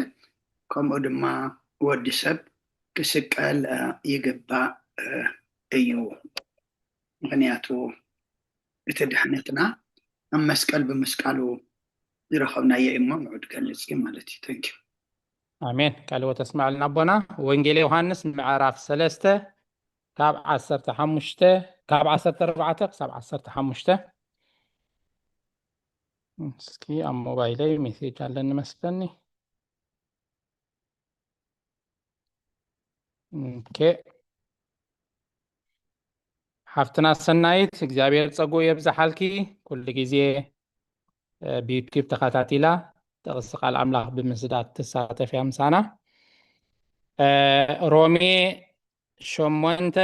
ከምኡ ድማ ወዲ ሰብ ክስቀል፣ እ፣ ይግባእ፣ እ፣ እዩ። ምኽንያቱ እቲ ድሕነትና ኣብ መስቀል ብምስቃሉ ዝረኸብናዮ እዩ እሞ ንዑ ድገልጽ እዩ ማለት እዩ። Thank you። ኣሜን። ቃል ህይወት ኣስምዐልና ኣቦና። ወንጌል ዮሃንስ ምዕራፍ ሰለስተ ካብ ዓሰርተ ሓሙሽተ፣ ካብ ዓሰርተ ኣርባዕተ ክሳብ ዓሰርተ ሓሙሽተ። እስኪ ኣብ ሞባይለይ ሜሴጅ ኣለኒ መስለኒ። ኦኬ። ሓፍትና ሰናይት እግዚኣብሔር ጸጉኡ የብዝሓልኪ። ኩሉ ግዜ ብዩቲዩብ ተኸታቲላ ጥቕሲ ቃል ኣምላኽ ብምስዳት ትሳተፍ እያ ምሳና። ሮሜ ሸሞንተ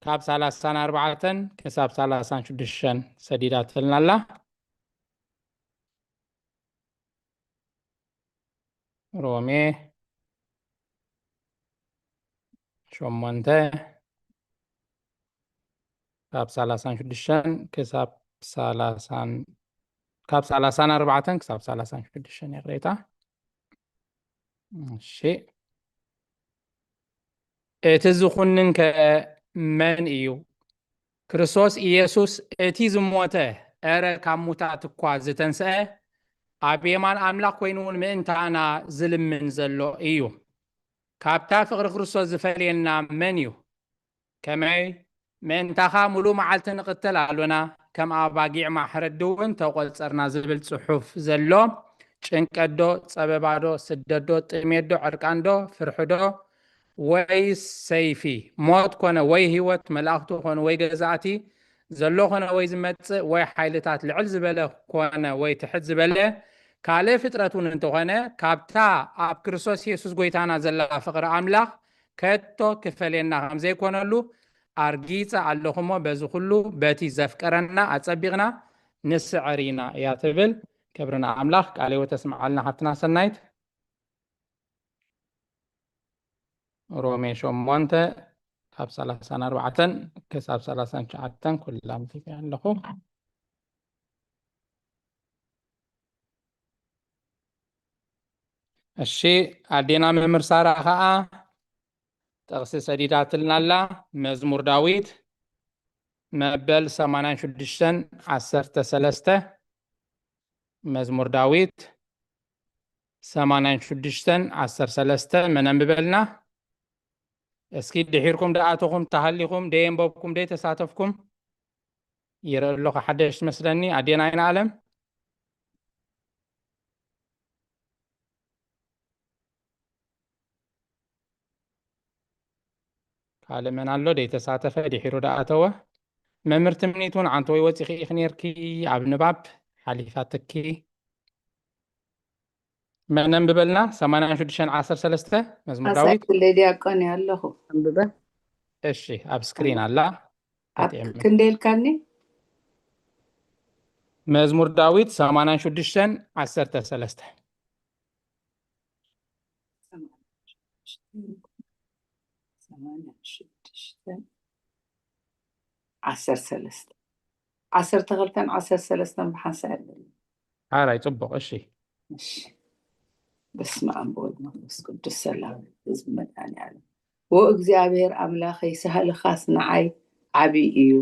ካብ ሰላሳን ኣርባዕተን ክሳብ ሰላሳን ሽዱሽተን ሰዲዳትልና ኣላ። ሮሜ ሸሞንተ ካብ ሰላሳን ሽዱሽተን ክሳብ ሰላሳን ካብ ሰላሳን ኣርባዕተን ክሳብ ሰላሳን ሽዱሽተን ይቕሬታ። እሺ፣ እቲ ዝኹንን ከ መን እዩ? ክርስቶስ ኢየሱስ እቲ ዝሞተ፣ እረ ካብ ሙታት እኳ ዝተንስአ፣ ኣብ የማን ኣምላኽ ኮይኑ እውን ምእንታና ዝልምን ዘሎ እዩ። ካብታ ፍቕሪ ክርስቶስ ዝፈልየና መን እዩ? ከመይ ምእንታኻ ሙሉእ መዓልቲ ንቕተል ኣሎና፣ ከም ኣባጊዕ ማሕረዲ እውን ተቖጸርና ዝብል ጽሑፍ ዘሎ፣ ጭንቀት ዶ፣ ጸበባ ዶ፣ ስደት ዶ፣ ጥሜት ዶ፣ ዕርቃን ዶ፣ ፍርሒ ዶ፣ ወይ ሰይፊ፣ ሞት ኮነ ወይ ህይወት፣ መላእኽቱ ኮኑ ወይ ገዛእቲ፣ ዘሎ ኮነ ወይ ዝመጽእ፣ ወይ ሓይልታት፣ ልዕል ዝበለ ኮነ ወይ ትሕት ዝበለ፣ ካልእ ፍጥረት እውን እንተኾነ፣ ካብታ ኣብ ክርስቶስ የሱስ ጎይታና ዘላ ፍቕሪ ኣምላኽ ከቶ ክፈልየና ከም ዘይኮነሉ ኣርጊጸ ኣለኹ እሞ፣ በዚ ኩሉ በቲ ዘፍቀረና ኣጸቢቕና ንስዕር ኢና እያ ትብል። ክብሪ ንኣምላኽ። ቃለ ሕይወት ተስምዓልና ሓፍትና ሰናይት። ሮሜ ሸሞንተ ካብ ሰላሳን ኣርባዕተን ክሳብ ሰላሳን ትሽዓተን ኩላ ኣንቢበ ኣለኹ። እሺ፣ ኣዴና መምህር ሳራ ኸዓ ጥቕሲ ሰዲዳትልና ኣላ። መዝሙር ዳዊት መበል ሰማንያን ሽዱሽተን ዓሰርተ ሰለስተ። መዝሙር ዳዊት ሰማንያን ሽዱሽተን ዓሰርተ ሰለስተ። መን ኣንብበልና? እስኪ ድሒርኩም ደኣተኹም ተሃሊኹም፣ ደየንበብኩም፣ ደይተሳተፍኩም ይርኢ ኣለኹ። ሓደሽ ትመስለኒ። ኣዴና ኣይነ ኣለም? ካልእ መን ኣሎ ደይተሳተፈ ድሒሩ ደኣተወ? መምህር ትምኒት እውን ዓንተወይ ወፂኺ ኢኺ ነይርኪ፣ ኣብ ንባብ ሓሊፋትኪ። መን ኣንብበልና? ሰማንያን ሽዱሽተን ዓሰርተ ሰለስተ መዝሙር ኣሳይ ዳዊት። ክለ ዲያቆን እየ ኣለኹ። ኣንብበ። እሺ፣ ኣብ ስክሪን ኣላ። ኣብ ኣትኤም። ክንደይ ኢልካኒ? መዝሙር ዳዊት ሰማንያን ሽዱሽተን ዓሰርተ ሰለስተ። ሰማንያን ሽዱሽተን ዓሰርተ ሰለስተ። ዓሰርተ ክልተን ዓሰርተ ሰለስተን ብሓንሳእ ኣለኒ። ሓራይ፣ ጽቡቕ። እሺ። እሺ። በስመ ኣብ ወወልድ ወመንፈስ ቅዱስ፣ ሰላም ህዝቢ መድኃኔዓለም። ኦ እግዚኣብሔር ኣምላኸይ፣ ሳህልኻስ ንዓይ ዓቢ እዩ።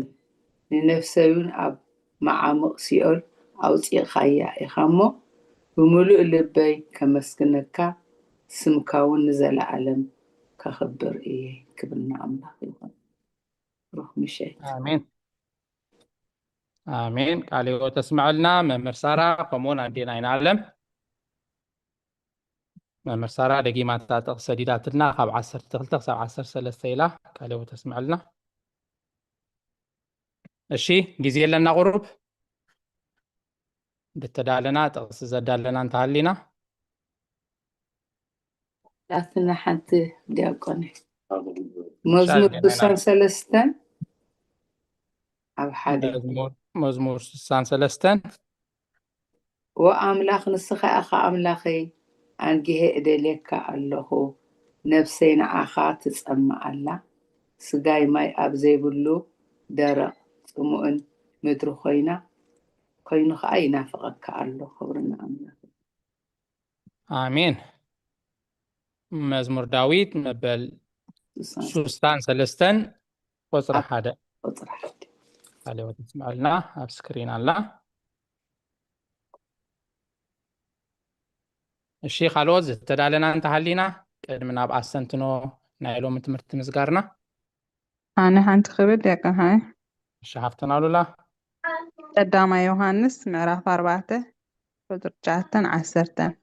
ንነፍሰይ እውን ኣብ መዓሙቕ ሲኦል ኣውጺእኻያ ኢኻ እሞ፣ ብምሉእ ልበይ ከመስግነካ፣ ስምካ እውን ንዘለኣለም ከኽብር እየ። ክብሪ ንኣምላኽ ይኹን። ብሩኽ ምሸት። ኣሜን። ኣሜን። ቃለ ሕይወት ተስምዐልና መምህር ሳራ፣ ከምኡውን ኣዴና ኣይንኣለም። መምህር ሳራ ደጊማ እታ ጥቕሲ ሰዲዳትልና፣ ካብ ዓሰርተ ክልተ ክሳብ ዓሰርተ ሰለስተ ኢላ። ቃለ ሕይወት ተስምዐልና። እሺ፣ ግዜ ኣለና ቁሩብ። እንተዳለና፣ ጥቕሲ ዘዳለና እንተሃሊና። ኣትና ሓንቲ ዲያቆን። መዝሙር ሻል ስሳን ሰለስተን ኣብ ሓደ። መዝሙር፣ መዝሙር ስሳን ሰለስተን። ኦ ኣምላኽ፣ ንስኻ ኢኻ ኣምላኸይ፣ ኣንጊሄ እደልየካ ኣለኹ። ነፍሰይ ንዓኻ ትጸምእ ኣላ። ስጋይ ማይ ኣብ ዘይብሉ ደረቕ ጽሙእን ምድሪ ኮይና፣ ኮይኑ ኸኣ ይናፍቐካ ኣሎ። ክብሪ ንኣምላኽ። ኣሜን። መዝሙር ዳዊት መበል ሱሳን። ሱሳን ሰለስተን ቁጽሪ ኣብ ሓደ። ቁጽሪ ሓደ። ካልእ ወዲ ትስምዐልና ኣብ ስክሪን ኣላ። እሺ፣ ካልኦት ዝተዳለና እንተሃሊና ቅድሚ ናብ ኣስተንትኖ ናይ ሎሚ ትምህርቲ ምስጋርና። ኣነ ሓንቲ ክብል ዲያቆን ሃየ። እሺ፣ ሓፍትና ሉላ። ቀዳማይ ዮሃንስ ምዕራፍ ኣርባዕተ ቁጽሪ ትሽዓተን ዓሰርተን።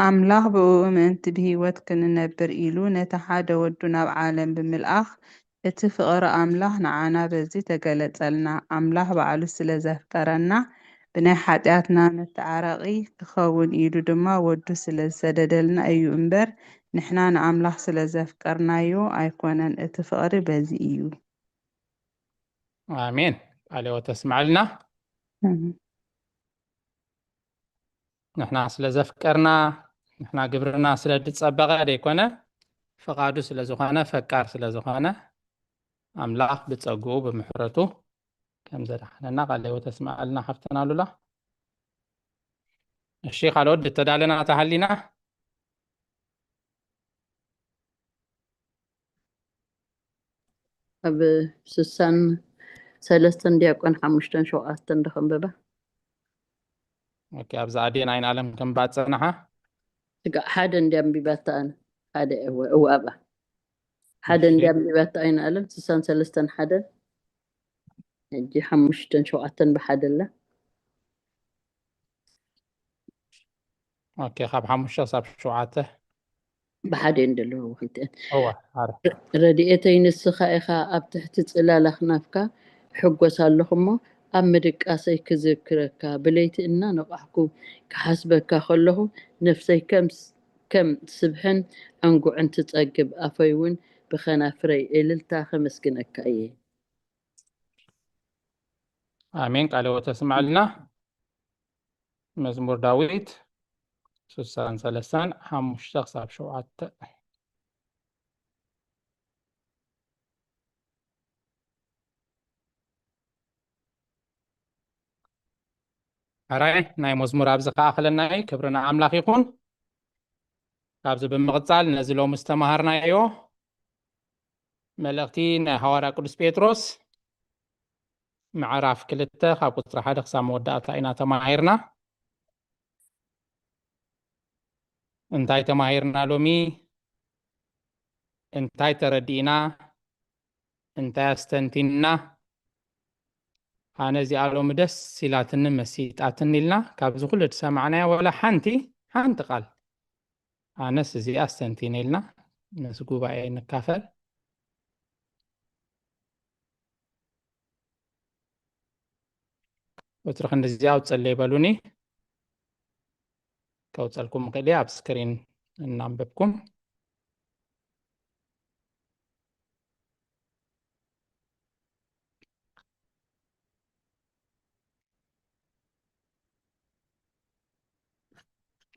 ኣምላኽ ብእኡ ምእንቲ ብህይወት ክንነብር ኢሉ ነቲ ሓደ ወዱ ናብ ዓለም ብምልኣኽ፣ እቲ ፍቕሪ ኣምላኽ ንዓና በዚ ተገለጸልና። ኣምላኽ ባዕሉ ስለ ዘፍቀረና፣ ብናይ ሓጢኣትና መተዓረቒ ክኸውን ኢሉ ድማ ወዱ ስለ ዝሰደደልና እዩ እምበር፣ ንሕና ንኣምላኽ ስለ ዘፍቀርናዮ ኣይኮነን። እቲ ፍቕሪ በዚ እዩ። ኣሜን። ቃለ ሕይወት ተስምዐልና። ኣሜን። ንሕና ስለ ዘፍቀርና፣ ንሕና ግብርና ስለ ዝጸበቐ ዘይኮነ፣ ፍቓዱ ስለ ዝኾነ፣ ፈቃር ስለ ዝኾነ፣ ኣምላኽ ብጸግኡ ብምሕረቱ ከም ዘድሓነና ቃለ ሕይወት ተስምዐልና ሓፍትና ሉላ። እሺ፣ ካልኦት ዝተዳለና ተሃሊና? ኣብ ስሳን ሰለስተን ዲያቆን ሓሙሽተን ሸውዓተን ዶ ከንብባ? ኦኬ፣ ኣብዛ ኣዴን ኣይን ኣለም ከም ባጽናሓ? ስጋ ሓደ እንዲ ኣንቢባታ ኣነ። ሓደ እወ፣ እወ ኣብኣ። ሓደ እሺ። እንዲ ኣንቢባታ ኣይን ኣለም፣ ስሳን ሰለስተን ሓደ። ሕጂ ሓሙሽተን ሸውዓተን ብሓደ ኣላ። ኦኬ፣ ካብ ሓሙሽተ ክሳብ ሸውዓተ። ብሓደ እየን ዘለዋ ክልቲኣን። እወ፣ ኣረ። ረድኤተይ ንስኻ ኢኻ፣ ኣብ ትሕቲ ጽላል ኣኽናፍካ እሕጎስ ኣለኹ እሞ፣ ኣብ ምድቃሰይ ክዝክረካ፣ ብለይቲ እናነቓሕኩ ክሓስበካ ከለኹ፣ ነፍሰይ ከም ስ-፣ ከም ስብሕን ዕንጉዕን ትጸግብ፣ ኣፈይ እውን ብኸናፍረይ እልልታ ከመስግነካ እየ። ኣሜን። ቃለ ሕይወት ተስምዐልና። መዝሙር ዳዊት ስሳን ሰለስተን ሓሙሽተ ክሳብ ሸውዓተ። ሕራይ ናይ መዝሙር ኣብዚ ከኣኽለና እዩ። ክብሪ ንኣምላኽ ይኹን። ካብዚ ብምቕጻል ነዚ ሎሚ ዝተማሃርናዮ መልእኽቲ ናይ ሃዋርያ ቅዱስ ጴጥሮስ ምዕራፍ ክልተ ካብ ቁጽሪ ሓደ ክሳብ መወዳእታ ኢና ተማሂርና። እንታይ ተማሂርና ሎሚ? እንታይ ተረዲእና? እንታይ ኣስተንቲንና? ኣነ እዚኣ ሎሚ ደስ ኢላትኒ መሲጣትኒ ኢልና ካብዚ ኩሉ ዝሰማዕናዮ ወላ ሓንቲ፣ ሓንቲ ቃል ኣነስ እዚኣ ኣስተንቲነ ኢልና ምስ ጉባኤ ንካፈል። ወትሪ ክንድዚ ኣውፀለይ በሉኒ። ከውፀልኩም ክእል እየ ኣብ ስክሪን እናንበብኩም።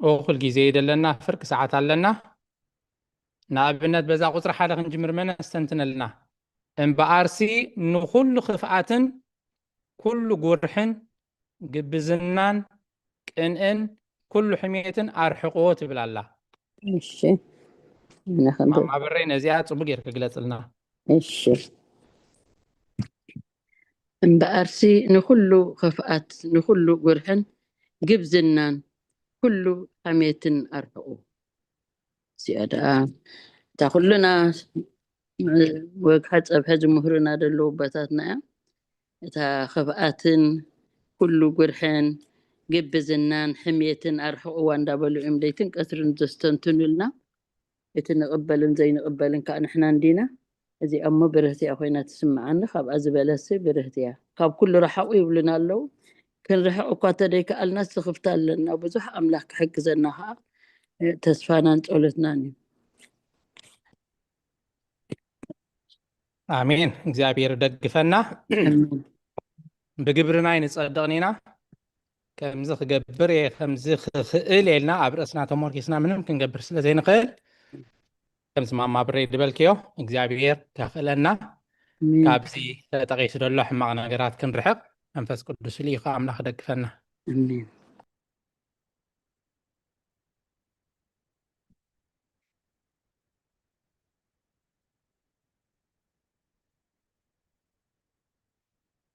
እኹል ግዜ እዩ ዘለና፣ ፍርቂ ሰዓት ኣለና። ንኣብነት በዛ ቁፅሪ ሓደ ክንጅምር መን ኣስተንትነልና? እምበኣርሲ ንኹሉ ክፍኣትን ኩሉ ጉርሕን ግብዝናን ቅንእን ኩሉ ሕሜትን ኣርሕቕዎ ትብል ኣላ። እሺ፣ ነኸንብብ። ማማ ብረይ ነዚኣ ጽቡቅ ጌርኪ ግለጽልና። እሺ። እምበኣርሲ ንኹሉ ክፍኣት፣ ንኹሉ ጉርሕን ግብዝናን ኩሉ ሓሜትን ኣርሕቑ። እዚኣ ደኣ እታ ኩልና ወግሐ ጸብሐ ዝምህሩና ዘለዉ ኣቦታትና እያ። እታ ክፍኣትን ኩሉ ጉርሕን ግብዝናን ሕሜትን ኣርሕቕዋ እንዳበሉ እዮም ለይትን ቀትርን ዘስተንትኑልና። እቲ ንቕበልን ዘይንቕበልን ከዓ ንሕና እንዲና። እዚኣ እሞ ብርህቲ እያ ኮይና ትስምዓኒ። ካብኣ ዝበለሲ ብርህቲ እያ። ካብ ኩሉ ረሓቑ ይብሉና ኣለዉ። ክንርሕቕ እኳ ተደይከኣልናስ ስኽፍታ ኣለና። ብዙሕ ኣምላኽ ክሕግዘና ከዓ ተስፋናን ጸሎትናን እዩ። ኣሜን። እግዚኣብሔር ይደግፈና። ኣሜን። ብግብርና ኣይንጸድቕን ኢና። ከምዚ ክገብር እየ፣ ከምዚ ክኽእል እየ ኢልና ኣብ ርእስና ተሞርኪስና ምንም ክንገብር ስለ ዘይንኽእል፣ ከምዚ ማማ ብረይ ዝበልክዮ እግዚኣብሔር ከኽእለና፣ ኣሜን። ካብዚ ተጠቒሱ ዘሎ ሕማቕ ነገራት ክንርሕቕ መንፈስ ቅዱስ ልኢኹ ኣምላኽ ደግፈና። ኣሜን።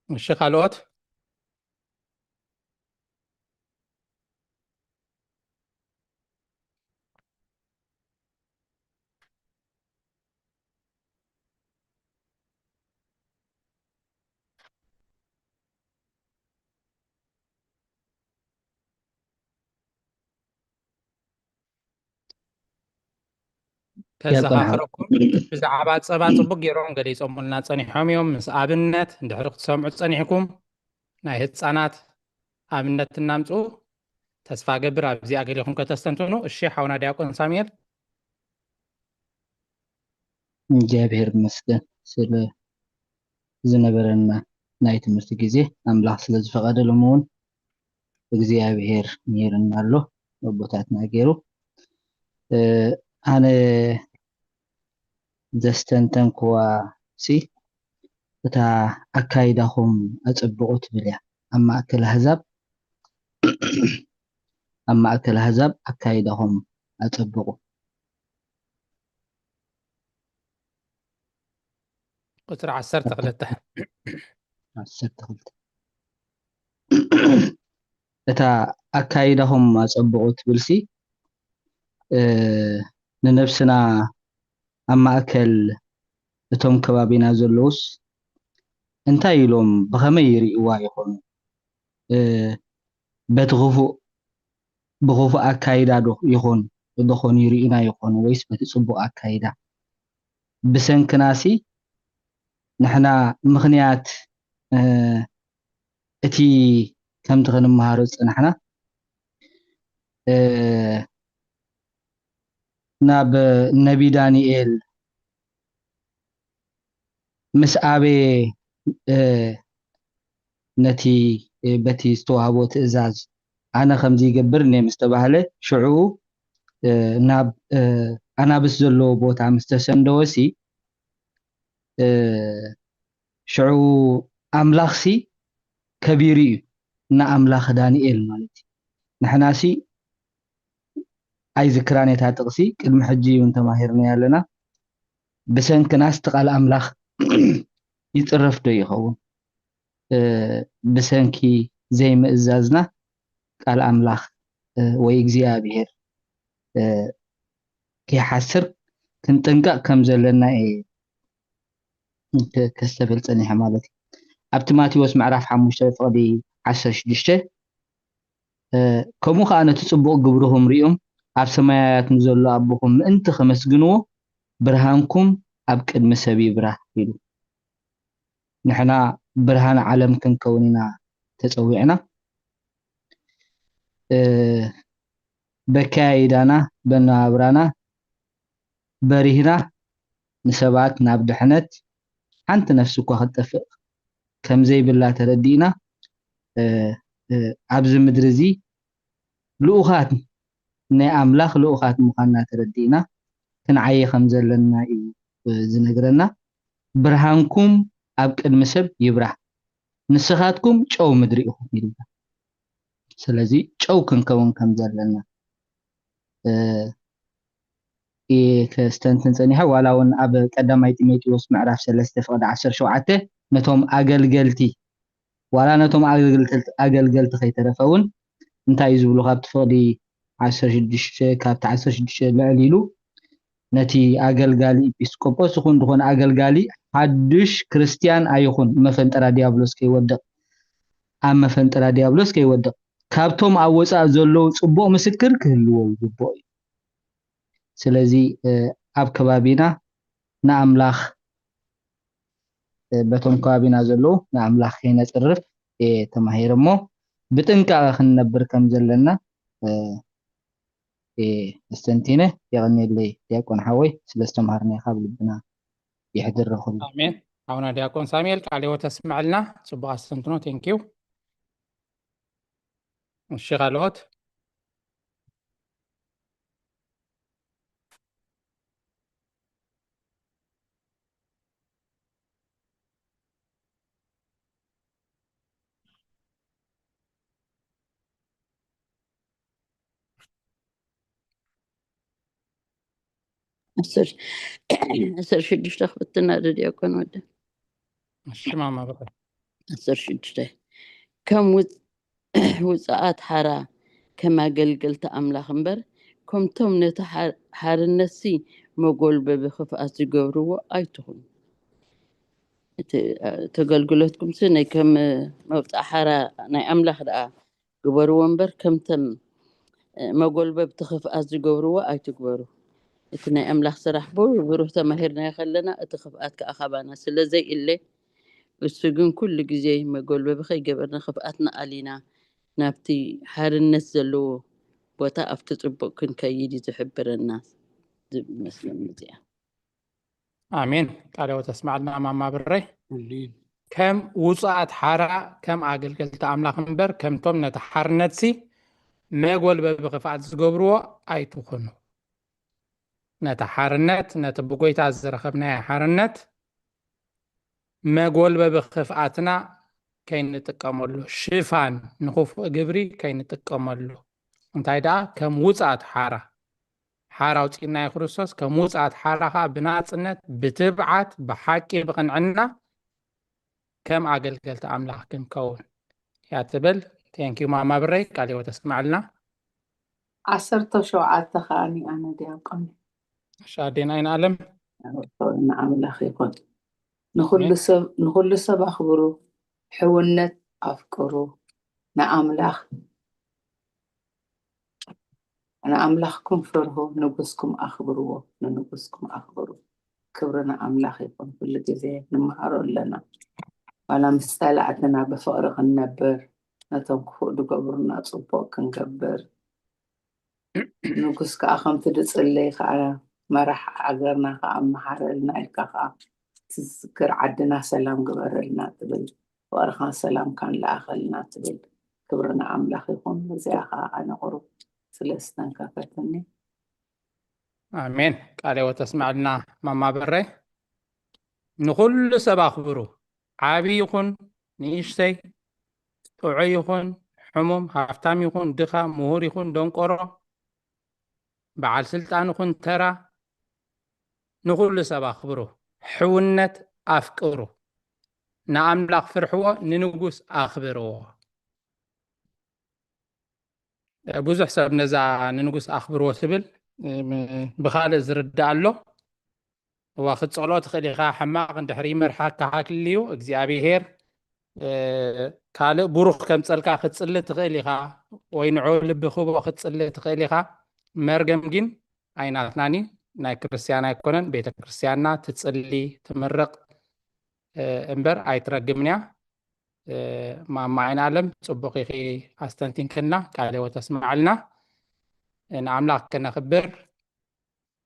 እሺ፣ ካልኦት? ከዘኻኽረኩም፣ ብዛዕባ ጸባ ጽቡቅ ገይሮም ገሊጾምልና ጸኒሖም እዮም። ምስ ኣብነት እንድሕሪ ክትሰምዑ ጸኒሕኩም፣ ናይ ህጻናት ኣብነት እናምጽኡ ተስፋ ገብር ኣብዚኣ ገሊኹም ከተስተንትኑ። እሺ፣ ሓውና ዲያቆን ሳሙኤል። እግዚኣብሔር ይመስገን ስለ ዝነበረና ናይ ትምህርቲ ግዜ፣ ኣምላኽ ስለ ዝፈቐደ፣ ሎሚ እውን እግዚኣብሔር ነይርና ኣሎ፣ ኣቦታትና ገይሩ። እ፣ ኣነ ዘስተንተንክዋ ሲ እታ ኣካይዳኹም ኣጸብቑ ትብል እያ። ኣብ ማእከል ኣህዛብ፣ ኣብ ማእከል ኣህዛብ ኣካይዳኹም ኣጸብቑ። ቁጽሪ ዓሰርተ ክልተ። ዓሰርተ ክልተ። እታ ኣካይዳኹም ኣጸብቑ ትብል ሲ፣ እ፣ ንነብስና ኣብ ማእከል እቶም ከባቢና ዘለዉስ እንታይ ኢሎም ብኸመይ ይርእይዋ ይኾኑ? እ፣ በቲ ክፉእ፣ ብኽፉእ ኣካይዳ ዶ ይኾን፣ ዶ ኾን ይርእዩና ይኾኑ ወይስ በቲ ጽቡቕ ኣካይዳ? ብሰንክናሲ ንሕና ምኽንያት፣ እ፣ እቲ ከምቲ ክንመሃሮ ዝጸናሕና፣ እ፣ ናብ ነቢ ዳንኤል ምስ ኣበየ፣ እ፣ ነቲ፣ እ፣ በቲ ዝተዋህቦ ትእዛዝ ኣነ ከምዚ ይገብር እየ ምስ ተባህለ፣ ሽዑ፣ እ፣ ናብ፣ እ፣ ኣናብስ ዘለዎ ቦታ ምስ ተሰንደወሲ፣ እ፣ ሽዑ ኣምላኽሲ ከቢሩ እዩ፣ እና ኣምላኽ ዳንኤል ማለት እዩ። ንሕናሲ ኣይዝክራን እታ ጥቕሲ፣ ቅድሚ ሕጂ እውን ተማሂርናያ ኣለና። ብሰንክናስ እቲ ቃል ኣምላኽ ይጽረፍ ዶ ይኸውን? እ፣ ብሰንኪ ዘይምእዛዝና ቃል ኣምላኽ፣ እ፣ ወይ እግዚኣብሔር፣ እ፣ ከይሓስር ክንጥንቀቕ ከም ዘለና እየ ከ-፣ ከስተብል ጸኒሐ ማለት እዩ። ኣብቲ ማቴዎስ ምዕራፍ ሓሙሽተ ፍቕዲ ዓሰርተ ሽዱሽተ፣ እ፣ ከምኡ ኸኣ ነቲ ጽቡቕ ግብርኹም ሪኦም ኣብ ሰማያት ንዘሎ ኣቦኹም ምእንቲ ከመስግንዎ ብርሃንኩም ኣብ ቅድሚ ሰብ ይብራህ ኢሉ። ንሕና ብርሃን ዓለም ክንከውን ኢና ተጸዊዕና። እ፣ በካያይዳና፣ በነባብራና በሪህና ንሰባት ናብ ድሕነት ሓንቲ ነፍሲ እኳ ክትጠፍእ ከም ዘይብላ ተረዲእና፣ እ፣ እ፣ ኣብዚ ምድሪ እዚ ልኡኻት ናይ ኣምላኽ ልኡኻት ምዃንና ተረዲእና ክንዓየ ከም ዘለና እዩ፣ እ፣ ዝነግረና። ብርሃንኩም ኣብ ቅድሚ ሰብ ይብራህ፣ ንስኻትኩም ጨው ምድሪ ኢኹም ኢሉና። ስለዚ ጨው ክንከውን ከም ዘለና፣ እ፣ እየ ከስተንትን ጸኒሐ። ዋላ እውን ኣብ ቀዳማይ ጢሞቴዎስ ምዕራፍ ሰለስተ ፍቕዲ ዓሰርተ ሸውዓተ ነቶም ኣገልገልቲ፣ ዋላ ነቶም ኣገልገልቲ፣ ኣገልገልቲ ከይተረፈ እውን እንታይ እዩ ዝብሉ? ካብቲ ፍቕዲ ዓሰርተ ሽዱሽተ፣ ካብቲ ዓሰርተ ሽዱሽተ ልዕል ኢሉ ነቲ ኣገልጋሊ ኤጲስቆጶስ ይኹን ዝኾነ ኣገልጋሊ ሓድሽ ክርስትያን ኣይኹን፣ መፈንጠራ ዲያብሎስ ከይወድቕ፣ ኣብ መፈንጠራ ዲያብሎስ ከይወድቕ፣ ካብቶም ኣብ ወጻኢ ዘለዉ ጽቡቕ ምስክር ክህልዎ ይግብኦ እዩ። ስለዚ፣ እ፣ ኣብ ከባቢና ንኣምላኽ፣ እ፣ በቶም ከባቢና ዘለዉ ንኣምላኽ ከይነጽርፍ እየ ተማሂረ እሞ፣ ብጥንቃቐ ክንነብር ከም ዘለና፣ እ፣ እየ ኣስተንቲነ። የቐንየለይ ዲያቆን ሓወይ፣ ስለ ዝተምሃርናዮ ካብ ልብና የሕድረኹም። ኣሜን። ኣቡና ዲያቆን ሳሙኤል ቃለ ሕይወት ኣስምዐልና። ጽቡቕ ኣስተንትኖ። ቴንኪዩ። እሺ፣ ካልኦት? ዓሰርተ፣ ዓሰርተ ሽዱሽተ ክፍትና ዶ ዲያቆን ወደ? እሺ ማማ በቃ። ዓሰርተ ሽዱሽተ ከም ውፅ-፣ ውፅኣት ሓራ ከም ኣገልገልቲ ኣምላኽ እምበር፣ ከምቶም ነቲ ሓር-፣ ሓርነትሲ መጎልበቢ ክፍኣት ዝገብርዎ ኣይትኹኑ። እቲ፣ እ፣ እቲ ኣገልግሎትኩምሲ ናይ ከም መውፅኣ ሓራ ናይ ኣምላኽ ደኣ ግበርዎ እምበር፣ ከምቶም፣ እ፣ መጎልበብቲ ክፍኣት ዝገብርዎ ኣይትግበሩ። እቲ ናይ ኣምላኽ ስራሕ ብሩህ ብሩህ ተማሂርናዮ ከለና፣ እቲ ክፍኣት ከኣ ካባና ስለ ዘይእለ፣ እሱ ግን ኩሉ ግዜ መጎልበቢ ከይገበርና ክፍኣትና ኣሊና ናብቲ ሓርነት ዘለዎ ቦታ ኣብቲ ጽቡቕ ክንከይድ እዩ ዝሕብረና ዝብል መስለኒ እዚኣ። ኣሜን። ቃለ ሕይወት ኣስማዕልና ማማ ብረይ። ኣሜን። ከም ውጹኣት ሓራ፣ ከም ኣገልገልቲ ኣምላኽ እምበር፣ ከምቶም ነቲ ሓርነትሲ መጎልበቢ ክፍኣት ዝገብርዎ ኣይትኹኑ። ነቲ ሓርነት፣ ነቲ ብጎይታ ዝረኸብናዮ ሓርነት መጎልበቢ ክፍኣትና ከይንጥቀመሉ፣ ሽፋን ንኽፉእ ግብሪ ከይንጥቀመሉ። እንታይ ደኣ ከም ውጽኣት ሓራ፣ ሓራ ኣውጺእናዮ ክርስቶስ፣ ከም ውጽኣት ሓራ ኸኣ ብናጽነት፣ ብትብዓት፣ ብሓቂ፣ ብቕንዕና ከም ኣገልገልቲ ኣምላኽ ክንከውን እያ ትብል። ቴንኪዩ ማማ ብረይ፣ ቃለ ሕይወት ኣስማዕልና። ዓሰርተ ሸውዓተ ከኣኒ ኣነ ዲያቆን። እሺ ኣዴና ኣይንኣለም። ንኣምላኽ ይኹን። ንኹሉ ሰብ ንኹሉ ሰብ ኣኽብሩ፣ ሕውነት ኣፍቅሩ፣ ንኣምላኽ ንኣምላኽኩም ፍርሁ፣ ንጉስኩም ኣኽብርዎ፣ ንንጉስኩም ኣኽብሩ። ክብሪ ንኣምላኽ ይኹን። ኩሉ ግዜ ንመሃሮ ኣለና። ዋላ ምስ ጸላእትና ብፍቕሪ ክንነብር፣ ነቶም ክፉእ ዝገብሩና ጽቡቕ ክንገብር። ንጉስ ከኣ ከምቲ ዝጽለይ ከኣ መራሕ ሃገርና ከኣ ኣመሓረልና ኢልካ ከኣ ትዝክር ዓድና ሰላም ግበረልና ትብል ፍቕርኻን ሰላምካን ለኣኸልና ትብል ክብሪ ንኣምላኽ ይኹን። እዚኣ ከኣ ኣነ ቁሩብ ስለ ዝተንከፈትኒ ኣሜን። ቃለ ሕይወት ኣስማዕልና ማማ በረይ። ንኹሉ ሰብ ኣኽብሩ። ዓቢ ይኹን ንእሽተይ፣ ጥዑይ ይኹን ሕሙም፣ ሃፍታም ይኹን ድኻ፣ ምሁር ይኹን ደንቆሮ፣ በዓል ስልጣን ይኹን ተራ፣ ንኹሉ ሰብ ኣኽብሩ። ሕውነት ኣፍቅሩ። ንኣምላኽ ፍርሕዎ፣ ንንጉስ ኣኽብርዎ። ብዙሕ ሰብ ነዛ ንንጉስ ኣኽብርዎ ትብል ብኻልእ ዝርዳእ ኣሎ። እዋ ክትጸልኦ ትኽእል ኢኻ፣ ሕማቕ እንድሕር ይመርሓካ ሃክልዩ እግዚኣብሄር ካልእ ብሩኽ ከምጸልካ ክትጽሊ ትኽእል ኢኻ፣ ወይ ንዑ ልቢ ክቦ ክትጽሊ ትኽእል ኢኻ። መርገም ግን ኣይናትናኒ፣ ናይ ክርስትያን ኣይኮነን። ቤተ ክርስትያንና ትጽሊ ትምርቕ እምበር ኣይትረግምን እያ። ማማ ዓይን ኣለም ጽቡቕ ኢኺ ኣስተንቲንክልና፣ ቃለ ሕይወት ኣስምዓልና። ንኣምላኽ ከነኽብር፣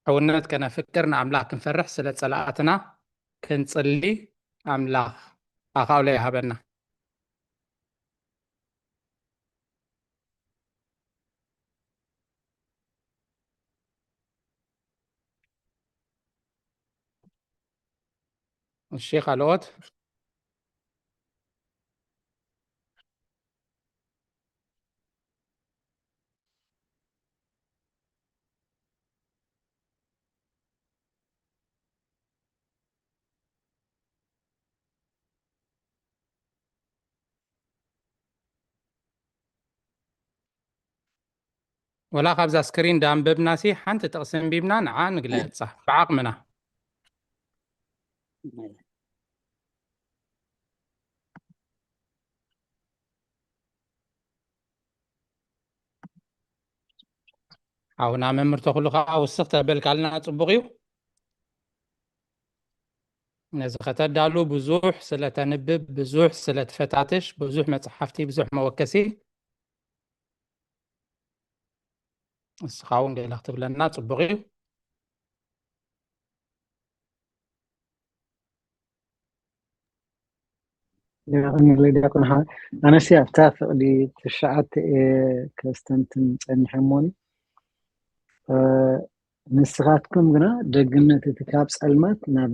ሕውነት ከነፍቅር፣ ንኣምላኽ ክንፈርሕ፣ ስለ ጸላእትና ክንጽሊ ኣምላኽ ኣኻውሎ ይሃበና። እሺ ካልኦት? ወላ ካብዛ ስክሪን ዳንበብናሲ ሓንቲ ጥቕሲ ኣንቢብና ንዓ ንግለጻ ብዓቕምና። ሓውና መምህር ተኽሉ ከዓ ውስኽ ተበልካልና ጽቡቕ እዩ። ነዚ ከተዳሉ ብዙሕ ስለ ተንብብ፣ ብዙሕ ስለ ትፈታትሽ፣ ብዙሕ መጽሓፍቲ፣ ብዙሕ መወከሲ እስኻ እውን ገለ ክትብለና ጽቡቕ እዩ። ዲያቆን ዲያቆን ሓ ኣነሲ ኣብታ ፍቕዲ ትሽዓተ እየ ከስተንትን ጸኒሐ እሞኒ ንስኻትኩም ግና ደግነት እቲ ካብ ጸልማት ናብ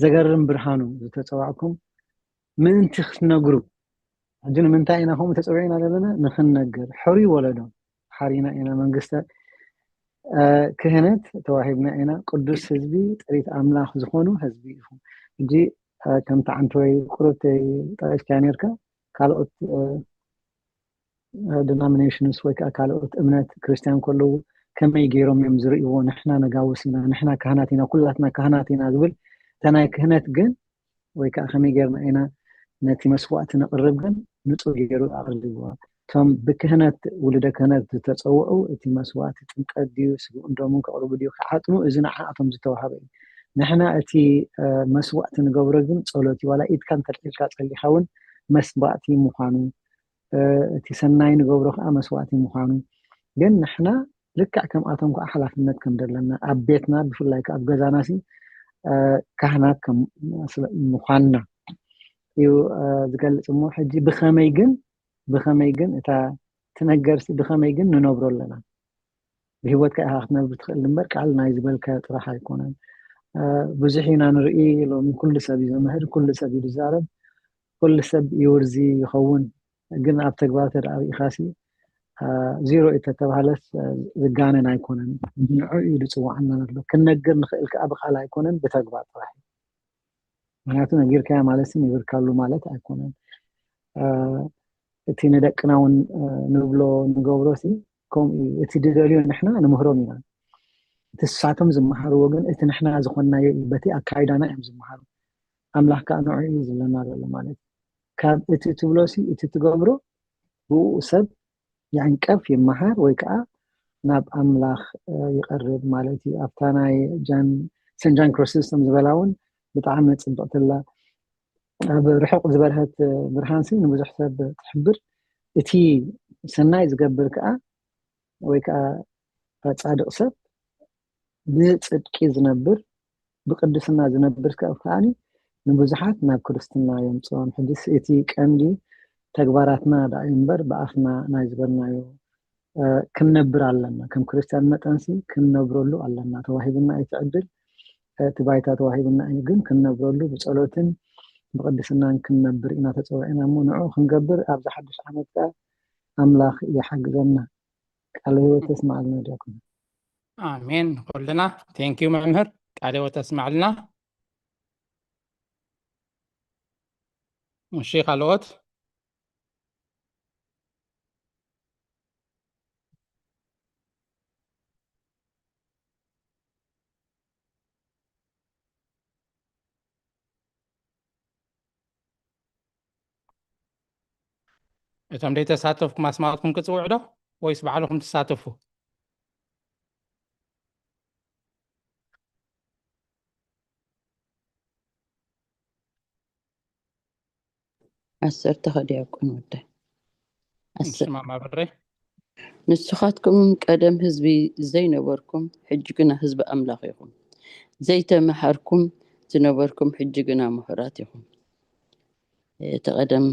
ዘገርም ብርሃኑ ዝተጸዋዕኩም ምእንቲ ክትነግሩ ሕጂ ንምንታይ ኢና ከምኡ ተጸዊዕና ዘለና ንክንነግር ሕሩይ ወለዶ ሓሪና ኢና መንግስተ ክህነት ተዋሂብና ኢና ቅዱስ ህዝቢ ጥሪት ኣምላኽ ዝኾኑ ህዝቢ ኢኹም ሕጂ ከምቲ ዓንተወይ ቁሩብተይ ጠቂስካዮ ነርካ ካልኦት denominations ወይ ከዓ ካልኦት እምነት ክርስትያን ከለዉ ከመይ ገይሮም እዮም ዝርእይዎ ንሕና ነጋውስ ኢና ንሕና ካህናት ኢና ኩላትና ካህናት ኢና ዝብል እታ ናይ ክህነት ግን ወይ ከዓ ከመይ ገይርና ኢና ነቲ መስዋእቲ ነቕርብ ግን ንፁር ገይሩ ኣቕሪብዋ እቶም ብክህነት ውሉደ ክህነት ዝተፀውዑ እቲ መስዋዕቲ ጥምቀት ድዩ ስግኡን ደሙን ከቕርቡ ድዩ ክዓጥኑ፣ እዚ ንዓኣቶም ዝተዋሃበ እዩ። ንሕና እቲ መስዋዕቲ ንገብሮ ግን ጸሎት እዩ። ዋላ ኢድካ እንተልዒልካ ጸሊኻ እውን መስዋዕቲ ምዃኑ፣ እቲ ሰናይ ንገብሮ ከዓ መስዋዕቲ ምዃኑ፣ ግን ንሕና ልክዕ ከምኣቶም ከዓ ሓላፍነት ከም ዘለና ኣብ ቤትና፣ ብፍላይ ከዓ ኣብ ገዛና ሲ ካህናት ምዃንና እዩ ዝገልጽ። እሞ ሕጂ ብኸመይ ግን ብኸመይ ግን እታ ትነገር ብኸመይ ግን ንነብሮ ኣለና? ብህይወትካ ኢኻ ክትነብር ትኽእል እምበር ቃል ናይ ዝበልካዮ ጥራሕ ኣይኮነን። ብዙሕ ኢና ንርኢ። ሎሚ ኩሉ ሰብ እዩ ዘምህር፣ ኩሉ ሰብ እዩ ዝዛረብ፣ ኩሉ ሰብ ይውርዚ ይኸውን። ግን ኣብ ተግባር ተደኣ ርኢኻሲ ዜሮ እዩ ተተባህለስ ዝጋነን ኣይኮነን። ንዑ እዩ ዝፅዋዓና ዘሎ። ክንነግር ንኽእል ከዓ ብቃል ኣይኮነን፣ ብተግባር ጥራሕ እዩ። ምክንያቱ ነጊርካያ ማለት ነብርካሉ ማለት ኣይኮነን። እቲ ንደቅና እውን ንብሎ ንገብሮ ከምኡ እዩ። እቲ ዝደልዮ ንሕና ንምህሮም ኢና። እቲ ንሳቶም ዝመሃርዎ ግን እቲ ንሕና ዝኾንናዮ እዩ። በቲ ኣካይዳና እዮም ዝመሃሩ። ኣምላኽ ከዓ ንዑ እዩ ዝብለና ዘሎ ማለት እዩ። ካብ እቲ ትብሎ ሲ እቲ ትገብሮ ብኡ ሰብ ይዕንቀፍ ይመሃር ወይ ከዓ ናብ ኣምላኽ ይቐርብ ማለት እዩ። ኣብታ ናይ ጃን ሰን ጃን ክሮሲስተም ዝበላ እውን ብጣዕሚ ፅብቕትላ ኣብ ርሑቕ ዝበርሀት ብርሃንሲ ንብዙሕ ሰብ ትሕብር። እቲ ሰናይ ዝገብር ከዓ ወይ ከዓ ፃድቕ ሰብ ብፅድቂ ዝነብር ብቅድስና ዝነብር ከዓ ንብዙሓት ናብ ክርስትና የምፅኦም። ሕጂስ እቲ ቀንዲ ተግባራትና ደኣ እዩ እምበር ብኣፍና ናይ ዝበልናዮ ክንነብር ኣለና። ከም ክርስትያን መጠንሲ ክንነብረሉ ኣለና። ተዋሂብና እዩ እቲ ዕድል፣ እቲ ባይታ ተዋሂብና እዩ። ግን ክንነብረሉ ብጸሎትን ብቅድስናን ክንነብር ኢና ተጸዊዕና እሞ ንዑ ክንገብር ኣብዚ ሓድሽ ዓመት ከኣ ኣምላኽ ይሓግዘና። ቃለ ህይወት ተስማዕልና ዲያቆን። ኣሜን። ኩልና ቴንኪዩ መምህር፣ ቃለ ህይወት ተስማዕልና። እሺ ካልኦት? እቶም ዘይተሳተፍኩም ኣስማትኩም ክፅውዕ ዶ ወይስ ባዕልኹም ትሳተፉ? ዓሰርተ ከዲያቁን ወደ ንስማማ ብረይ ንስኻትኩም ቀደም ህዝቢ ዘይነበርኩም ሕጂ ግና ህዝቢ ኣምላኽ ኢኹም። ዘይተመሃርኩም ዝነበርኩም ሕጂ ግና ምሁራት ኢኹም። እቲ ቀደም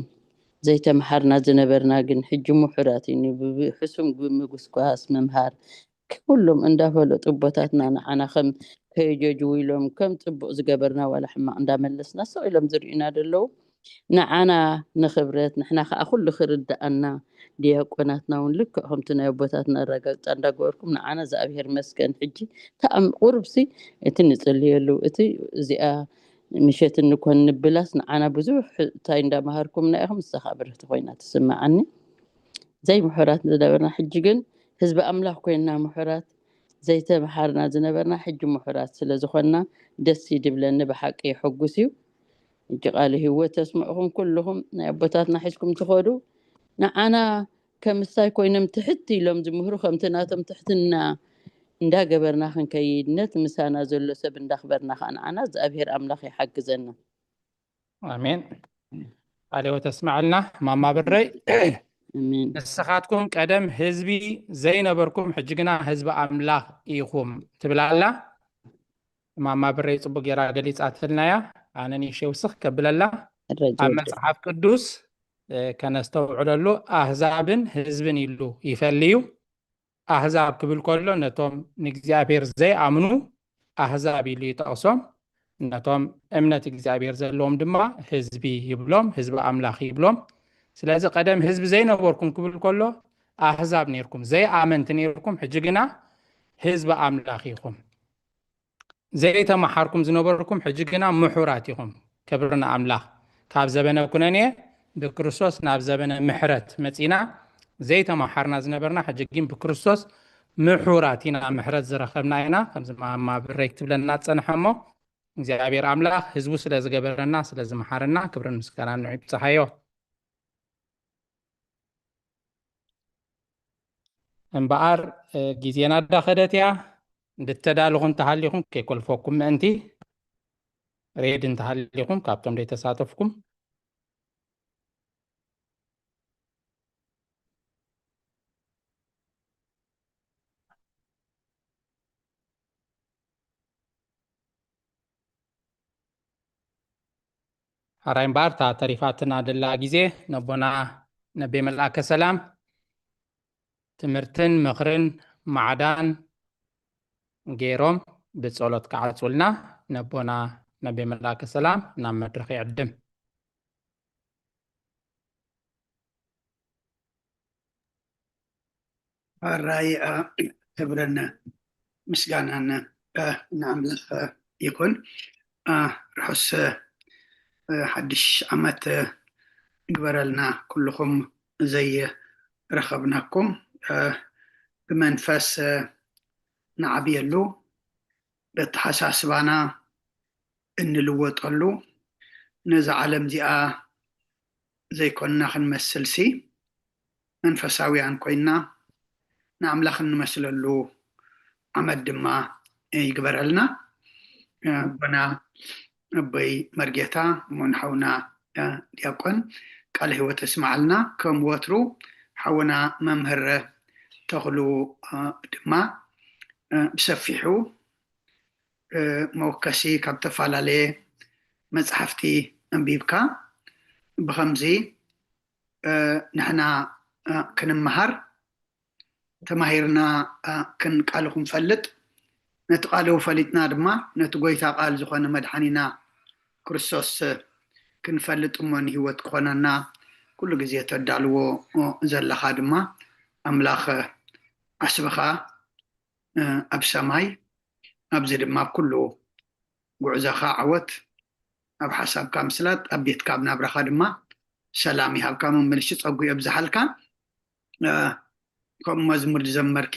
ዘይተመሃርና ዝነበርና ግን ሕጂ ምሁራት እዩ። ብሕሱም ብምጉስጓስ ምምሃር ኩሎም እንዳፈለጡ ኣቦታትና ንዓና ከም ከየጀጅዉ ኢሎም ከም ፅቡቕ ዝገበርና ዋላ ሕማቕ እንዳመለስና ስቕ ኢሎም ዝርእዩና ደለዉ። ንዓና ንኽብረት ንሕና ከዓ ኩሉ ክርድኣና ዲያቆናትና እውን ልክዕ ከምቲ ናይ ኣቦታትና ኣረጋግፃ እንዳገበርኩም ንዓና እግዚኣብሔር ይመስገን ሕጂ ተኣም ቁርብሲ እቲ ንፅልየሉ እቲ እዚኣ ምሸት እንኮን ንብላስ ንዓና ብዙሕ እንታይ እንዳመሃርኩምና ኢኹም ንሳ ከዓ ብርህቲ ኮይና ትስምዓኒ። ዘይምሑራት ዝነበርና ሕጂ ግን ህዝቢ ኣምላኽ ኮይንና ምሑራት ዘይተምሓርና ዝነበርና ሕጂ ምሑራት ስለ ዝኾንና ደስ እዩ ድብለኒ ብሓቂ የሐጉስ እዩ። ሕጂ ቃለ ህይወት ተስምዕኹም ኩልኹም ናይ ኣቦታትና ሒዝኩም ትኸዱ ንዓና ከምስታይ ኮይኖም ትሕት ኢሎም ዝምህሩ ከምቲ ናቶም ትሕትና እንዳገበርና ክንከይድ ነቲ ምሳና ዘሎ ሰብ እንዳኽበርና ከዓ ንዓና እግዚኣብሔር ኣምላኽ ይሓግዘና። ኣሜን። ቃለ ሕይወት ተስማዕልና ማማ ብረይ። ኣሜን። ንስኻትኩም ቀደም ህዝቢ ዘይነበርኩም ሕጂ ግና ህዝቢ ኣምላኽ ኢኹም ትብል ኣላ። ማማ ብረይ ጽቡቅ ጌራ ገሊጻትልና እያ። ኣነ ንእሽተይ ውስኽ ከብለላ። ረጅ ኣብ ወደ መጽሓፍ ቅዱስ እ፣ ከነስተውዕለሉ ኣህዛብን ህዝብን ኢሉ ይፈሊ እዩ። ኣህዛብ ክብል ከሎ ነቶም ንእግዚኣብሔር ዘይኣምኑ ኣህዛብ ኢሉ ይጠቕሶም። ነቶም እምነት እግዚኣብሔር ዘለዎም ድማ ህዝቢ ይብሎም፣ ህዝቢ ኣምላኽ ይብሎም። ስለዚ ቀደም ህዝቢ ዘይነበርኩም ክብል ከሎ ኣህዛብ ነይርኩም፣ ዘይኣመንቲ ነይርኩም፣ ሕጂ ግና ህዝቢ ኣምላኽ ኢኹም። ዘይተመሓርኩም ዝነበርኩም ሕጂ ግና ምሑራት ኢኹም። ክብሪ ንኣምላኽ። ካብ ዘበነ ኩነኔ ብክርስቶስ ናብ ዘበነ ምሕረት መጺና። ዘይተመሓርና ዝነበርና ሕጂ ግን ብክርስቶስ ምሑራት ኢና፣ ምሕረት ዝረኸብና ኢና። ከምዚ ማማ ብረይ ክትብለና ዝጸንሐ እሞ እግዚኣብሔር ኣምላኽ ህዝቡ ስለ ዝገበረና ስለ ዝመሓረና ክብርን ምስጋናን ንዑ ይብጽሓዮ። እምበኣር፣ እ፣ ግዜና እንዳኸደት እያ። እንድተዳልኹም እንተሃሊኹም ከይኮልፈኩም ምእንቲ፣ ሬድ እንተሃሊኹም ካብቶም ዘይተሳተፍኩም። ሓራይ እምበኣር፣ እታ ተሪፋትና ደላ ግዜ ነቦና ነቤ መልኣከ ሰላም ትምህርትን ምኽርን ማዕዳን ገይሮም ብጸሎት ክዓጽውልና ነቦና ነቤ መልኣከ ሰላም ናብ መድረኽ ይዕድም። ሕራይ፣ እ፣ ክብርን ምስጋናን፣ እ፣ ንኣምላኽ ይኹን። እ፣ ርሑስ፣ እ፣ ሓድሽ ዓመት፣ እ፣ ይግበረልና። ኩልኹም ዘይረኸብናኩም፣ እ፣ ብመንፈስ፣ እ፣ ንዓብየሉ፣ በተሓሳስባና እንልወጠሉ፣ ነዛ ዓለም እዚኣ ዘይኮንና ክንመስልሲ፣ መንፈሳውያን ኮይንና ንኣምላኽ እንመስለሉ ዓመት ድማ ይግበረልና። እ፣ ኣቦና ኣቦይ መርጌታ፣ እሞ ንሓውና፣ እ፣ ዲያቆን ቃለ ህይወት የስምዓልና። ከም ወትሩ ሓውና መምህር ተኽሉ፣ እ፣ ድማ፣ እ፣ ብሰፊሑ፣ እ፣ መወከሲ ካብ ዝተፈላለየ መጽሓፍቲ ኣንቢብካ፣ ብኸምዚ፣ እ፣ ንሕና፣ እ፣ ክንመሃር፣ ተማሂርና፣ እ፣ ክን-፣ ቃሉ ክንፈልጥ፣ ነቲ ቃሉ ፈሊጥና ድማ ነቲ ጎይታ ቃል ዝኾነ መድሓኒና ክርስቶስ፣ እ፣ ክንፈልጥ እሞ ንህይወት ክኾነና ኩሉ ግዜ ተዳልዎ፣ እ፣ ዘለኻ ድማ ኣምላኽ፣ እ፣ ዓስብኻ፣ እ፣ ኣብ ሰማይ፣ ኣብዚ ድማ ኩሉ ጉዕዞኻ ዓወት፣ ኣብ ሓሳብካ ምስላጥ፣ ኣብ ቤትካ ኣብ ናብራኻ ድማ ሰላም ይሃብካ፣ መመልሲ ጸጉ የብዝሓልካ። እ፣ ከምኡ መዝሙር ዝዘመርኪ፣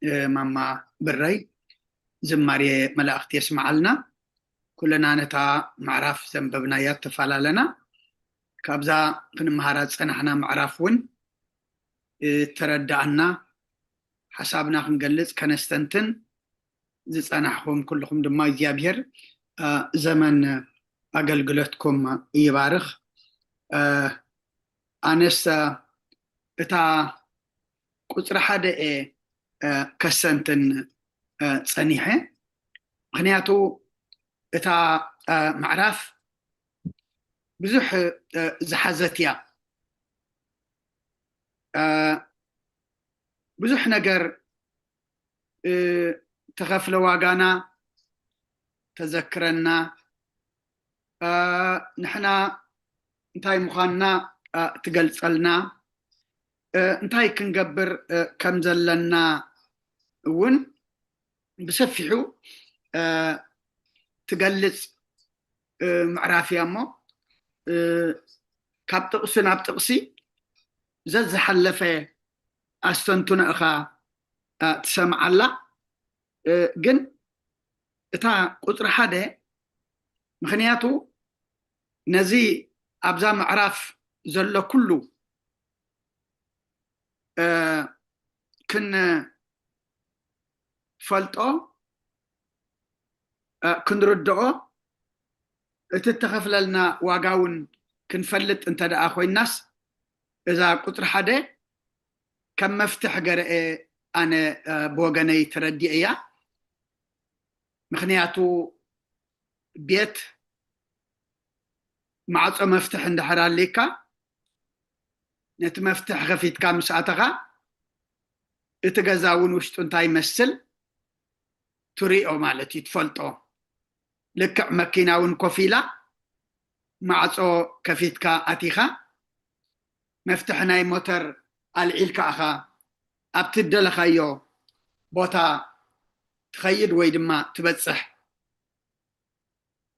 እ፣ ማማ ብረይ፣ ዝማሬ መላእኽቲ የስምዓልና። ኩልና ነታ ምዕራፍ ዘንበብናያ እተፈላለና፣ ካብዛ ክንመሃራ ዝጸናሕና ምዕራፍ እውን፣ እ፣ ተረዳኣና፣ ሓሳብና ክንገልጽ ከነስተንትን ዝጸናሕኹም ኩልኹም ድማ እግዚኣብሔር፣ እ፣ ዘመን ኣገልግሎትኩም ይባርኽ። እ፣ ኣነስ፣ እ፣ እታ ቁጽሪ ሓደ እየ፣ እ፣ ከሰንትን፣ እ፣ ጸኒሐ። ምኽንያቱ እታ፣ እ፣ ምዕራፍ ብዙሕ፣ እ፣ ዝሓዘት እያ። እ፣ ብዙሕ ነገር፣ እ፣ ተኸፍለ ዋጋና ተዘክረና፣ እ፣ ንሕና እንታይ ምዃንና፣ እ፣ ትገልጸልና፣ እ፣ እንታይ ክንገብር፣ እ፣ ከም ዘለና እውን ብሰፊሑ፣ እ፣ ትገልጽ፣ እ፣ ምዕራፍ እያ እሞ፣ እ፣ ካብ ጥቕሲ ናብ ጥቕሲ ዘዝሓለፈ ኣስተንትኖ ኢኻ፣ እ፣ ትሰምዓላ። እ፣ ግን እታ ቁጽሪ ሓደ፣ ምኽንያቱ ነዚ ኣብዛ ምዕራፍ ዘሎ ኩሉ፣ እ፣ ክንፈልጦ፣ እ፣ ክንርድኦ፣ እቲ እተኸፍለልና ዋጋ እውን ክንፈልጥ እንተ ደኣ ኮይናስ፣ እዛ ቁጽሪ ሓደ ከም መፍትሕ ገረኤ ኣነ፣ እ፣ ብወገነይ ተረዲኤያ። ምኽንያቱ ቤት ማዕጾ መፍትሕ እንድሕር ኣልካ፣ ነቲ መፍትሕ ከፊትካ ምስ ኣተኻ፣ እቲ ገዛ እውን ውሽጡ እንታይ ይመስል ትሪኦ ማለት እዩ፣ ትፈልጦ። ልክዕ መኪና እውን ኮፍ ኢላ፣ ማዕጾ ከፊትካ ኣቲኻ፣ መፍትሕ ናይ ሞተር ኣልዒልካ ኢኻ ኣብቲ እደለኻዮ ቦታ ትኸይድ ወይ ድማ ትበጽሕ።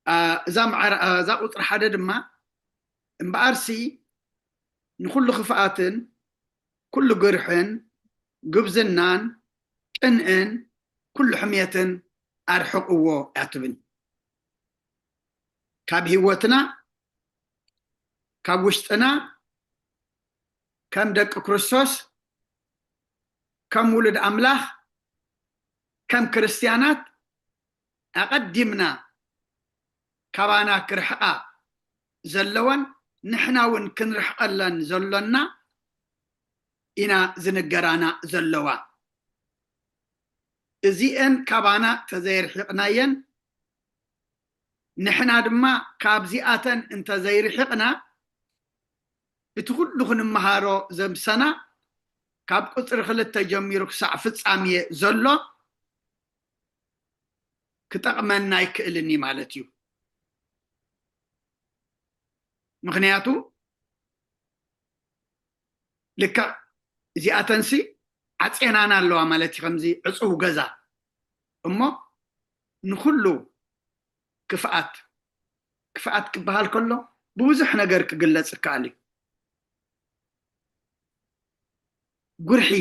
ኣ፣ እዛ ምዕራ-፣ ኣ፣ እዛ ቁጽሪ ሓደ ድማ፣ እምበኣርሲ ንኹሉ ክፍኣትን ኩሉ ግርሕን፣ ጉብዝናን፣ ቅንእን፣ ኩሉ ሕሜትን ኣርሕቕዎ እያ ትብል። ካብ ህይወትና፣ ካብ ውሽጥና፣ ከም ደቂ ክርስቶስ ከም ውሉድ ኣምላኽ፣ ከም ክርስትያናት ኣቐዲምና ካባና ክርሕቓ ዘለወን፣ ንሕና እውን ክንርሕቐለን ዘሎና ኢና ዝንገራና ዘለዋ። እዚኤን ካባና ተዘይርሒቕናየን፣ ንሕና ድማ ካብዚኣተን እንተዘይርሒቕና፣ እቲ ኩሉ ክንመሃሮ ዘምሰና፣ ካብ ቁጽሪ ክልተ ጀሚሩ ክሳዕ ፍጻሜ ዘሎ ክጠቕመና ኣይክእልን እዩ ማለት እዩ። ምኽንያቱ ልክዕ እዚኣተንሲ ዓጽየናና ኣለዋ ማለት እዩ፣ ከምዚ ዕጹው ገዛ። እሞ ንኹሉ ክፍኣት፣ ክፍኣት ክበሃል ከሎ ብብዙሕ ነገር ክግለጽ ይከኣል እዩ። ጉርሒ፣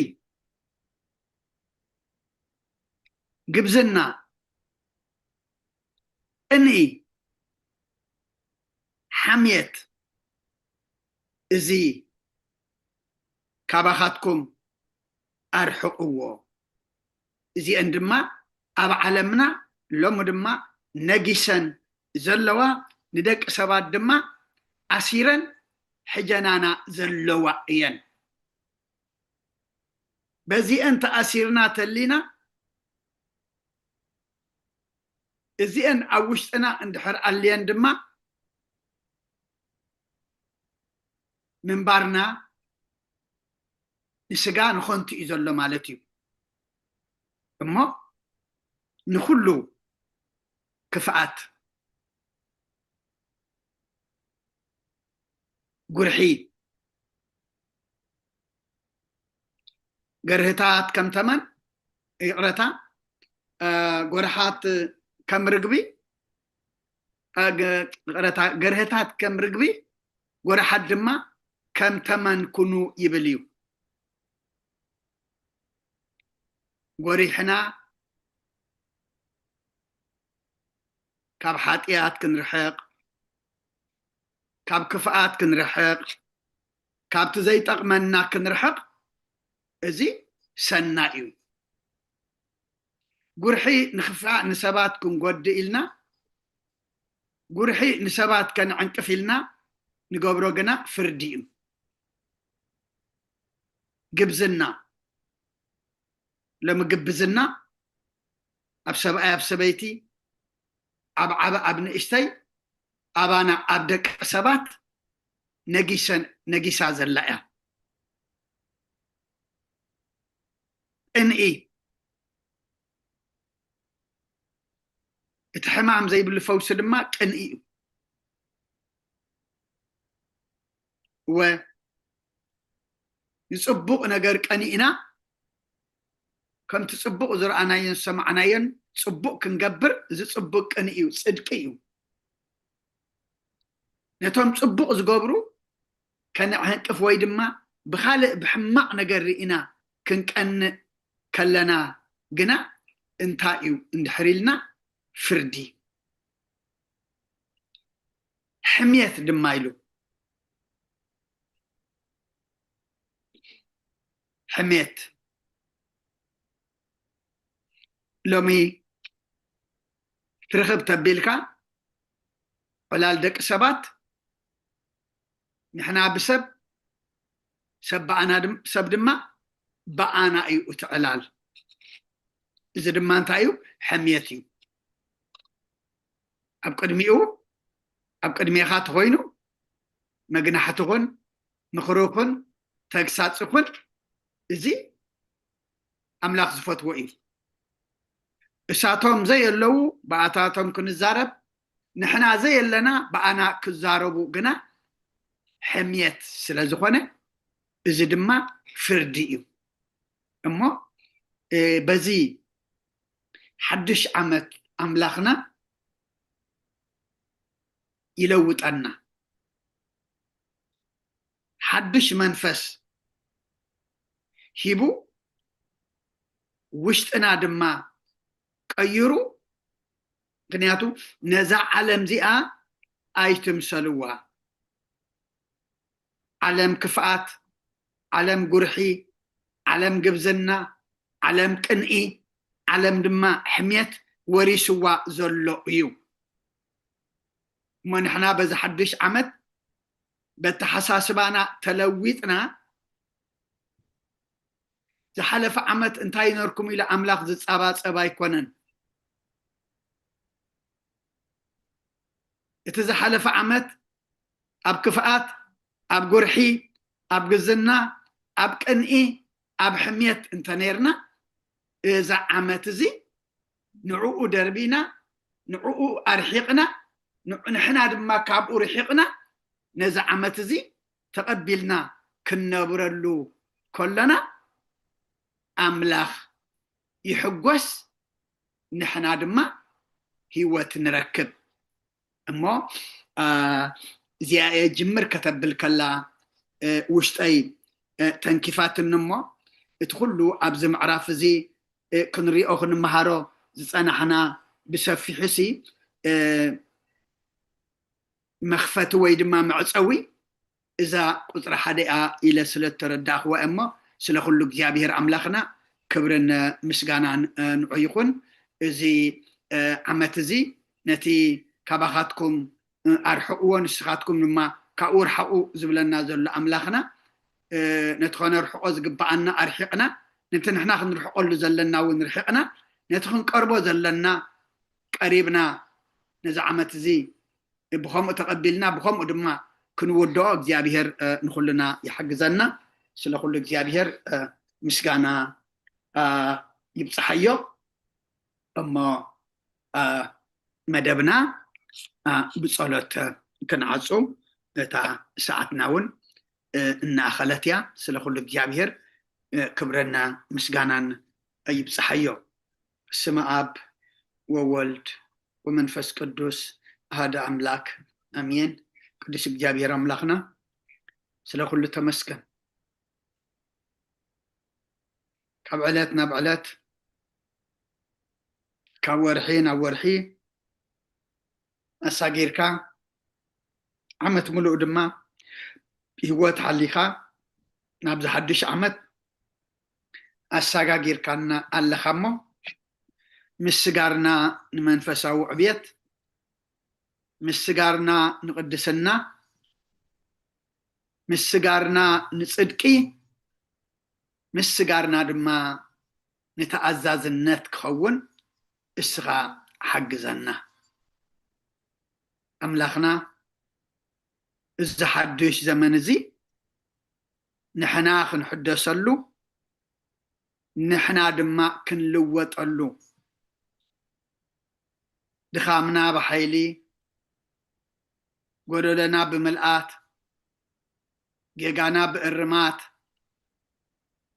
ግብዝና፣ ቅንኢ፣ ሓምየት፣ እዚ ካባኻትኩም ኣርሕቕዎ። እዚአን ድማ ኣብ ዓለምና ሎሚ ድማ ነጊሰን ዘለዋ፣ ንደቂ ሰባት ድማ ኣሲረን ሕጀናና ዘለዋ እየን። በዚአን ተኣሲርና ተሊና፣ እዚአን ኣብ ውሽጥና እንድሕር ኣልየን ድማ ምንባርና ንስጋ ንኾንቱ እዩ ዘሎ ማለት እዩ። እሞ ንኹሉ ክፍኣት፣ ጉርሒ፣ ገርህታት ከም ተመን፣ ይቕረታ፣ እ፣ ጎርሓት ከም ርግቢ፣ እ፣ ገ-፣ ይቕረታ፣ ገርህታት ከም ርግቢ፣ ጎርሓት ድማ ከም ተመን ኩኑ ይብል እዩ። ጎሪሕና ካብ ሓጢኣት ክንርሕቕ፣ ካብ ክፍኣት ክንርሕቕ፣ ካብቲ ዘይጠቕመና ክንርሕቕ፣ እዚ ሰናይ እዩ። ጉርሒ ንኽፋእ ንሰባት ክንጎድእ ኢልና፣ ጉርሒ ንሰባት ከነዕንቅፍ ኢልና ንገብሮ ግና ፍርዲ እዩ። ግብዝና፣ ሎሚ ግብዝና ኣብ ሰብኣይ፣ ኣብ ሰበይቲ፣ ኣብ ዓቢ፣ ኣብ ንእሽተይ፣ ኣባና ኣብ ደቂ ሰባት ነጊሰን፣ ነጊሳ ዘላ እያ። ቅንኢ፣ እቲ ሕማም ዘይብሉ ፈውሲ ድማ ቅንኢ እዩ። እወ፣ ንጽቡቕ ነገር ቀኒእና፣ ከምቲ ጽቡቕ ዝረኣናዮን ዝሰማዕናዮን ጽቡቕ ክንገብር፣ እዚ ጽቡቕ ቅንኢ እዩ፣ ጽድቂ እዩ። ነቶም ጽቡቕ ዝገብሩ ከነዕንቅፍ ወይ ድማ ብኻልእ ብሕማቕ ነገር ርኢና ክንቀንእ ከለና ግና እንታይ እዩ እንድሕር ኢልና፣ ፍርዲ። ሕምየት ድማ ኢሉ። ሕምየት። ሎሚ ትርኽብ ተቢልካ፣ ዕላል ደቂ ሰባት፣ ንሕና ብሰብ፣ ሰብ ብኣና ድም-፣ ሰብ ድማ ብኣና እዩ እቲ ዕላል። እዚ ድማ እንታይ እዩ? ሕምየት እዩ። ኣብ ቅድሚኡ፣ ኣብ ቅድሜኻ ተኾይኑ መግናሕቲ ኹን፣ ምኽሪ ኹን፣ ተግሳጽ ኹን፣ እዚ ኣምላኽ ዝፈትዎ እዩ። እሳቶም ዘየለዉ ብኣታቶም ክንዛረብ፣ ንሕና ዘየለና ብኣና ክዛረቡ ግና ሕምየት ስለ ዝኾነ፣ እዚ ድማ ፍርዲ እዩ። እሞ፣ እ፣ በዚ ሓድሽ ዓመት ኣምላኽና ይለውጠና። ሓድሽ መንፈስ ሂቡ፣ ውሽጥና ድማ ቀይሩ። ምኽንያቱ ነዛ ዓለም እዚኣ ኣይትምሰልዋ። ዓለም ክፍኣት፣ ዓለም ጉርሒ፣ ዓለም ግብዝና፣ ዓለም ቅንኢ፣ ዓለም ድማ ሕምየት ወሪስዋ ዘሎ እዩ። እሞ ንሕና በዚ ሓድሽ ዓመት በተሓሳስባና ተለዊጥና፣ ዝሓለፈ ዓመት እንታይ ነርኩም ኢሉ ኣምላኽ ዝጻባጸብ ኣይኮነን። እቲ ዝሓለፈ ዓመት ኣብ ክፍኣት፣ ኣብ ጉርሒ፣ ኣብ ግዝና፣ ኣብ ቅንኢ፣ ኣብ ሕምየት እንተነይርና፣ እዚ ዓመት እዚ ንዕኡ ደርቢና፣ ንዕኡ ኣርሒቕና፣ ንዕ-፣ ንሕና ድማ ካብኡ ርሒቕና፣ ነዚ ዓመት እዚ ተቐቢልና ክንነብረሉ ከለና፣ ኣምላኽ ይሕጎስ፣ ንሕና ድማ ህይወት ንረክብ። እሞ፣ አ፣ እዚኣ እየ ጅምር ከተብል ከላ፣ እ፣ ውሽጠይ፣ እ፣ ተንኪፋትኒ። እሞ እቲ ኩሉ ኣብዚ ምዕራፍ እዚ፣ እ፣ ክንሪኦ ክንመሃሮ ዝጸናሕና ብሰፊሑሲ፣ እ፣ መኽፈቲ ወይ ድማ መዕጸዊ እዛ ቁጽሪ ሓደ እያ ኢለ ስለ እተረዳእኽዋ እሞ፣ ስለ ኩሉ እግዚኣብሔር ኣምላኽና ክብርን ምስጋናን ንዑ ይኹን። እዚ ዓመት እዚ ነቲ ካባኻትኩም ኣርሕቕዎ፣ ንስኻትኩም ድማ ካብኡ ርሓቑ ዝብለና ዘሎ ኣምላኽና፣ ነቲ ኸነርሕቖ ዝግብኣና ኣርሒቕና፣ ነቲ ንሕና ክንርሕቐሉ ዘለና እውን ርሒቕና፣ ነቲ ክንቀርቦ ዘለና ቀሪብና፣ ነዚ ዓመት እዚ ብኸምኡ ተቐቢልና ብኸምኡ ድማ ክንውድኦ እግዚኣብሔር፣ እ፣ ንኹልና ይሓግዘና። ስለ ኩሉ እግዚኣብሔር፣ እ፣ ምስጋና፣ እ፣ ይብጽሓዮ። እሞ፣ እ፣ መደብና፣ እ፣ ብጸሎት ክንዓጹ፣ እታ ሰዓትና እውን፣ እ፣ እናኣኸለት እያ። ስለ ኩሉ እግዚኣብሔር፣ እ፣ ክብርን ምስጋናን ይብጽሓዮ። ስመ ኣብ ወወልድ ወመንፈስ ቅዱስ ኣሃደ ኣምላክ ኣሜን። ቅዱስ እግዚኣብሔር ኣምላኽና ስለ ኩሉ ተመስገን። ካብ ዕለት ናብ ዕለት፣ ካብ ወርሒ ናብ ወርሒ ኣሳጊርካ፣ ዓመት ምሉእ ድማ ህይወት ሓሊኻ ናብዚ ሓድሽ ዓመት ኣሳጋጊርካና ኣለኻ እሞ፣ ምስጋርና ንመንፈሳዊ ዕብየት፣ ምስጋርና ንቅድስና፣ ምስጋርና ንጽድቂ፣ ምስጋርና ድማ ንተኣዛዝነት ክኸውን እስኻ ሓግዘና። ኣምላኽና፣ እዚ ሓድሽ ዘመን እዚ ንሕና ክንሕደሰሉ፣ ንሕና ድማ ክንልወጠሉ፣ ድኻምና ብሓይሊ፣ ጎደሎና ብምልኣት፣ ጌጋና ብእርማት፣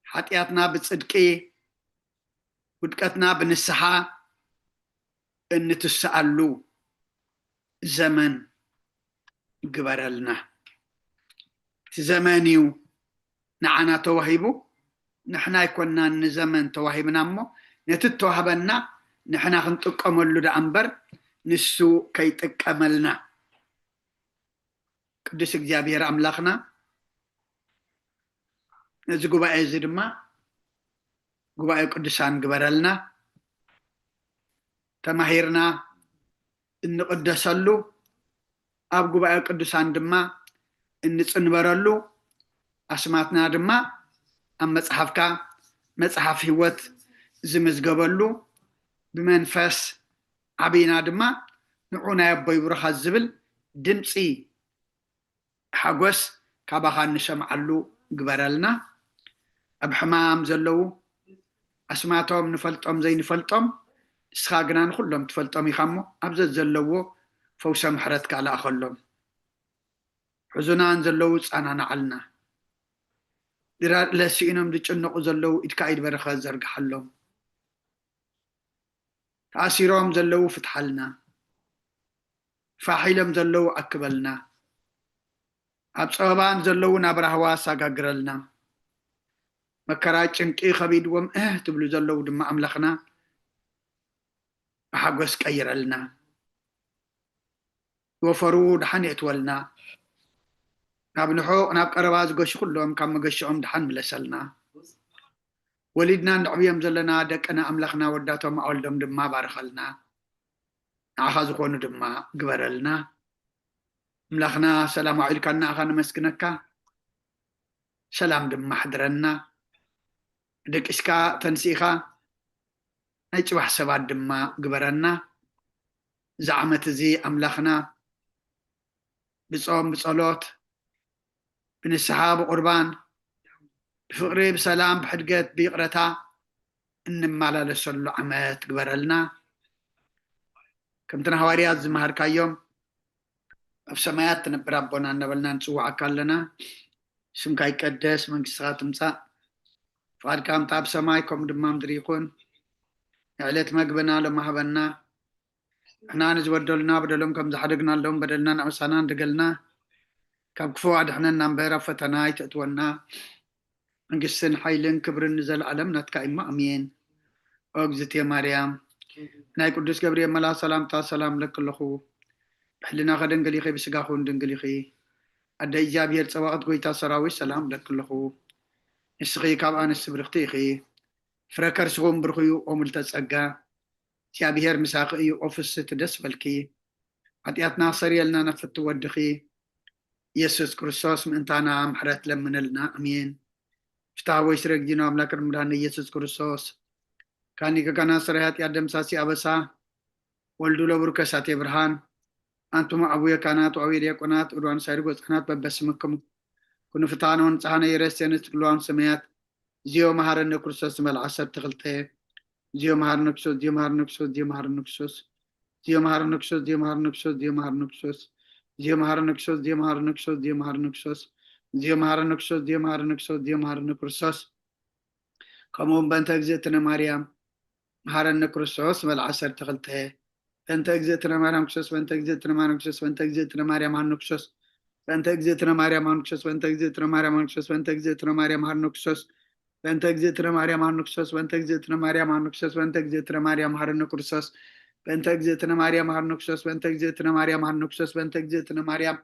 ሓጢኣትና ብጽድቂ፣ ውድቀትና ብንስሓ እንትስኣሉ ዘመን ግበረልና። እቲ ዘመን እዩ ንዓና ተዋሂቡ፣ ንሕና ኣይኮናን ንዘመን ተዋሂብና እሞ፣ ነቲ እተዋህበና ንሕና ክንጥቀመሉ ደኣ እምበር፣ ንሱ ከይጥቀመልና። ቅዱስ እግዚኣብሔር ኣምላኽና፣ ነዚ ጉባኤ እዚ ድማ ጉባኤ ቅዱሳን ግበረልና። ተማሂርና እንቕደሰሉ፣ ኣብ ጉባኤ ቅዱሳን ድማ እንጽንበረሉ፣ ኣስማትና ድማ ኣብ መጽሓፍካ፣ መጽሓፍ ህይወት ዝምዝገበሉ፣ ብመንፈስ ዓቢና ድማ ንዑ ናይ ኣቦይ ብሩኻት ዝብል ድምጺ ሓጎስ ካባኻ እንሰምዓሉ ግበረልና። ኣብ ሕማም ዘለዉ፣ ኣስማቶም ንፈልጦም ዘይንፈልጦም፣ ንስኻ ግና ንኹሎም ትፈልጦም ኢኻ እሞ፣ ኣብ ዘዘለዎ ፈውሰ ምሕረትካ ልኣኸሎም። ሕዙናን ዘለዉ ጻናናዓልና። ድራር ለስኢኖም ዝጭነቑ ዘለዉ ኢድካ ኢድ በረኸት ዘርግሓሎም። ተኣሲሮም ዘለዉ ፍትሓልና። ፋሕ ኢሎም ዘለዉ ኣክበልና። ኣብ ጸበባን ዘለዉ ናብ ራህዋ ኣሳጋግረልና። መከራ ጭንቂ ከቢድዎም እህ ትብሉ ዘለዉ ድማ ኣምላኽና ብሓጎስ ቀይረልና። ዝወፈሩ ደሓን የእትወልና። ናብ ንሑቕ ናብ ቀረባ ዝገሹ ኩሎም ካብ መገሽኦም ደሓን ምለሰልና። ወሊድና እንድዕብዮም ዘለና ደቅና ኣምላኽና ወዳቶም ኣወልዶም ድማ ባርኸልና። ንዓኻ ዝኾኑ ድማ ግበረልና። ኣምላኽና ሰላም ኣውዒልካ ንዓኻ ነመስግነካ። ሰላም ድማ ሕድረና። ደቂስካ ተንሲእኻ ናይ ጽባሕ ሰባት ድማ ግበረና። እዚ ዓመት እዚ ኣምላኽና ብጾም ብጸሎት ብንስሓ ብቁርባን ብፍቕሪ ብሰላም ብሕድገት ብይቕረታ እንመላለሰሉ ዓመት ግበረልና። ከምቲ ንሃዋርያት ዝመሃርካዮም ኣብ ሰማያት ትነብር ኣቦና እናበልና ንጽውዓካ ኣለና። ስምካ ይቀደስ፣ መንግስትኻ ትምጻእ፣ ፍቓድካ ከምቲ ኣብ ሰማይ ከምኡ ድማ ምድሪ ይኹን። ንዕለት መግብና ሎሚ ሃበና። ንሕና ንዝበደሉና በደሎም ከም ዝሓደግናሎም በደልና ንኣበሳና ንደገልና፣ ካብ ክፉእ ኣድሕነና እምበር ኣብ ፈተና ኣይተእትወና። መንግስትን ሓይልን ክብርን ንዘለኣለም ናትካ እሞ ኣሜን። ኦ እግዝእትየ ማርያም ናይ ቅዱስ ገብርኤል መልኣኽ ሰላምታ ሰላም ለኪ ኣለኹ። ብሕልናኸ ድንግል ኢኺ፣ ብስጋኹን ድንግል ኢኺ። ኣደ እግዚኣብሔር ጸባኦት ጎይታ ሰራዊት ሰላም ለኪ ኣለኹ። ንስኺ ካብ ኣንስቲ ብርኽቲ ኢኺ። ፍረ ከርስኹም ብርኽ እዩ ኦ ምልተ ጸጋ። እግዚኣብሔር ምሳኺ እዩ ኦ ፍስሕቲ ደስ በልኪ። ሓጢኣትና ክሰርየልና ነፍቲ ወድኺ ኢየሱስ ክርስቶስ ምእንታና ምሕረት ለምንልና። ኣሜን። ፍትሐ ወይ ስረግዲኖ ኣምላክ ርምዳን ኢየሱስ ክርስቶስ ካኒ ከካና ስረ ሓጢኣት ደምሳሲ ኣበሳ ወልዱ ለብሩ ከሳቴ ብርሃን ኣንቱም ኣቡየ ካህናት ወአቡየ ዲያቆናት ወድዋን ሳይድ ጎጻናት በበስምክም ኩኑ ፍትሐነ ወንጽሐነ የረስቴነ ትክልዋን ሰማያት ዚዮ መሐረነ ክርስቶስ ዝመልዓ ሰብ ተኽልተ ዚዮ መሐረነ ክርስቶስ ዚዮ መሐረነ ክርስቶስ ዚዮ መሐረነ ክርስቶስ ዚዮ መሐረነ ክርስቶስ ዚዮ መሐረነ ክርስቶስ ዚዮ መሐረነ ክርስቶስ ዚዮ መሐረነ ክርስቶስ ዚዮ መሐረነ ክርስቶስ ዚዮ መሐረነ ክርስቶስ ዚዮ መሐረነ ክርስቶስ ዚዮ መሐረነ ክርስቶስ ዚዮ መሐረነ ክርስቶስ ከምኡ እውን በእንተ እግዝእትነ ማርያም መሐረነ ክርስቶስ መልዓ ዓሰርተ ክልተ በእንተ እግዝእትነ ማርያም ክርስቶስ በእንተ እግዝእትነ ማርያም ክርስቶስ በእንተ እግዝእትነ ማርያም መሐረነ ክርስቶስ በእንተ እግዝእትነ ማርያም መሐረነ ክርስቶስ በእንተ እግዝእትነ ማርያም መሐረነ ክርስቶስ በእንተ እግዝእትነ ማርያም መሐረነ ክርስቶስ በእንተ እግዝእትነ ማርያም መሐረነ ክርስቶስ በእንተ እግዝእትነ ማርያም መሐረነ ክርስቶስ በእንተ እግዝእትነ ማርያም መሐረነ ክርስቶስ በእንተ እግዝእትነ ማርያም መሐረነ ክርስቶስ በእንተ እግዝእትነ ማርያም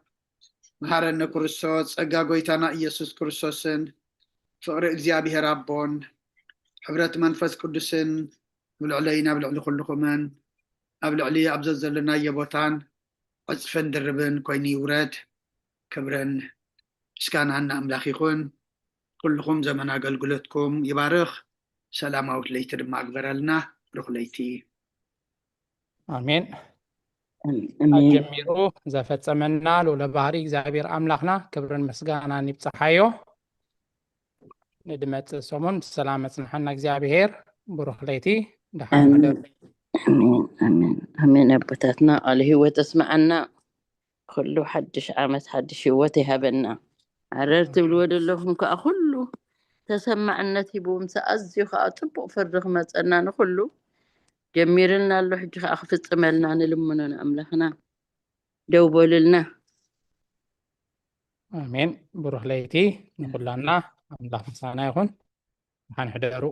መሐረነ ክርስቶስ ጸጋ ጎይታና ኢየሱስ ክርስቶስን ፍቕሪ እግዚኣብሔር ኣቦን ሕብረት መንፈስ ቅዱስን ኣብ ልዕለይን ኣብ ልዕሊ ኩልኹምን ኣብ ልዕሊ ኣብ ዘዘለናዮ ቦታን ዕጽፍን ድርብን ኮይኑ ይውረድ። ክብርን ምስጋናን ንኣምላኽ ይኹን። ኩልኹም ዘመን ኣገልግሎትኩም ይባርኽ። ሰላማዊት ለይቲ ድማ ግበረልና። ብሩኽ ለይቲ። ኣሜን። ኣሜን። ጀሚሩ ዘፈጸመና ልዑለ ባህሪ እግዚኣብሔር ኣምላኽና ክብርን ምስጋናን ይብጽሓዮ። ንድመጽእ ሰሙን ብሰላም መጽንሐና እግዚኣብሔር። ብሩኽ ለይቲ። ደሓን ኣሜን። ሕደሩ። ኣሜን። ኣሜን። ኣሜን። ኣቦታትና ቃለ ህይወት ኣስምዓና። ኩሉ ሓድሽ ዓመት ሓድሽ ህይወት ይሃበና። ዓረር ትብልዎ ዘለኹም ከዓ ኩሉ ተሰማዕነት ሂቡ ምስ ኣዝዩ ከዓ ፅቡቅ ፍርዲ ክመፀና ንኩሉ ጀሚርልና ኣሎ። ሕጂ ከዓ ክፍፅመልና ንልምኖ ንኣምላኽና። ደው በሉልና። ኣሜን። ብሩኽ ለይቲ ንኩላና። ኣምላኽ ምሳና ይኹን። ደሓን ሕደሩ።